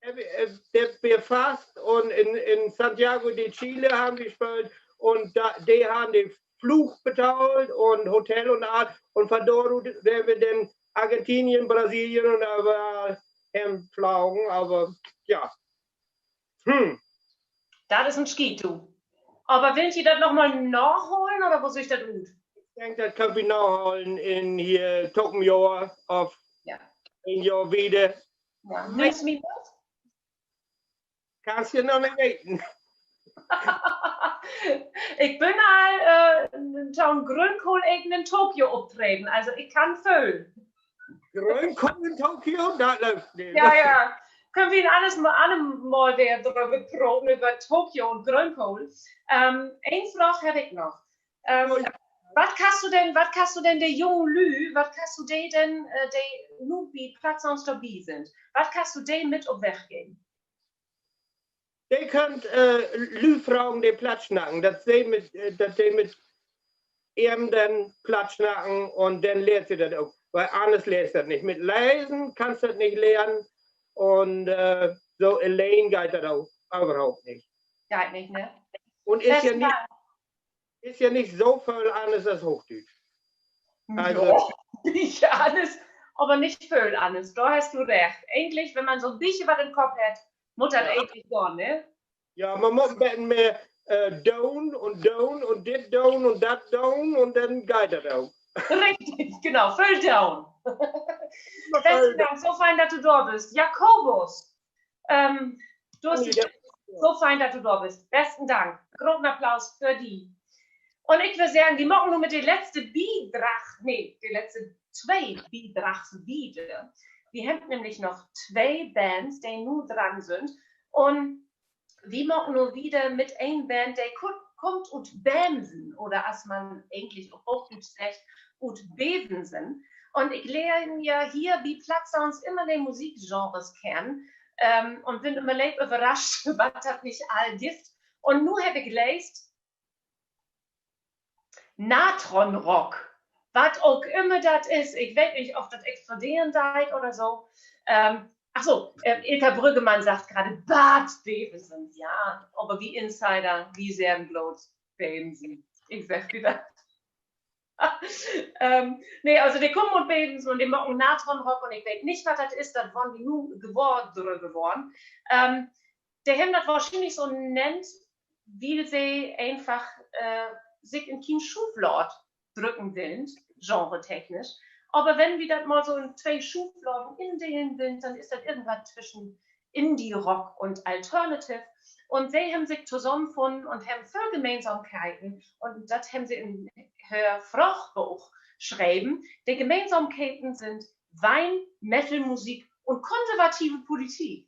Äh, dat weer fast un in, in Santiago de Chile harrn wi spöölt un de harrn de Floog betahlt un Hotel un all un van dor ut weren wi denn Argentinien, Brasilien un överall hen flagen, aver ja. Dat is en Schiet, du. Aver willt ji dat noch mal nahalen oder wo süht dat ut? Ik denk, dat köönt wi nahalen in hier tokamen Johr of een Johr wieder. Nimmst mi mit? Kannst ja noch nich weten. Ik bün al, äh, to'n Gröönkohl eten in Tokio optreden, also ik kann föhlen. Gröönkohl in Tokio? Dat löppt nich. Ja, ja. Köönt wi en anner Mal, anner Mal weer dröver proten, över Tokio un Gröönkohl. Ähm, een Fraag heff ik noch. Ähm, wat kannst du denn, wat kannst du denn de jungen Lüüd, wat kannst du de denn, äh, de nu bi Plattsounds dorbi sünd, wat kannst du de mit op Weg geven? De köönt, äh, Lüüd fragen, de Platt snacken, dat se mit, äh, dat de mit em denn Platt snacken un denn lehrt se dat ok. Wiel anners lehrst dat nich. Mit Lesen kannst dat nich lehren un, äh, so alleen geiht dat ok överhaupt nich. Geiht nich, ne? Un is ja nich, is ja nich so veel anners as Hoochdüütsch. Also, ja, nich anners, aver nich veel anners. Dor hest du recht. Egentlich, wenn man so'n beten wat in'n Kopp hett, mutt dat egentlich gahn, ne? Ja, man mutt en beten mehr, äh, doon un doon un dit doon un dat doon un denn geiht dat ok. Richtig, genau, veel doon. Besten Dank, so fein, dat du dor büst. Jakobus, ähm, du hest, so fein, dat du dor büst. Besten Dank. Groten Applaus för di. Un ik würr seggen, wi maken nu mit de letzte Bidrag, nee, de letzte twee Bidrags wieder. Wi hebbt nämlich noch twee Bands, de nu dran sünd. Un wi maken nu wieder mit een Band, de ku-, kummt ut Bemsen, oder as man egentlich op Hoochdüütsch seggt, ut Bevensen. Un ik lehr ja hier bi Plattsounds immer de Musikgenres kennen, ähm, un bün immer leep överrascht, wat dat nich all gifft. Un nu heff ik leest, Natronrock. Wat ok immer dat is. Ik weet nich, of dat exploderen deit oder so. Ähm, ach so, äh, Ilka Brüggemann sagt gerade Bad Bevensen. Ja, aver wi Insider, wi seggen blots Bevensen. Ik segg di dat. Ähm, nee, also de kummt ut Bevensen un de maken Natronrock un ik weet nich, wat dat is, dat worrn wi nu gewahr, dröver worrn. Ähm, de hebbt dat wohrschienlich so nennt, wiel se eenfach, äh, sik in kien Schuuflaad drücken willen, genretechnisch. Aver wenn wi dat mal so in twee Schuufladen indelen willen, denn is dat irgendwat twischen Indie-Rock un Alternative. Un se hebbt sik tosamenfunnen un hebbt völ Gemeensamkeiten. Un dat hebbt se in hör Fraagboog schreven. De Gemeensamkeiten sünd Wien, Metalmusik un konservative Politik.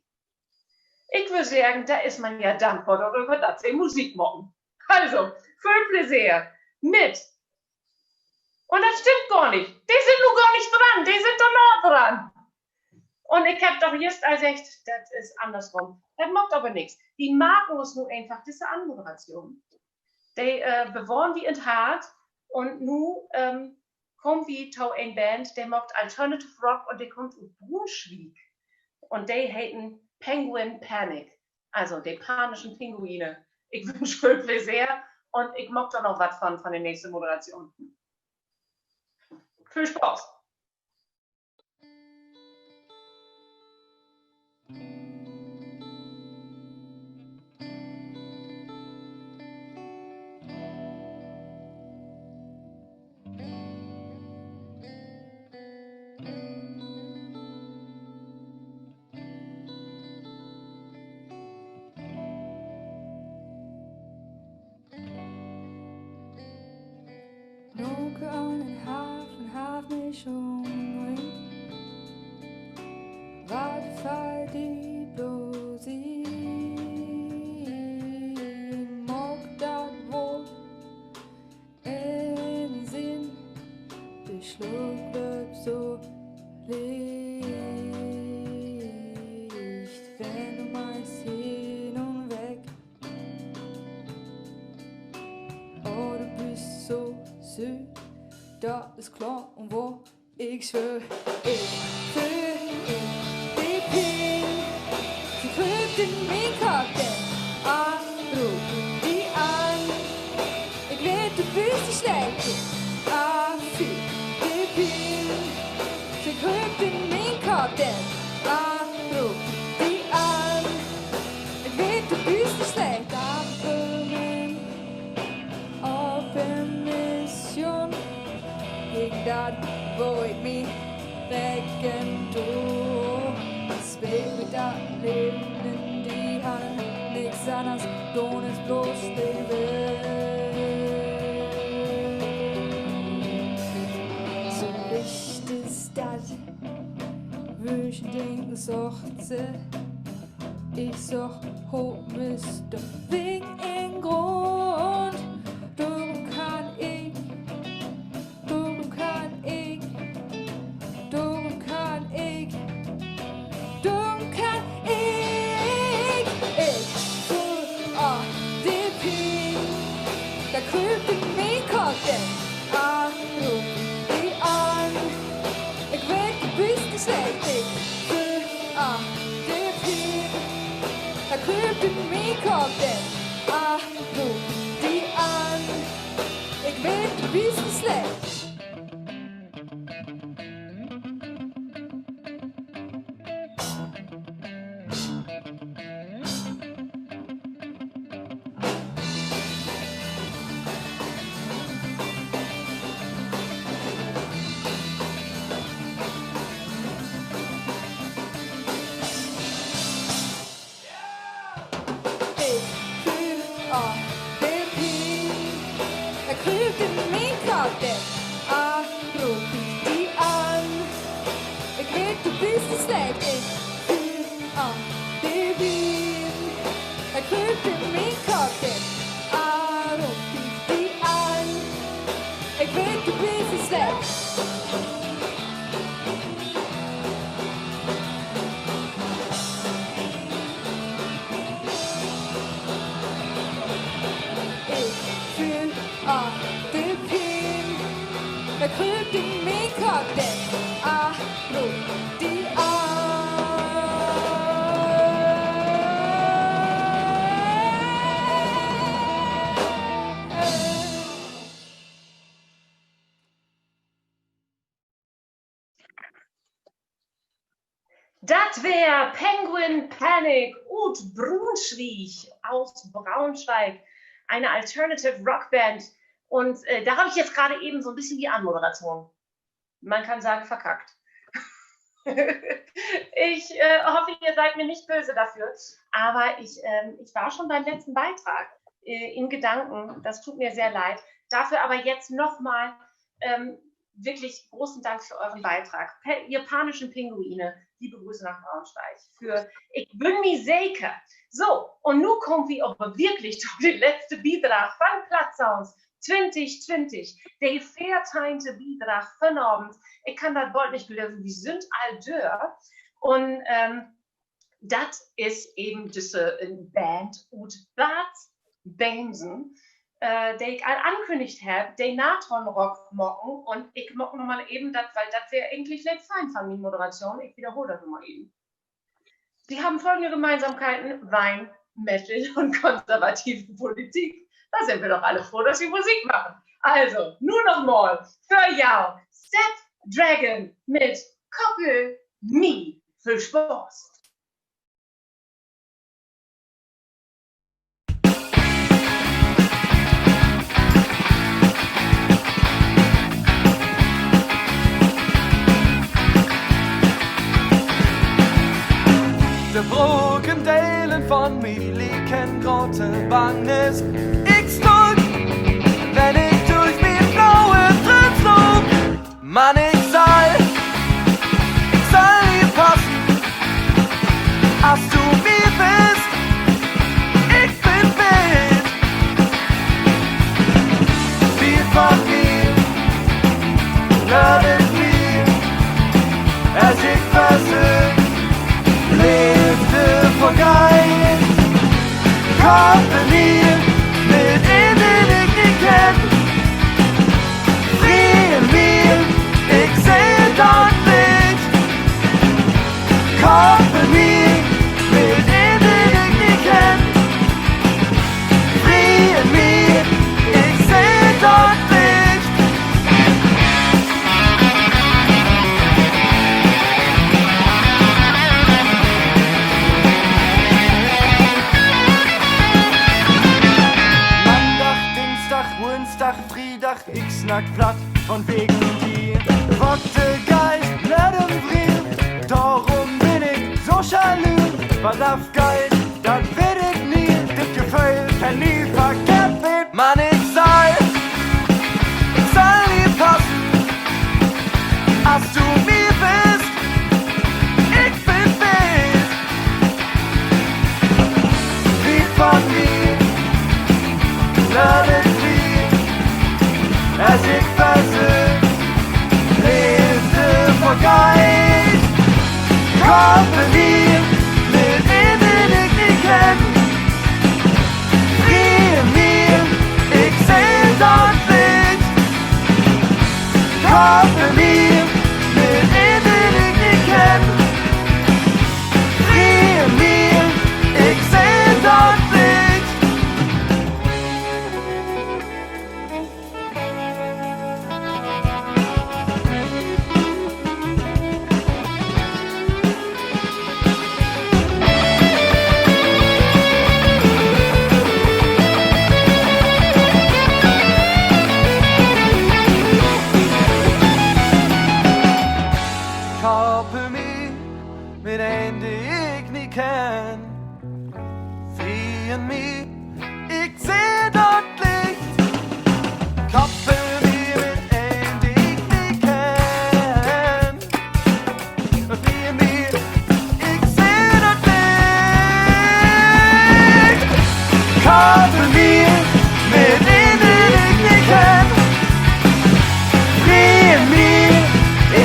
Ik würr seggen, dor is man ja dankbor doröver, dat se Musik maken. Also, völ Pleseer mit. Un dat stimmt gor nich. De sünd nu gor nich dran, de sünd dorna dran. Un ik heff doch jüst al seggt, dat is annersrüm. Dat maakt aver nix. Wi markt us nu eenfach disse Anmoderation. De, äh, bewohren wi in't Hart. Un nu, ähm, kaamt wi to en Band, de maakt Alternative Rock un de kummt ut Brunswiek. Un de heten Penguin Panic. Also de panischen Pinguine. Ik wünsch veel Pläseer un ik maak dor noch wat von, von de nächste Moderation. Veel Spaß! Noke an den Haven, hav mi schon ring. Wat fallt di blots in? Maak dat woll en Sinn, de Sloot löppt so licht, wenn du meinst, hin un weg. Oh, du büst so süß, dat is kloor un wohr. Ik swöör, ik föhl in de Ping, se krööpt in mien Kopp, denn ah, roop di an. Ik weet, du büst nich slecht, ah, föhl de Ping, se krööpt in mien Kopp, denn ah, roop di an. Ik weet, du büst nich slecht, aver op en Mission gegen dat, wo ik mi reken do. Speel mi dat Leven in de Hand, nix anners, doon is blots leven. So licht is dat, Wünschen, Denken söcht se. Ik söök, hoop, misst, doch finn en Grund. Dorüm kann ik, dorüm kann ik, dorüm kann ik, dorüm kann ik, ik föhl, ah, de Pien, de krüüpt in mien Kopp, denn ah, roop di an. Ik weet, du büst nich slecht, ik föhl, ah, de Pien, de krüüpt in mien Kopp, denn ah, roop di an. Ik weet, du büst nich slecht. Ik föhl, ah, de Pien, de krüüpt in mien Kopp, denn ah, roop di an. Ik weet, du büst nich slecht, ik föhl, ah, de Pien, de krüüpt in mien Kopp, denn ah, roop di an. Ik weet, du büst nich slecht. Ik föhl, ah, de Pien, de krüüpt in mien Kopp, denn ah, roop di an. Dat weer Penguin Panic ut Braunschweig, aus Braunschweig, eine Alternative Rock Band. Und äh, da habe ich jetzt gerade eben so ein bisschen die Anmoderation, man kann sagen, verkackt. Ich äh, hoffe, ihr seid mir nicht böse dafür, aber ich, ähm, ich war schon beim letzten Beitrag äh, in Gedanken. Das tut mir sehr leid. Dafür aber jetzt nochmal ähm, wirklich großen Dank für euren Beitrag. Pe Japanischen Pinguine, liebe Grüße nach Braunschweig. För Ik bün mi seker. So, un nu kaamt wi aver wirklich to de letzte Bidrag van Plattsounds twintig twintig. De veerteihnte Bidrag vanavend. Ik kann dat bold nich glöven, wi sünd al dör. Un ähm, dat is even düsse äh, Band ut Bad Beensen. äh, de ik al ankünnigt hebb, de Nathan-Rock maken. Un ik maak noch mal even dat, wiel dat weer egentlich leep fein van mien Moderation. Ik wedderhool dat noch mal even. Die haben folgende Gemeinsamkeiten: Wein, Metal und konservative Politik. Da sind wir doch alle froh, dass wir Musik machen. Also, nu noch mal för jo: Step Dragon mit Koppel mi. Veel Spaaß! De broken Delen von mi liegen graad de Bangnis. Ik stuck, wenn ik dörch mien blaue Drööm loop. Man ik sall, ik sall di passen, as du mi wist, ik bün wild. Wiet von mi, love it real, as ik versöök, Leevde vergeiht. Koppel mi mit een, den ik nich kenn. Free mi, ik seh dat Licht. Koppel mi mit een, den ik nich kenn. Free mi, ik seh dat Licht. Maandag, Dingsdag, Woonsdag, Friedag, ik snack Platt von wegen di. Wackt de Geist net in'n Wriev, dorüm bün ik so jalu. Wat afgeiht, dat weet ik nie. Dit Geföhl kann nie verkehrt ween. Man ik sall, ik sall di passen, as du mi wist, ik bün wild. Wiet von mi, love it real, as ik versöök, Leevde vergeiht. Koppel mi mit een, den ik nich kenn. Free mi, ik seh dat Licht. Koppel mi mit een, den ik nich kenn. Free mi, ik seh dat Licht. Koppel mi mit een, de ik nich kenn. Free mi, ik seh dat Licht. Koppel mi mit een, de ik nich kenn. Free mi, ik seh dat Licht. Koppel mi mit een, de ik nich kenn. Free mi,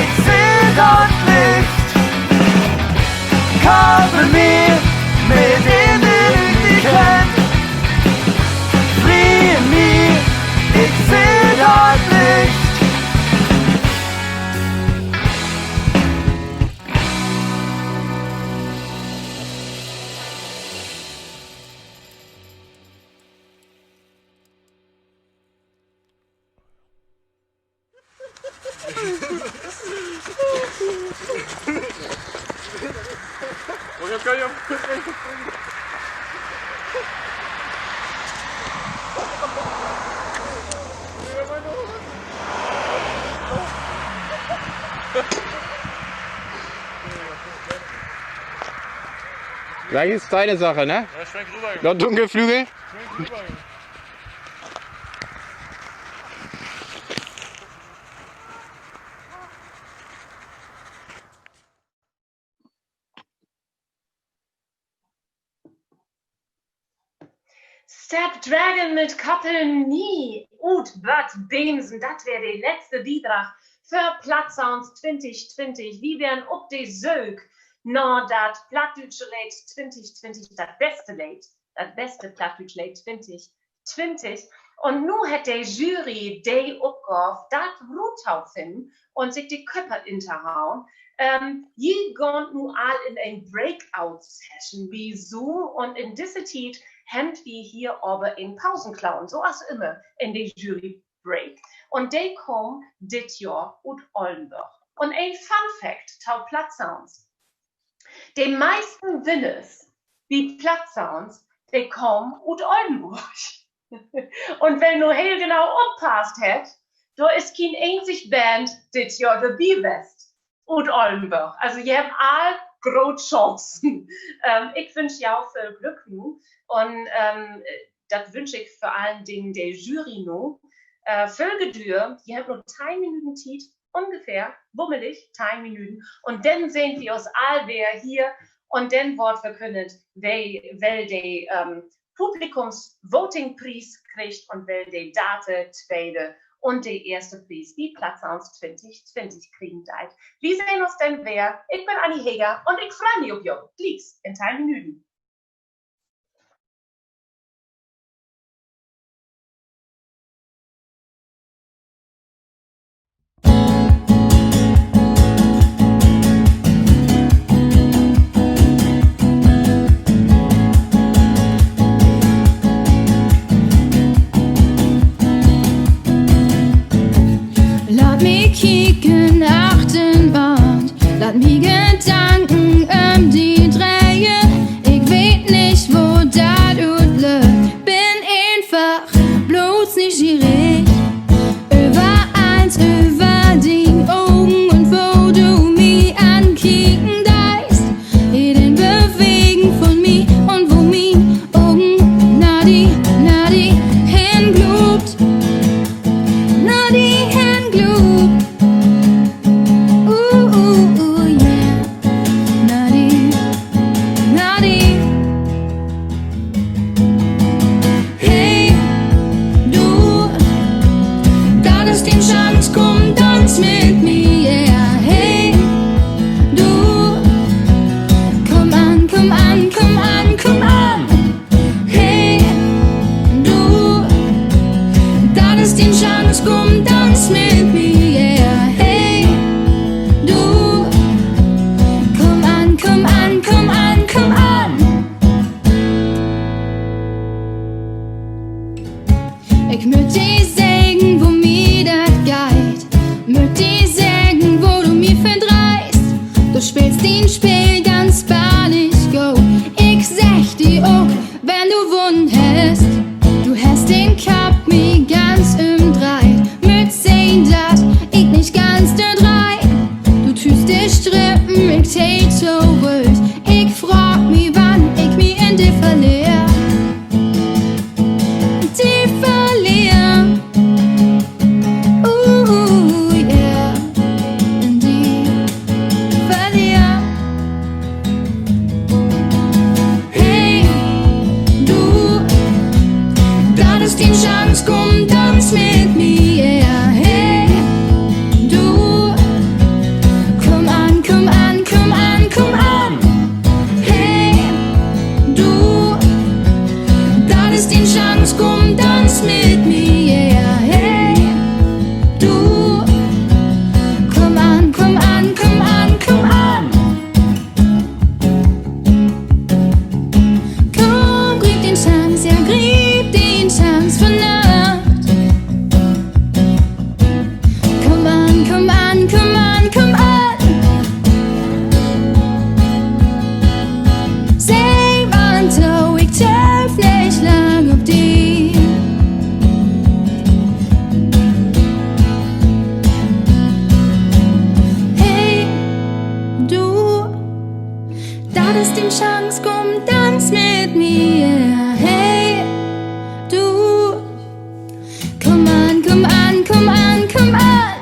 ik seh dat Licht. Koppel mi mit een, de ik nich kenn. Free mi, ik seh dat Licht. Gleich is deine Sache, ne? Ja, schwenk rüber, Junge. Noch Dunkelflügel? Schwenk rüber, Junge. Step Dragon mit Koppel mi ut Bad Bemsen. Dat weer de letzte Bidrag för Plattsounds twintig twintig. Wi weren op de Söök na dat plattdüütsche Leed twintig twintig, dat beste Leed, dat beste plattdüütsche Leed twintig twintig. Un nu hett de Jury de Opgaav, dat rut to finnen un sik de Köpp in to hauen. Ähm, ji gaht nu all in en Breakout-Session bi Zoom un in disse Tiet hebbt wi hier aver en Pausenclown, so as ümmer in de Jury-Break. Un de kaamt dit Johr ut Ollenborg. Un en Fun Fact to Plattsounds: De meisten Winners bi Plattsounds, de kaamt ut Ollenborg. Un well nu heel genau oppasst hett, dor is kien eenzig Band dit Johr dorbi west ut Ollenborg. Also, ji hebbt all groot Chancen. Ähm, ik wünsch jo völ Glück nu. Un, ähm, dat wünsch ik vör allen Dingen de Jury nu. Äh, völ Geduld, ji hebbt nu teihn Minüten Tiet, ungefähr, bummelig teihn Minüten. Un denn sehn wi us all weer hier. Un denn word verkünnet, well, well de, ähm, Publikums-Voting-Pries kriggt un well de date, tweede un de eerste Pries bi Plattsounds twintig twintig kriegen deit. Wi sehn us denn weer. Ik bün Annie Heger un ik frei mi op jo. Glieks in teihn Minüten. Laat mi kieken achter de Wand, laat mi Gedanken üm di dreihen. Ik weet nich, wo dat utlöppt, bün eenfach blots neeschierig. Över allens, över dien Ogen un wo du mi ankieken deist. Jeden Bewegen von mi un wo mien Ogen na di, na di hen gloopt. Na di hen gloopt. Uh, uh, uh, yeah. Na di, na di. Hey, du, dat is dien Chance, kumm, danz mit mi, yeah. Hey, du, kumm an, kumm an, kumm an, kumm an. Hey, du, dat is dien Chance, kumm, danz mit mi, yeah. Hey, du, kumm an, kumm an, kumm an, kumm an. Ik mutt di seggen, wo mi dat geiht. Mutt di seggen, wo du mi verdreihst. Du speelst dien Speel ganz bannig goot. Ik segg di ok, wenn du wunnen hest, du hest den Kopp mi ganz ümdreiht. Mutt sehn, dat ik nich ganz dördreih. Du tüüst de Strippen, ik tell torüch. Ik fraag mi, wann ik mi in di verleer. Di verleer. Uh, yeah. In di verleer. Hey, du, dat is dien Chance, kumm, danz mit mi, yeah. Hey, du, kumm an, kumm an, kumm an, kumm an. Hey, du, dat is dien Chance, kumm, danz mit mi, yeah. Hey, du, kumm an, kumm an, kumm an, kumm an. Kumm, griep dien Chance, ja, griep dien Chance vannacht. Kumm an, kumm an, kumm an, kumm an. Segg man to, ik tööv nich lang op di. Hey, du, dat is dien Chance, kumm, danz mit mi, yeah. Hey, du, kumm an, kumm an, kumm an, kumm an.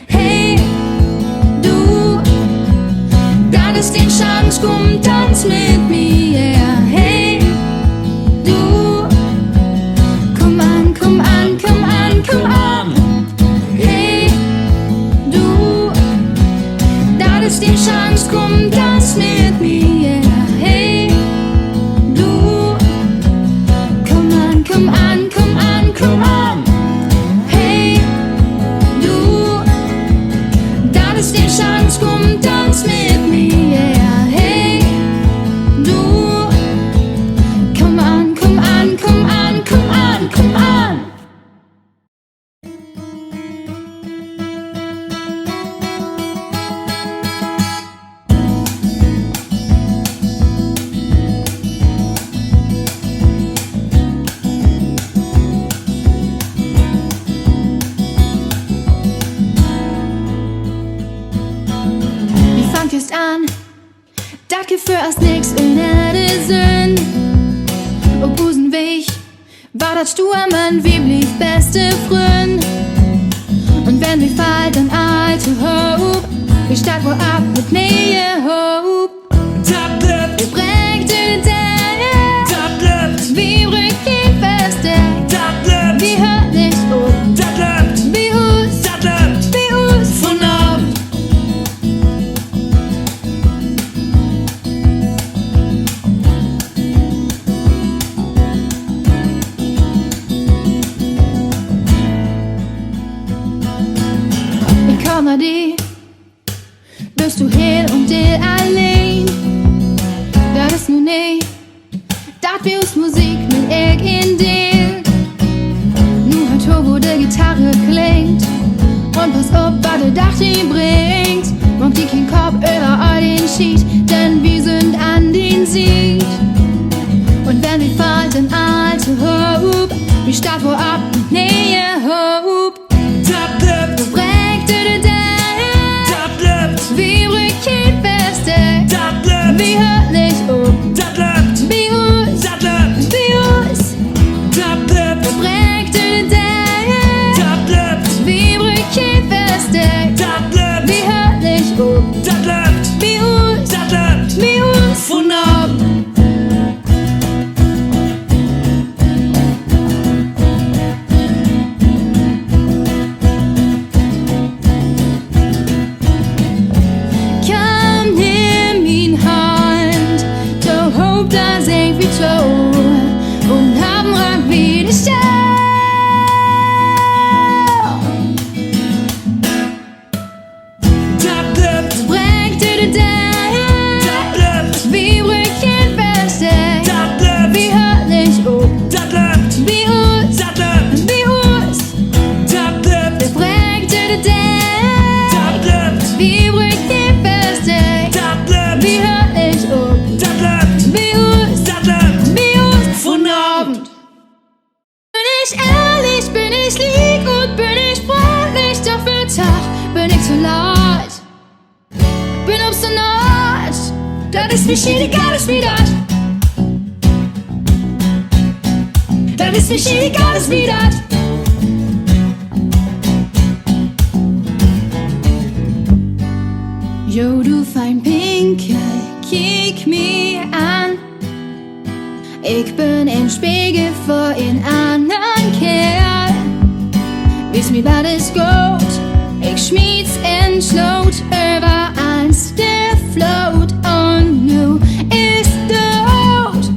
Hey, du, dat is dien Chance, kumm, danz mit mi, yeah. Hey, du, kumm an, kumm an, kumm an, kumm an. Hey, du, dat is dien Chance, kumm, danz mit mi, yeah. Hey, du, kumm an, kumm an, kumm an, kumm Is an, dat gifft för as nix ünner de Sünn. Op usen Weg weer dat stuur, man wi blievt beste Frünn. Un wenn wi fallt, denn all tohoop, wi staht woll op mit ne'e Hoop. Dat löppt. Wi breekt de Deel. Dat löppt. Wi bruukt keen Versteck. Dat löppt. Wi höört nich op. Dat löppt. Bi us. Dat löppt. Bi us. Vunavend. Ik kaam na di, büst du heel un deel alleen. Dat is nu nee, dat wi us Musik mit elkeen deelt. Nu höör to, wo de Gitarre klingt, un pass op, wat de Dag di bringt. Maak di keen Kopp över all den Schiet, denn wi sünd an dien Siet. Un wenn wi fallt, denn all tohoop, wi staht woll op mit ne'e Hoop. Dat löppt. Wi breekt de Deel. Dat löppt. Wi bruukt keen Versteck. Dat löppt. Wi höört nich op. Dat löppt. Bi us. Dat löppt. Bi us. Dat löppt. Wi breekt de Deel. Dat löppt. Wi bruukt keen Versteck. Dat löppt. Wi höört nich op. Dat löppt. Bi us. Dat löppt. Bi us. Vunavend. Kumm, nimm mien Hand, tohoop, dor sing wi to, un hebben raak wi de Stadt. Dat löppt. Breekt de Deel. Dat löppt. Wi bruukt keen Versteck. Dat löppt. Wi höört nich op. Dat löppt. Bi us. Dat löppt. Bi us. Dat löppt. Wi breekt de Deel. Dat löppt. Wi bruukt keen Versteck. Dat löppt. Wi höört nich op. Dat löppt. Bi us. Dat löppt. Bi us. Vunavend. Bün ik ehrlich, bün ik liek ut, bün ik fründlich, doch vandaag bün ik to laat. Bün op de Nacht, dat is mi schietegal, is mi dat. Dat is mi schietegal, is mi dat. Jo, du fien Pinke, kiek mi an. Ik bün en Spegel för en annern Keerl. Wies mi, wat is goot, ik smiet in Sloot, över allens de Floot. Un nu is doot,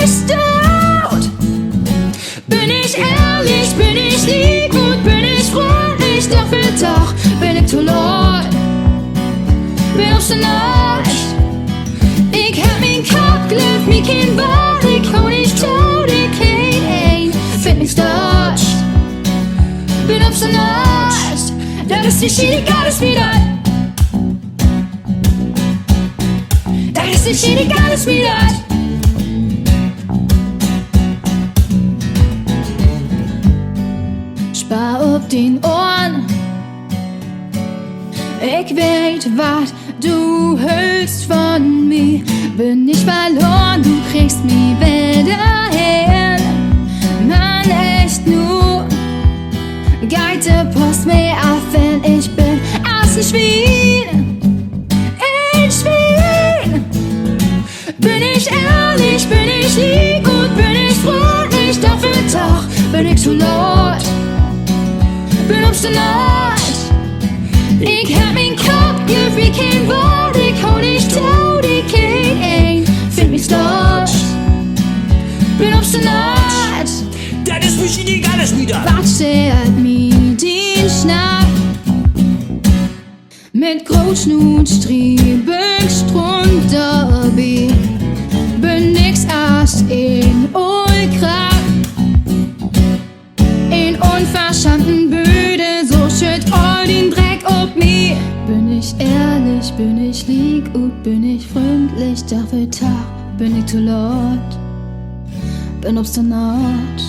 is doot. Bün ik ehrlich, bün ik liek ut, bün ik fründlich, doch vandaag bün ik to laat. Bün op de Nacht. Ik hebb mien Kopp, glööv mi keen Woort, ik hör nich to di, keen een findt mi staad. Bün op de Nacht, dat is mi schietegal, is mi dat. Dat is mi schietegal, is mi dat. Spaar op dien Ohren. Ik weet, wat du hölst von mi. Bün nich verloren, du kriggst mi wedder hen. Man echt, nu geiht de Post mi af, wenn ik bün as en Swien. En Swien. Bün ik ehrlich, bün ik liek ut, bün ik fründlich, doch vandaag bün ik to laat. Bün op de Nacht. Ik hebb mien Kopp, glööv mi keen Woort, ik hör nich to di, keen een findt mi staad. Bün op de Nacht. Dat is mi schietegal, is mi dat. Wat scheert mi dien Snack? Mit groot Snuut, Striebeck, Strump dorbi. Bün nix as en Oolkraak. En unverschämten Bödel, so schütt all dien Dreck op mi. Bün ik ehrlich, bün ik liek ut, bün ik fründlich, doch vandaag bün ik to laat. Bün op de Nacht.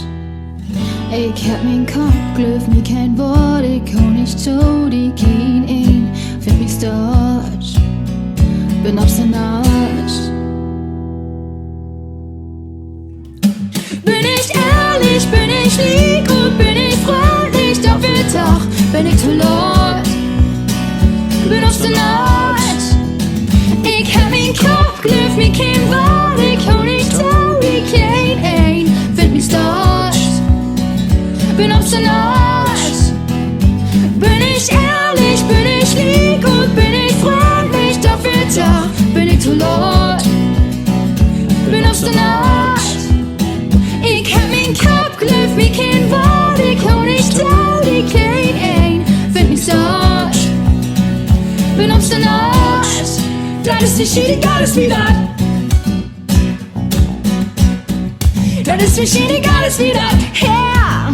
Ik hebb mien Kopp, glööv mi keen Woort, ik hör nich to di, keen een findt mi staad. Bün obstinat. Bün ik ehrlich, bün ik liek ut, bün ik fründlich, doch weer doch, bün ik to laat. Bün obstinat. Ik heff mien Kopp, glööv mi keen Woort, ik höör nich to, ik keen een, finn mi staad. Bün obstinat. Bün ik ehrlich, bün ik liek ut, bün ik fründlich, doch weer doch, bün ik to laat. Bün obstinat. Ik heff mien Kopp, glööv mi keen Woort, ik höör nich to, ik keen een, finn mi staad. Bün obstinat. Dat is de Schiet, egal is mi wat. Dat is de Schiet, egal is mi wat. Ja!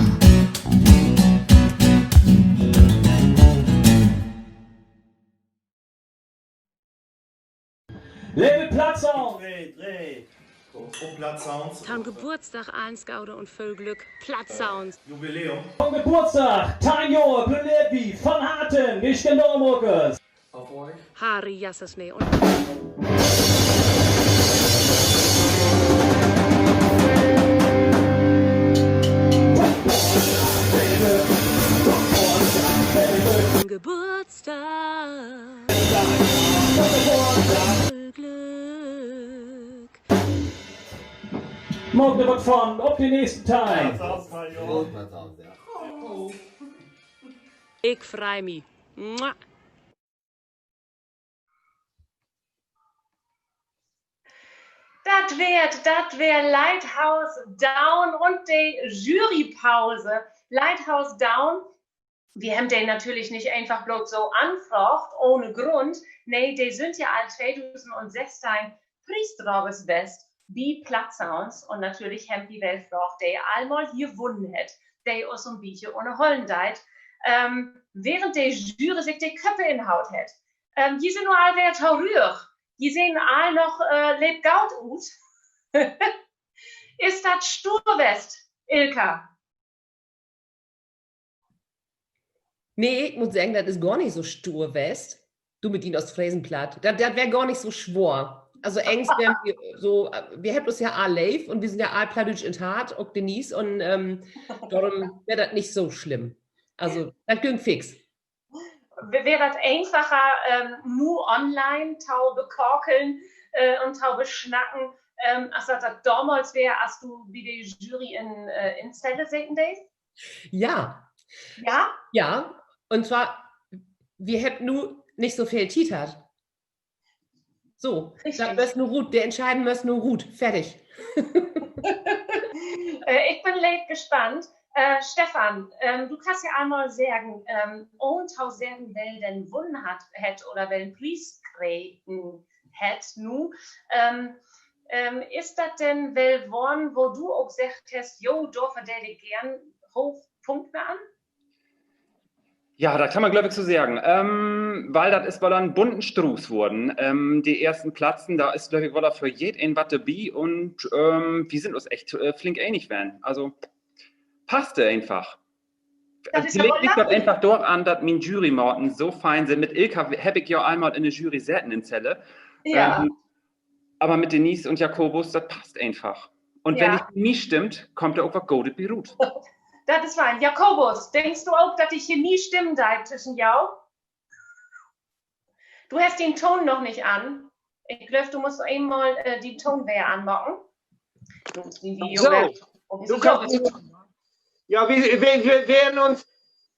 Leve Plattsounds! Twee, dree. Op, op Plattsounds. To'n Geburtsdag allens Gode un völ Glück. Plattsounds. Jubiläum. To'n Geburtsdag, teihn Johr, gratuleert wi von Harten, de Skandalmakers. Harry Jasses, nee, un Geburtstag. Glück. Maakt dor wat von, op de nächsten teihn. Ik frei mi. Dat weer, dat weer Lighthouse Down un de Jurypause. Lighthouse Down, wi hebbt de natürlich nich eenfach bloot so anfraagt, ahn Grund. Nee, de sünd ja al tweedusend un sessteihn Priesdragers west bi Plattsounds. Un natürlich hebbt wi well fraagt, de al mal hier wunnen hett, de us so'n bietje ünnerhollen deit, während de Jury sik de Köppe inhaut hett. Ji sünd nu al weer torügg. Ji sehn all noch leep goot ut. Is dat stuur west, Ilka? Nee, ik mutt seggen, dat is gor nich so stuur west. Du mit dien Oostfresenplatt. Dat, dat weer gor nich so swoor. Also, egens weer wi so, wi hebbt us ja all leev un wi sünd ja all plattdüütsch in't Hart, ok Denise, un dorüm weer dat nich so slimm. Also, dat güng fix. Weer dat eenfacher, nu online to bekakeln un to besnacken, as dat, dat domals weer, as du bi de Jury in, in Zelle seten deest? Ja. Ja? Ja. Un twaar, wi hebbt nu nich so veel Tiet hatt. So, dat möss nu rut, de Entscheiden möss nu rut. Fertig. Ik bün leep gespannt. Stefan, du kannst ja eenmal seggen, ahn to seggen, well denn wunnen hett oder wellen Pries kregen hett nu, is dat denn well worrn, wo du ok seggt hest: Jo, dor verdeel ik geern hooch Punkten an? Ja, dat kann man, glööv ik, so seggen. Wiel dat is woll en bunten Struuß worrn. De eersten Platzen, dor is, glööv ik, woll för jedeen wat dorbi un wi sünd us echt flink enig ween. Also, passt eenfach. Villicht liggt dat eenfach doran, dat mien Jurymaten so fein sünd. Mit Ilka heff ik ja eenmal in de Jury seten in Celle. Aver mit Denise un Jakobus, dat passt eenfach. Un wenn de Chemie stimmt, kummt dor ok wat Godes bi rut. Dat is wohr. Jakobus, denkst du ok, dat de Chemie stimmen deit twüschen jo? Du hest dien Toon noch nich an. Ik glööv, du musst eenmal dien Toon weer anmaken. Ja, wi, wi, wi weren uns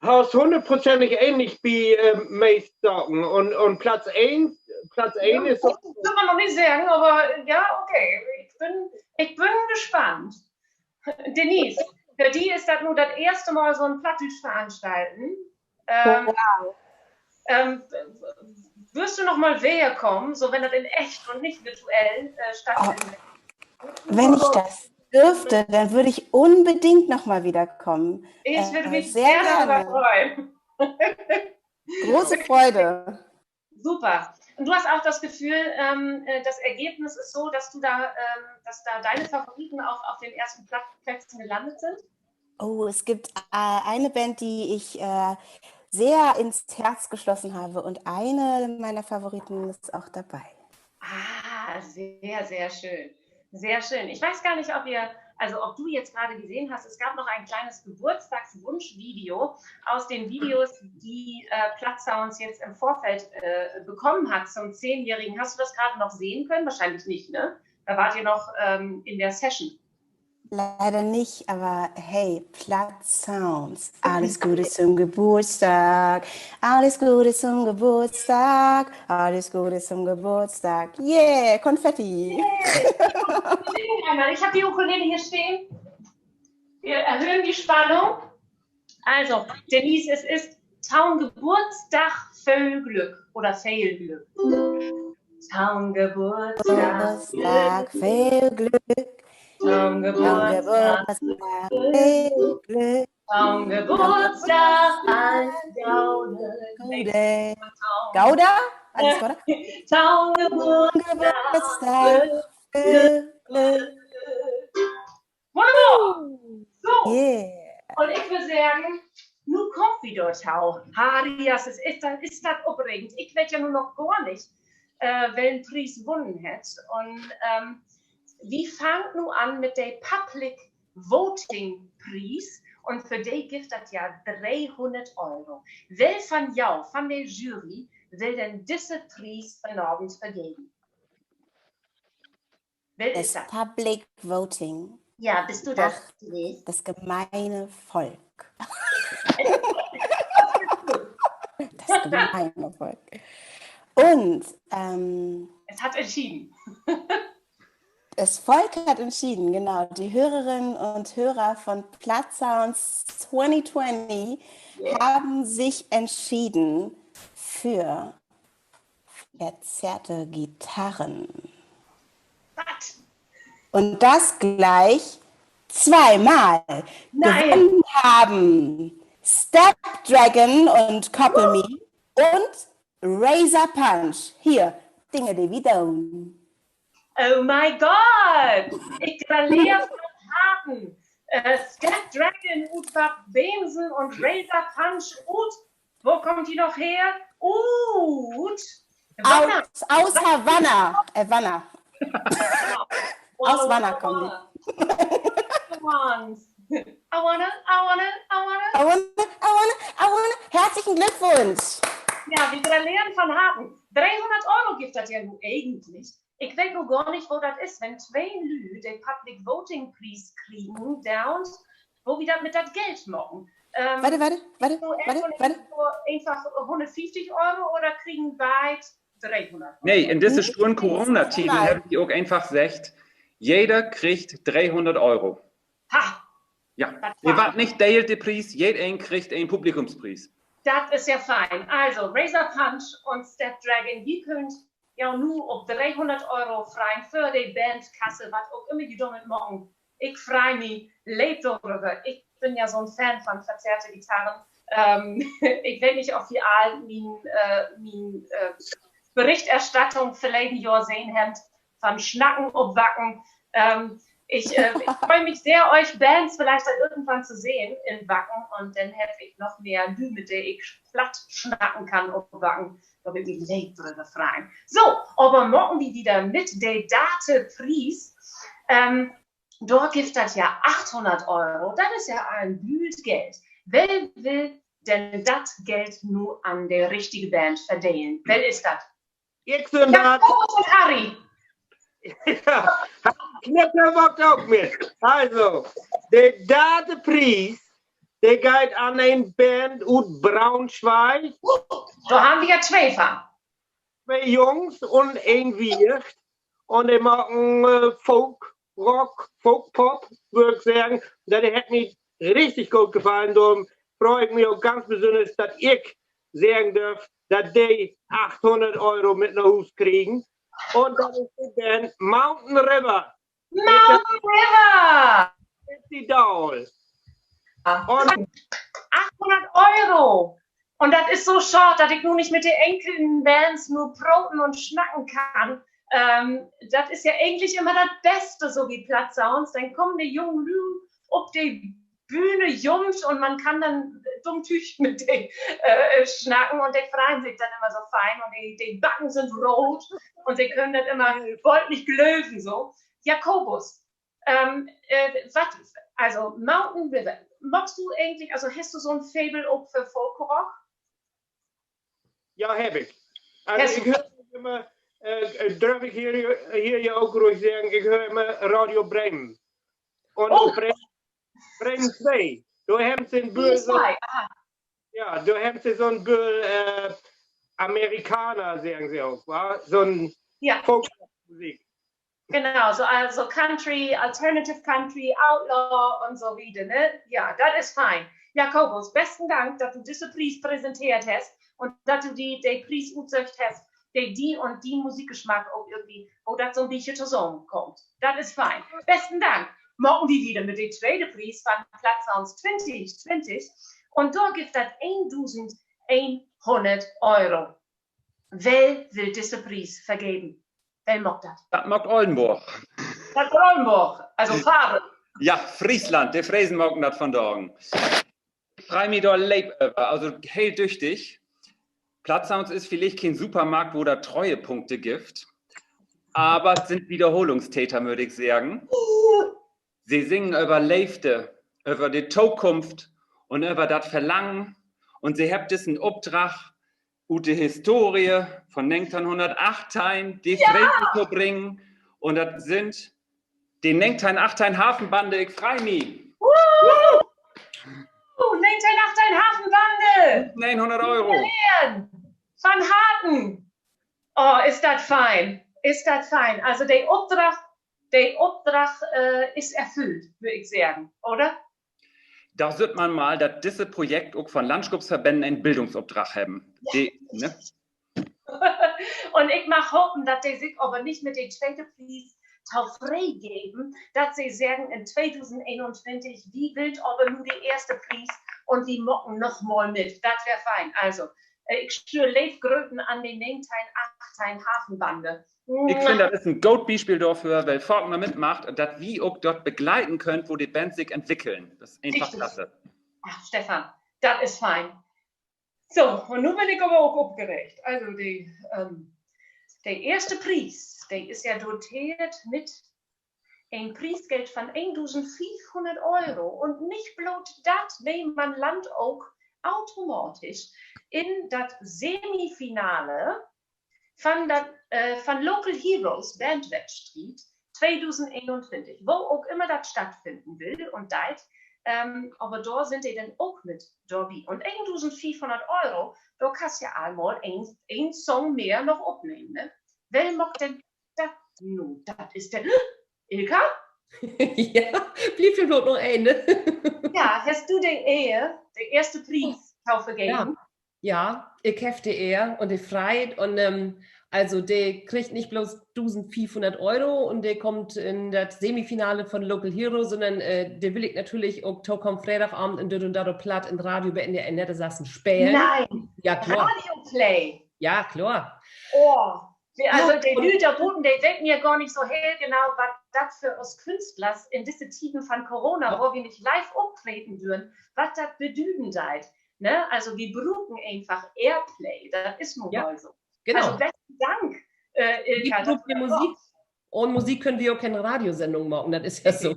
haast hunnertprozentig enig bi meist Saken. Un, un Platz een, Platz een is, dörf man noch nich seggen, aver ja, okay. Ik bün, ik bün gespannt. Denise, för di is dat nu dat eerste Mal so'n plattdüütsch Veranstalten. Würrst du noch mal wedderkamen, so wenn dat in echt un nich virtuell stattfinnen deit? Wenn ich das dürfte, dann würde ich unbedingt noch mal wiederkommen. Sehr gerne. Große Freude. Super. Und du hast auch das Gefühl, das Ergebnis ist so, dass du da, dass da deine Favoriten auch auf den ersten Pla-, Plätzen gelandet sind? Oh, es gibt, äh, eine Band, die ich, äh, sehr ins Herz geschlossen habe und eine meiner Favoriten ist auch dabei. Sehr, sehr schön. Sehr schön. Ich weiß gar nicht, ob ihr, also ob du jetzt gerade gesehen hast, es gab noch ein kleines Geburtstagswunschvideo aus den Videos, die äh, Plattsounds jetzt im Vorfeld äh, bekommen hat zum Zehnjährigen. Hast du das gerade noch sehen können? Wahrscheinlich nicht, ne? Da wart ihr noch ähm, in der Session. Leider nicht, aber hey, Platt Sounds. Alles Gute zum Geburtstag. Alles Gute zum Geburtstag. Alles Gute zum Geburtstag. Yeah, Konfetti. Einmal, ich habe die Ukulele hier stehen. Wir erhöhen die Spannung. Also, Denise, es ist taun Geburtsdag veel Glück oder veel Glück. Taun Geburtsdag Geburtstag veel Glück. Taun Taun Geburtsdag Geburtstag veel Glück. Taun Geburtsdag alles Gode. Gode. Gouda? Alles Gode? Taun Taun Geburtstag Geburtstag veel Glück. Wunnerbor. So. Yeah. Un ik würr seggen, nu kaamt wi dorto. Harry, is, is, dat, is dat opregend. Ik weet ja nu noch gor nich, äh, well en Pries wunnen hett. Un ähm, wi fangt nu an mit de Public Voting Pries. Un för de gifft dat ja dreehunnert Euro. Well van jo, van de Jury, will denn disse Pries vanavend vergeven? Well is dat? Public Voting. Ja, büst du dat? Ach, das gemeine Volk. Das gemeine Volk. Und ähm, es hat entschieden. Das Volk hat entschieden, genau. Die Hörerinnen und Hörer von Platt Sounds twenty twenty haben sich entschieden für verzerrte Gitarren. Wat? Und das gleich zweimal. Nein. Gewonnen haben Step Dragon und Copy Me und Razor Punch. Hier, Dinge, die wir tun. Oh my God! Ik graleer van Harten. Äh, Step Dragon ut Bad Bevensen un Razor Punch ut, wo kaamt de noch her? Ut Havanna. Aus, aus Havanna. Äh, Havanna. Aus Havanna kommen die. I wanna, I wanna, I wanna. I wanna, I wanna, I wanna. Herzlichen Glückwunsch. Ja, wi graleert van Harten. Dreehunnert Euro gifft dat ja nu egentlich. Ik weet nu gor nich, wo dat is, wenn twee Lüüd de Public Voting Pries kriegen, denn, wo wi dat mit dat Geld maken. Warte, warte, warte, warte, warte. Eenfach hunnertfieftig Euro oder kriegen beid dreehunnert Euro? Nee, in disse sture Corona-Tieden heff ik ok eenfach seggt, jeder kriggt dreehunnert Euro. Ha! Ja, de warrt nich deelt, de Pries, jedeen kriggt en Publikumspries. Dat is ja fein. Also, Razor Punch un Step Dragon, ji köönt jo nu op dreehunnert Euro freien för de Bandkasse, wat ok ümmer ji dormit maken. Ik frei mi leep doröver. Ik bün ja so'n Fan van verzerrte Gitarren. Ähm, ik weet nich, of ji all mien, äh, mien äh, Berichterstattung verleden Johr sehn hebbt, van Snacken op Wacken. Ähm, ich äh, ich freue mich sehr, euch Bands vielleicht dann irgendwann zu sehen in Wacken. Un denn heff ik noch mehr Lüüd, mit de ik Platt snacken kann op Wacken. Dor bün ik leep dröver freien. So, aver maken wi wieder mit de date Pries. Ähm, dor gifft dat ja achthunnert Euro. Dat is ja al en Bült Geld. Well will denn dat Geld nu an de richtige Band verdelen? Well is dat? Ik bün dat. Groot un Harry. Ja, Knipper maakt ok mit. Also, de date Pries, de geiht an en Band ut Braunschweig. Dor hebbt wi ja twee van. Twee Jungs un een Wicht. Un de maken äh, Folk, Rock, Folk, Pop, wöör ik seggen. Dat hett mi richtig goot gefallen. Dorüm frei ik mi ok ganz besünners, dat ik seggen dörf, dat de achthunnert Euro mit na Huus kriegen. Un dat is de Band Mountain River. Mountain River! Betsy Dahl. Un achthunnert Euro! Un dat is so schaad, dat ik nu nich mit de enkelten Bands nu proten un snacken kann. Ähm, dat is ja egentlich ümmer dat Beste, so bi Plattsounds. Denn kaamt de jungen Lüüd op de Bühne jumpt un man kann denn dumm Tüüg mit de, äh, snacken un de freien sik denn immer so fein un de, de Backen sünd root un se köönt dat immer woll nich glöven, so. Jakobus, ähm, äh, wat, also, Mountain River, maakst du egentlich, also, hest du so'n Faible ok för Folkrock? Ja, heff ik. Also, ik höör immer, äh, äh, dröff ik hier, hier ja ok ruhig seggen, ik höör immer Radio Bremen. Un Bremen, Bremen twee. Dor hebbt se en Bült, ja, dor hebbt se so'n Bült, äh, Americana, seggen se ok, wa? So'n Volksmusik. Genau, so, also Country, Alternative Country, Outlaw un so wieder, ne? Ja, dat is fein. Jakobus, besten Dank, dat du disse Pries präsenteert hest un dat du di de Pries utsöcht hest, de di un dien Musikgeschmack ok irgendwie, wo dat so'n bietje tosamenkummt. Dat is fein. Besten Dank. Maken wi wieder mit de tweede Pries van Plattsounds twintig twintig. Un dor gifft dat eendusendehnhunnert Euro. Well will disse Pries vergeven? Well maakt dat? Dat maakt Ollenborg. Dat maakt Ollenborg, also Farven. Ja, Friesland, de Fresen maakt dat vandagen. Ik frei mi dor leep över, also heel düchtig. Plattsounds is villicht keen Supermarkt, wo dat Treuepunkte gifft, aver sünd Wiederholungstäter, mööt ik seggen. Se singen över Leevde, över de Tokunft un över dat Verlangen. Un se hebbt dissen Opdrag, ut de Historie von negenteihnhunnertachteihn de Fresen to bringen. Un dat sünd de negenteihnhunnertachteihn Hafenbande, ik frei mi. Negenteihnhunnertachteihn Hafenbande! Eenhunnert Euro. Van Harten! Oh, is dat fein. Is dat fein. Also de Opdrag, de Opdrag, äh, is erfüllt, wöör ik seggen, oder? Dor süht man mal, dat disse Projekt ok von Landschopsverbänden en Bildungsopdrag hebben. De, ne? Un ik mag hopen, dat de sik aver nich mit de tweede Pries tofree geven, dat se seggen in tweedusendeenuntwintig, wi willt aver nu de eerste Pries un wi maken noch mal mit. Dat weer fein. Also, äh, ik stüer leev Gröten an de negenteihnhunnertachteihn Hafenbande. Ik finn, dat is en goot Bispeel dorför, well faken dor mitmaakt, dat wi ok dor begleiten köönt, wo de Bands sik entwickeln. Dat is eenfach klasse. Ach, Stefan, dat is fein. So, un nu bün ik aver ok opgeregt. Also, de, ähm, de eerste Pries, de is ja doteert mit en Priesgeld van eendusenddreehunnert Euro. Un nich bloot dat, nee, man landt ok automatisch in dat Semifinale van dat, äh, van Local Heroes Bandwettstriet tweedusendeenuntwintig, wo ok immer dat stattfinnen will un deit, ähm, aver dor sünd de denn ok mit dorbi. Un eendusenddreehunnert Euro, dor kannst ja al mal en, en Song mehr noch opnehmen, ne? Well maakt denn dat nu? Dat is de, Ilka? Ja, blifft ja bloot noch een, ne? Ja, hest du de Ehr, de eerste Pries to vergeven? Ja, ik heff de Ehr un de Freid un, ähm, also, de kriggt nich blots dusendveerhunnert Euro un de kummt in dat Semifinale von Local Hero, sünnern, äh, de will ik natürlich ok tokamen Freedagavend in Düt un Dat op Platt in Radio bi N D R Neddersassen spelen. Ja, kloor. Radioplay. Ja, kloor. Oh, also, de Lüüd dor buten, de weten ja gor nich so heel genau, wat dat för us Künstlers in disse Tieden von Corona, wo wi nich live optreden dörven, wat dat bedüden deit. Ne? Also, wi bruken eenfach Airplay. Dat is nu mal so. Also, besten Dank, äh, Ilka. Ahn Musik köönt wi ok keen Radiosendung maken, dat is ja so.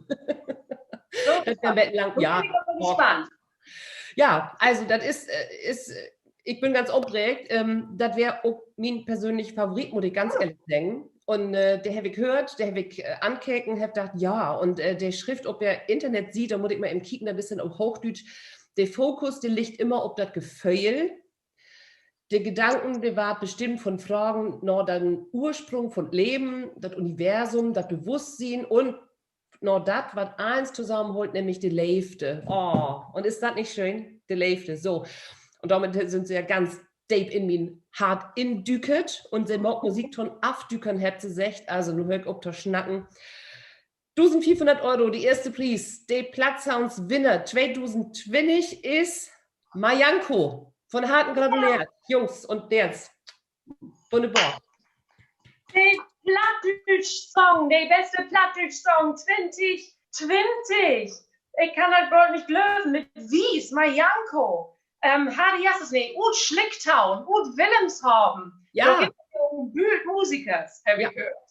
Dat weer en beten lang, ja. Ja, also, dat is, äh, is, ik bün ganz opreegt, ähm, dat weer ok mien persönlich Favorit, mutt ik ganz ehrlich seggen. Un, äh, de heff ik höört, de heff ik, äh, ankeken, heff dacht, ja, un, äh, de schrifft op de Internetsiet, dor mutt ik mal even kieken, dat is denn op Hoochdüütsch: De Fokus, de liggt immer op dat Geföhl. De Gedanken, de warrt bestimmt von Fragen na den Ursprung von Leven, dat Universum, dat Bewusstsien un na dat, wat allens tosamenhollt, nämlich de Leevde. Oh, un is dat nich schöön? De Leevde, so. Un dormit sünd se ja ganz deep in mien Hart indükt un se maakt Musik to'n Afdüken, hebbt se seggt. Also, nu höör ik op to snacken. Dusendveerhunnert Euro, de eerste Pries, de Plattsounds-Winner tweedusendtwintig is Majanko. Von Harten gratuleert, Jungs un Deerns. Wunnerbor. De Plattdüütsch-Song, de beste Plattdüütsch-Song twintig twintig. Ik kann dat blot nich glöven, mit Wies, Majanko. Ähm, Harry Jasses, nee, ut Slicktown, ut Willemshaven. Ja. Dor gifft dat ja ok en Bült Musikers, heff ik höört.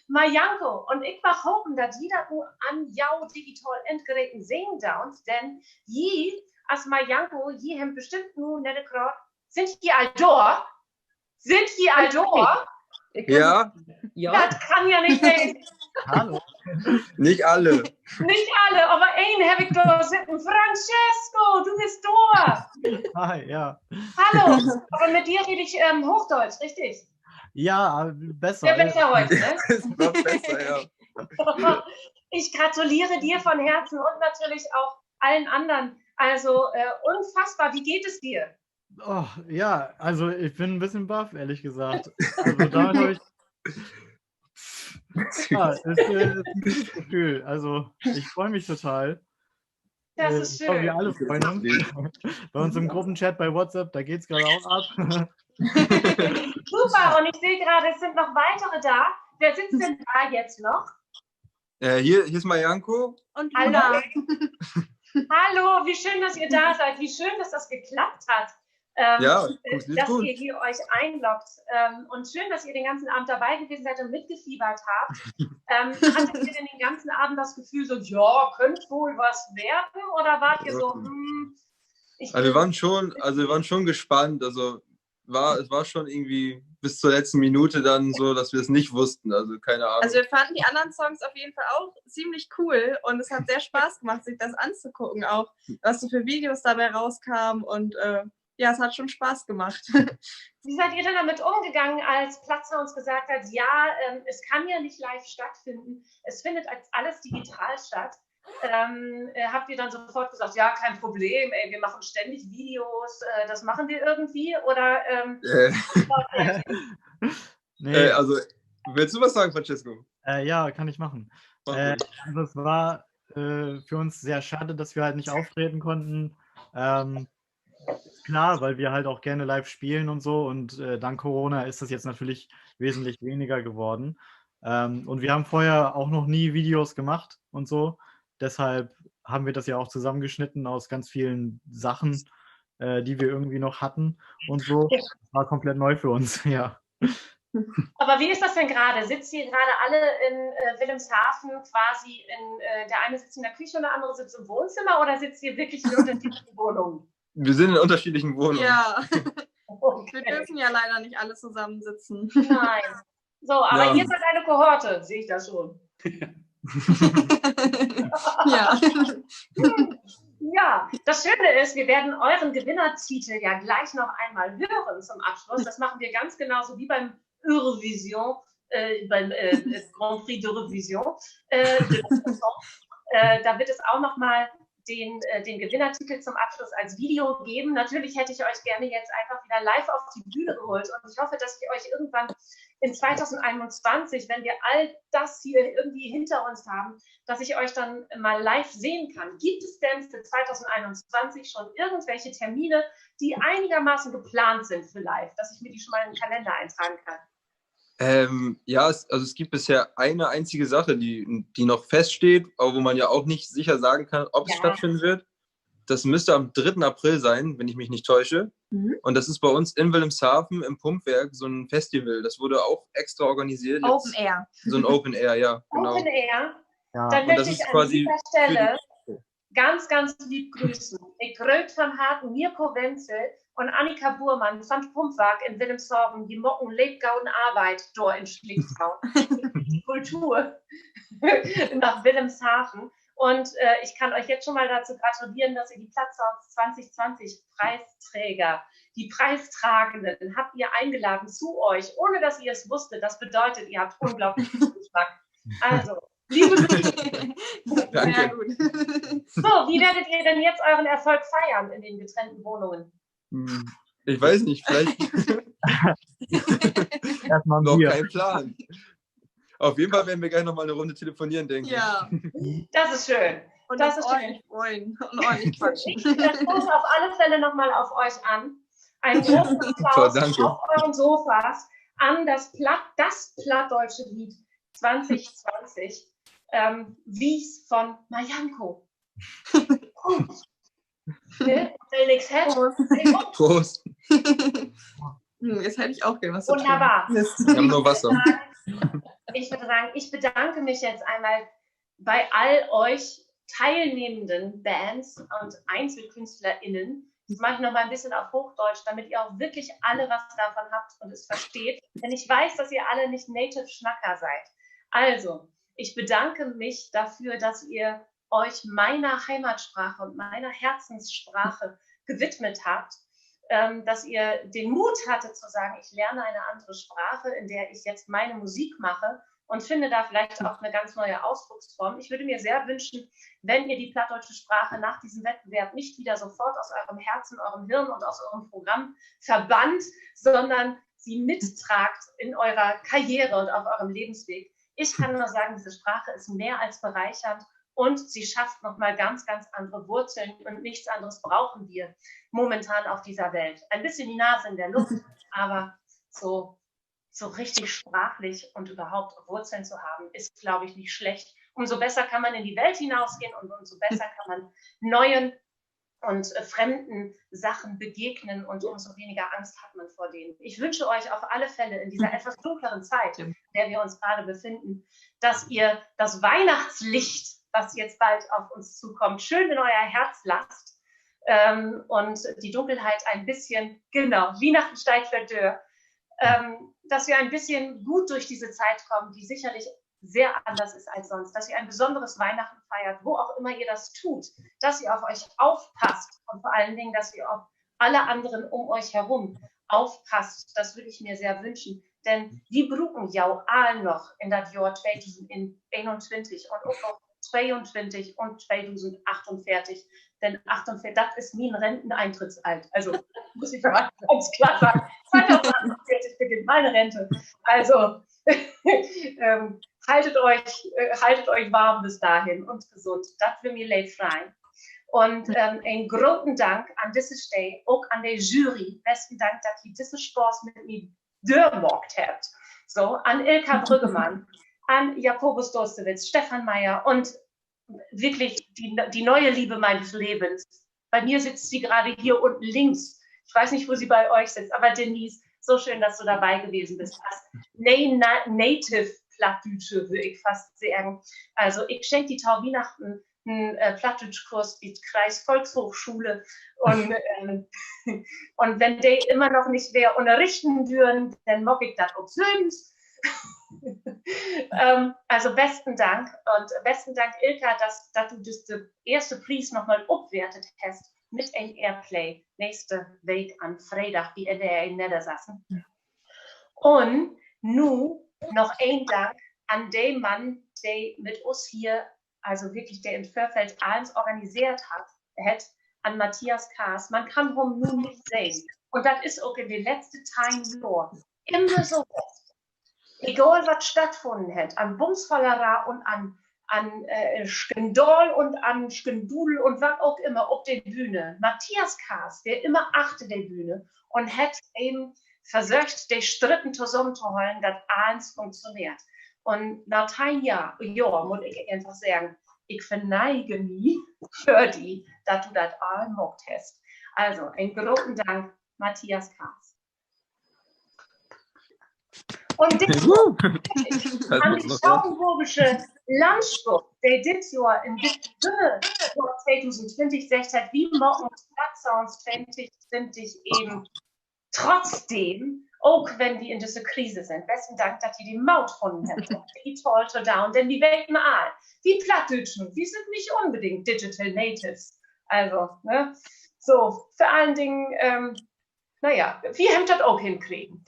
Majanko, un ik mag hopen, dat ji dat nu an jo digital Endgeräten sehn doot, denn ji as Majanko, ji hebbt bestimmt nu nett graad, sünd ji al dor? Sünd ji al dor? Ja. Dat kann ja nich wesen. Hallo. Nich alle. Nich alle, aver een heff ik dor sitten. Francesco, du büst dor. Hi, ja. Hallo. Aver mit di reed ik, ähm, Hochdeutsch, richtig? Ja, besser. Ja, besser heut, ne? Is noch besser, ja. Ich gratuliere dir von Herzen und natürlich auch allen anderen. Also, äh, unfassbar. Wie geht es dir? Oh, ja, also ich bin ein bisschen baff, ehrlich gesagt. Also damit habe ich, ja, es, äh, ist ein gutes Gefühl. Also ich freue mich total. Das ist schön. Äh, ich glaube, wir alle freuen uns. Bei uns im Gruppenchat bei WhatsApp, da geht's gerade auch ab. Super, und ich sehe gerade, es sind noch weitere da. Wer sitzt denn da jetzt noch? Äh, hier, hier ist Majanko. Und Luna. Hallo. Hallo, wie schön, dass ihr da seid. Wie schön, dass das geklappt hat, ähm, dass ihr hier euch einloggt. Ähm, und schön, dass ihr den ganzen Abend dabei gewesen seid und mitgefiebert habt. Ähm, hattet ihr denn den ganzen Abend das Gefühl so, ja, könnte wohl was werden? Oder wart ihr so, hm, ich bin Also wir waren schon, also wir waren schon gespannt. Also war, es war schon irgendwie bis zur letzten Minute dann so, dass wir es nicht wussten. Also keine Ahnung. Also wir fanden die anderen Songs auf jeden Fall auch ziemlich cool und es hat sehr Spaß gemacht, sich das anzugucken, auch was so für Videos dabei rauskamen und, äh, ja, es hat schon Spaß gemacht. Wie seid ihr denn damit umgegangen, als Plattsounds gesagt hat, ja, ähm, es kann ja nicht live stattfinden, es findet als alles digital statt? Ähm, äh, habt ihr dann sofort gesagt, ja, kein Problem, ey, wir machen ständig Videos, äh, das machen wir irgendwie? Oder, ähm, Äh. wie wart ihr? Nee. Äh, also, willst du was sagen, Francesco? Äh, ja, kann ich machen. Mach ruhig. Äh, also es war, äh, für uns sehr schade, dass wir halt nicht auftreten konnten. Ähm, klar, weil wir halt auch gerne live spielen und so. Und, äh, dank Corona ist das jetzt natürlich wesentlich weniger geworden. Ähm, und wir haben vorher auch noch nie Videos gemacht und so. Deshalb haben wir das ja auch zusammengeschnitten aus ganz vielen Sachen, äh, die wir irgendwie noch hatten und so. Ja. Das war komplett neu für uns, ja. Aber wie ist das denn gerade? Sitzt ihr gerade alle in, äh, Wilhelmshaven quasi in, äh, der eine sitzt in der Küche und der andere sitzt im Wohnzimmer oder sitzt ihr wirklich in unterschiedlichen Wohnungen? Wir sind in unterschiedlichen Wohnungen. Ja. Okay. Wir dürfen ja leider nicht alle zusammensitzen. Nein. So, aber ihr seid eine Kohorte, sehe ich da schon. Ja. Ja, das Schöne ist, wir werden euren Gewinnertitel ja gleich noch einmal hören zum Abschluss. Das machen wir ganz genauso wie beim Eurovision, äh, beim, äh, Grand Prix d'Eurovision. Äh, äh, da wird es auch noch mal den, äh, den Gewinnertitel zum Abschluss als Video geben. Natürlich hätte ich euch gerne jetzt einfach wieder live auf die Bühne geholt und ich hoffe, dass ich euch irgendwann in zweitausendeinundzwanzig, wenn wir all das hier irgendwie hinter uns haben, dass ich euch dann mal live sehen kann. Gibt es denn für zweitausendeinundzwanzig schon irgendwelche Termine, die einigermaßen geplant sind für live, dass ich mir die schon mal in den Kalender eintragen kann? Ähm, ja, es, also es gibt bisher eine einzige Sache, die, die noch feststeht, aber wo man ja auch nicht sicher sagen kann, ob es stattfinden wird. Das müsste am dritten April sein, wenn ich mich nicht täusche. Mhm. Und das ist bei uns in Wilhelmshaven im Pumpwerk so ein Festival. Das wurde auch extra organisiert. Open Air. So ein Open Air, ja, genau. Open Air. Ja. Dann möchte ich an dieser Stelle ganz, ganz lieb grüßen. Ik grööt van Harten Mirko Wenzel un Annika Burmann van 't Pumpwark in Willemshaven, de maken leep gode Arbeit dor in Schlichtau. Kultur nach Willemshaven. Und, äh, ich kann euch jetzt schon mal dazu gratulieren, dass ihr die Plattsounds zwanzig zwanzig Preisträger, die Preisträgenden, habt ihr eingeladen zu euch, ohne dass ihr es wusstet. Das bedeutet, ihr habt unglaublich viel Geschmack. Also, liebe Grüße. Danke. Sehr gut. So, wie werdet ihr denn jetzt euren Erfolg feiern in den getrennten Wohnungen? Hm, ich weiß nicht, vielleicht. Erstmal ein Bier. Noch kein Plan. Auf jeden Fall werden wir gleich noch mal eine Runde telefonieren, denke ich. Ja. Das ist schön. Und uns ordentlich freuen und ordentlich quatschen. Das kommt auf alle Fälle noch mal auf euch an. Ein großer Applaus auf euren Sofas an das Platt-, das plattdeutsche Lied zwanzig zwanzig. ähm, Wies von Majanko. Prost. Ne? Wer nix hat, Prost. Hm, jetzt hätte ich auch gern was zu trinken. Wunderbar. Mist. Wir haben nur Wasser. Ich würde sagen, ich bedanke mich jetzt einmal bei all euch teilnehmenden Bands und EinzelkünstlerInnen. Das mache ich noch mal ein bisschen auf Hochdeutsch, damit ihr auch wirklich alle was davon habt und es versteht. Denn ich weiß, dass ihr alle nicht Native-Schnacker seid. Also, ich bedanke mich dafür, dass ihr euch meiner Heimatsprache und meiner Herzenssprache gewidmet habt, ähm, dass ihr den Mut hattet zu sagen, ich lerne eine andere Sprache, in der ich jetzt meine Musik mache und finde da vielleicht auch eine ganz neue Ausdrucksform. Ich würde mir sehr wünschen, wenn ihr die plattdeutsche Sprache nach diesem Wettbewerb nicht wieder sofort aus eurem Herzen, eurem Hirn und aus eurem Programm verbannt, sondern sie mittragt in eurer Karriere und auf eurem Lebensweg. Ich kann nur sagen, diese Sprache ist mehr als bereichernd und sie schafft noch mal ganz, ganz andere Wurzeln und nichts anderes brauchen wir momentan auf dieser Welt. Ein bisschen die Nase in der Luft, aber so, so richtig sprachlich und überhaupt Wurzeln zu haben, ist, glaube ich, nicht schlecht. Umso besser kann man in die Welt hinausgehen und umso besser kann man neuen und, äh, fremden Sachen begegnen und umso weniger Angst hat man vor denen. Ich wünsche euch auf alle Fälle in dieser etwas dunkleren Zeit, in der wir uns gerade befinden, dass ihr das Weihnachtslicht, was jetzt bald auf uns zukommt, schön in euer Herz lasst, ähm, und die Dunkelheit ein bisschen, genau, Wiehnachten steiht för Döör, ähm, dass wir ein bisschen gut durch diese Zeit kommen, die sicherlich sehr anders ist als sonst, dass ihr ein besonderes Weihnachten feiert, wo auch immer ihr das tut, dass ihr auf euch aufpasst und vor allen Dingen, dass ihr auf alle anderen um euch herum aufpasst. Das würde ich mir sehr wünschen, denn wi bruken jo all noch in dat Johr tweedusend eenuntwintig un ok noch tweeuntwintig un tweedusend achtunveertig. Denn achtunveertig, dat is mien Renteneintrittsalter. Also, muss ich mal ganz klar sagen, zweitausendachtunveertig beginnt meine Rente. Also, ähm, haltet euch, äh, haltet euch warm bis dahin un gesund. Dat würr mi leed sein. Un, ähm, en groten Dank an disse Steed ok an de Jury. Besten Dank, dat ji dissen Spaaß mit mi dörmaakt hebbt. So, an Ilka Brüggemann, an Jakobus Dostewitz, Stefan Meyer und wirklich die, die neue Liebe meines Lebens. Bei mir sitzt sie gerade hier unten links. Ich weiß nicht, wo sie bei euch sitzt, aber Denise, so schön, dass du dabei gewesen bist. As Na-, Native Plattdüütsche, würr ik fast seggen. Also, ik schenk di to Wiehnachten en, äh, Plattdüütschkurs bi de Kreisvolkshochschule. Un, ähm, un wenn de immer noch nich weer ünnerrichten dürren, denn maak ik dat ok sülvst. Ähm, also besten Dank un besten Dank, Ilka, dat, dat du düsse eerste Pries noch mal opwertet hest mit en Airplay nächste Week an Freedag bi N D R in Neddersassen. Un nu noch een Dank an de Mann, de mit us hier, also wirklich, de in't Vörfeld allens organiseert hett, hett, an Matthias Kaas. Man kann hum nu nich sehn. Un dat is ok in de letzte teihn Johr immer so west. Egal, wat stattfunnen hett, an Bumsvollerei un an, an, äh, Skandal un an Skandudel un wat ok immer op de Bühn. Matthias Kaas weer immer achter de Bühn un hett even versöcht, de Strippen tosamentohollen, dat allens funktioneert. Un na teihn Johr, Johr mutt ik eenfach seggen, ik verneig mi vör di, dat du dat all maakt hest. Also, en groten Dank, Matthias Kaas. Un de an de Schaumburgische Landskupp, de dit Johr in dit Sinne, Johr tweedusend twintig, seggt hett, wi maken Plattsounds twintig twintig even trotzdem, ok wenn wi in düsse Krise sünd. Besten Dank, dat ji de Moot funnen hebbt, ok digital to down, denn wi weten all, wi Plattdüütschen, wi sünd nich unbedingt Digital Natives. Also, ne? So, vör allen Dingen, ähm, na ja, wi hebbt dat ok henkregen.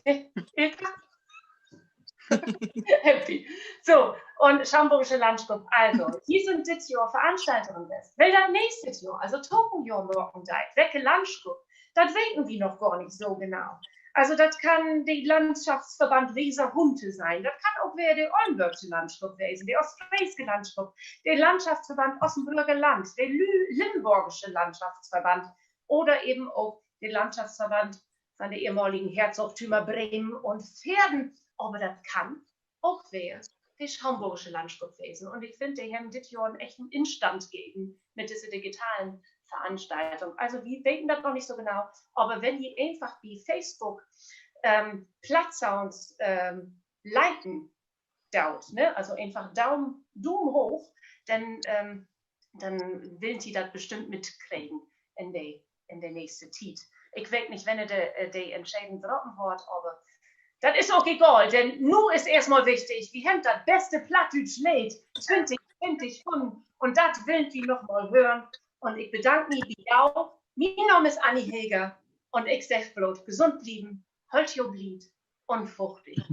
Happy. So, un Schaumburgische Landskupp, also, ji sünd dit Johr Veranstalterin west. Well dat nächstet Johr, also tokamen Johr maken deit, welke Landskupp, dat weten wi noch gor nich so genau. Also, dat kann de Landschaftsverband Weserhunte sein, dat kann ok weer de Ollnborgsche Landskupp wesen, de Oostfreeske Landskupp, de Landschaftsverband Ossenbrügger Land, de Lü-, Limborgische Landschaftsverband oder even ok de Landschaftsverband von de ehemaligen Herzogtümer Bremen un Verden. Aver dat kann ok weer de Schaumburgsche Landschop wesen. Un ik finn, de hebben dit Johr en echten Instand geven mit disse digitalen Veranstaltung. Also, wi weten dat noch nich so genau, aver wenn ji eenfach bi Facebook, ähm, Plattsounds, ähm, liken doot, ne? Also eenfach Dumen, Dumen hooch, denn, ähm, denn willt ji dat bestimmt mitkriegen in de, in de nächste Tiet. Ik weet nich, wenn de, äh, de Entscheden drapen warrt, aver dat is ok egal, denn nu is eerstmal wichtig, wi hebbt dat beste plattdüütsch Leed twintig twintig funnen un dat willt wi nochmal hören. Un ik bedank mi bi jo. Mien Naam is Annie Heger un ik segg bloot: Gesund blieven, hollt jo blied un fuchtig.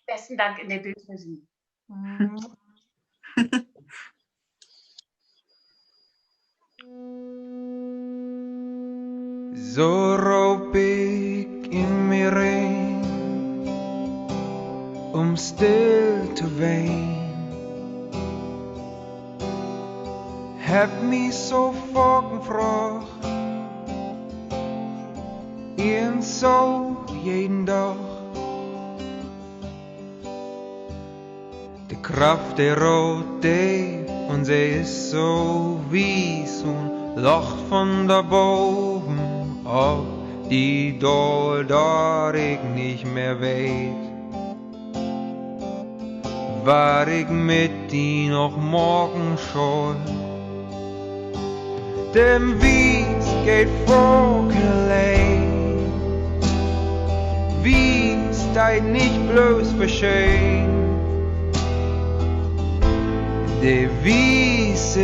Besten Dank in de Bild för Sie. So roop ik in mi rin, um still to ween. Hebb mi so faken fraagt, irgendwo jeden Dag. De Kraft, de root deep un se is so wies un lacht von dor boven op di daal, dat ik nich mehr weet, wat ik mit di noch maken schall. Denn Wies geiht faken leeg, Wies deit nich blots verscheen. De Wies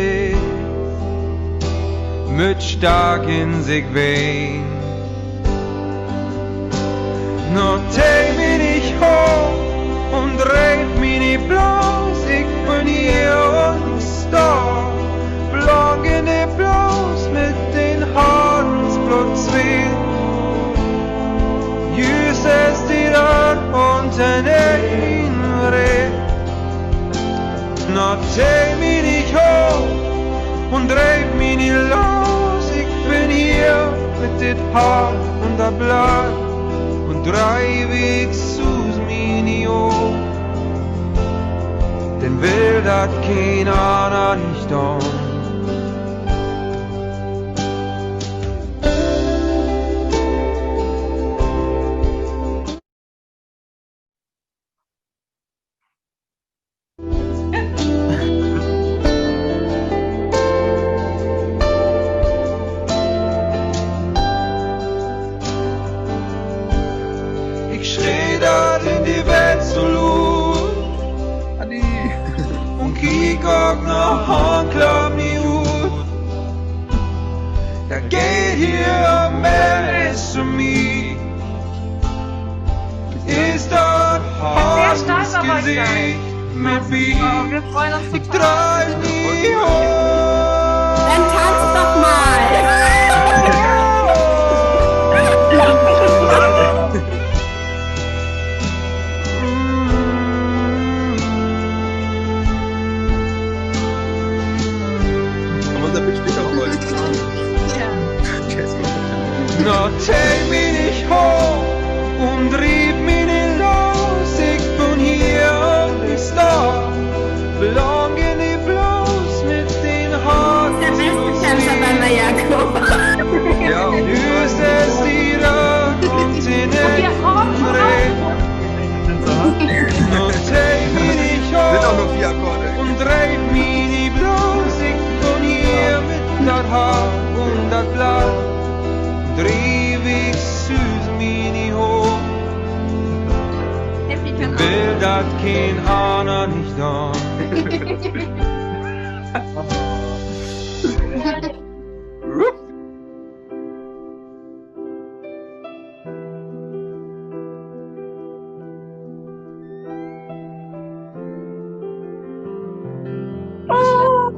mutt stark in sik ween. Na, tell mi nich hoog un dreep mi nich blots, ik bün hier un stah blank in de Bloos mit den Hartensbloot sweel. Jüst es di dat unten in Ree. Na, tell mi nich hoog un dreep mi nich los, ik bün hier mit dit Hart un dat Bloot un dreip ik suus mi nich um, denn will dat keen anner nich doon. Ik schree dat in de Welt so luut, un kiek ok na Hahn, klapp mi ut. Dat geiht hier mehr as för mi. Is dat Hart in Gesicht mit mi? Ik dreih mi um. Dann tanzt doch mal. Kann man da bitte später noch mal? Ja. Na, tell mi nich hoog un dreep mi nich los, ik bün hier un ik stah blank in de Bloos mit den Harten. Der beste Tänzer bei Mallorca. Ja, jüst es di dat unten in Ree. Noch tell mi nich hoog un dreep mi nich blots, ik bün hier mit dat Hart un dat Bloot, dreep ik suus mi nich um. Will dat keen anner nich doon. Oh,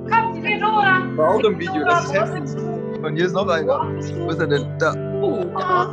Kaffeedora. War auch im Video, das ist heftig. Und hier ist noch einer. Wo ist er denn? Da. Oh, da.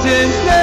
Sind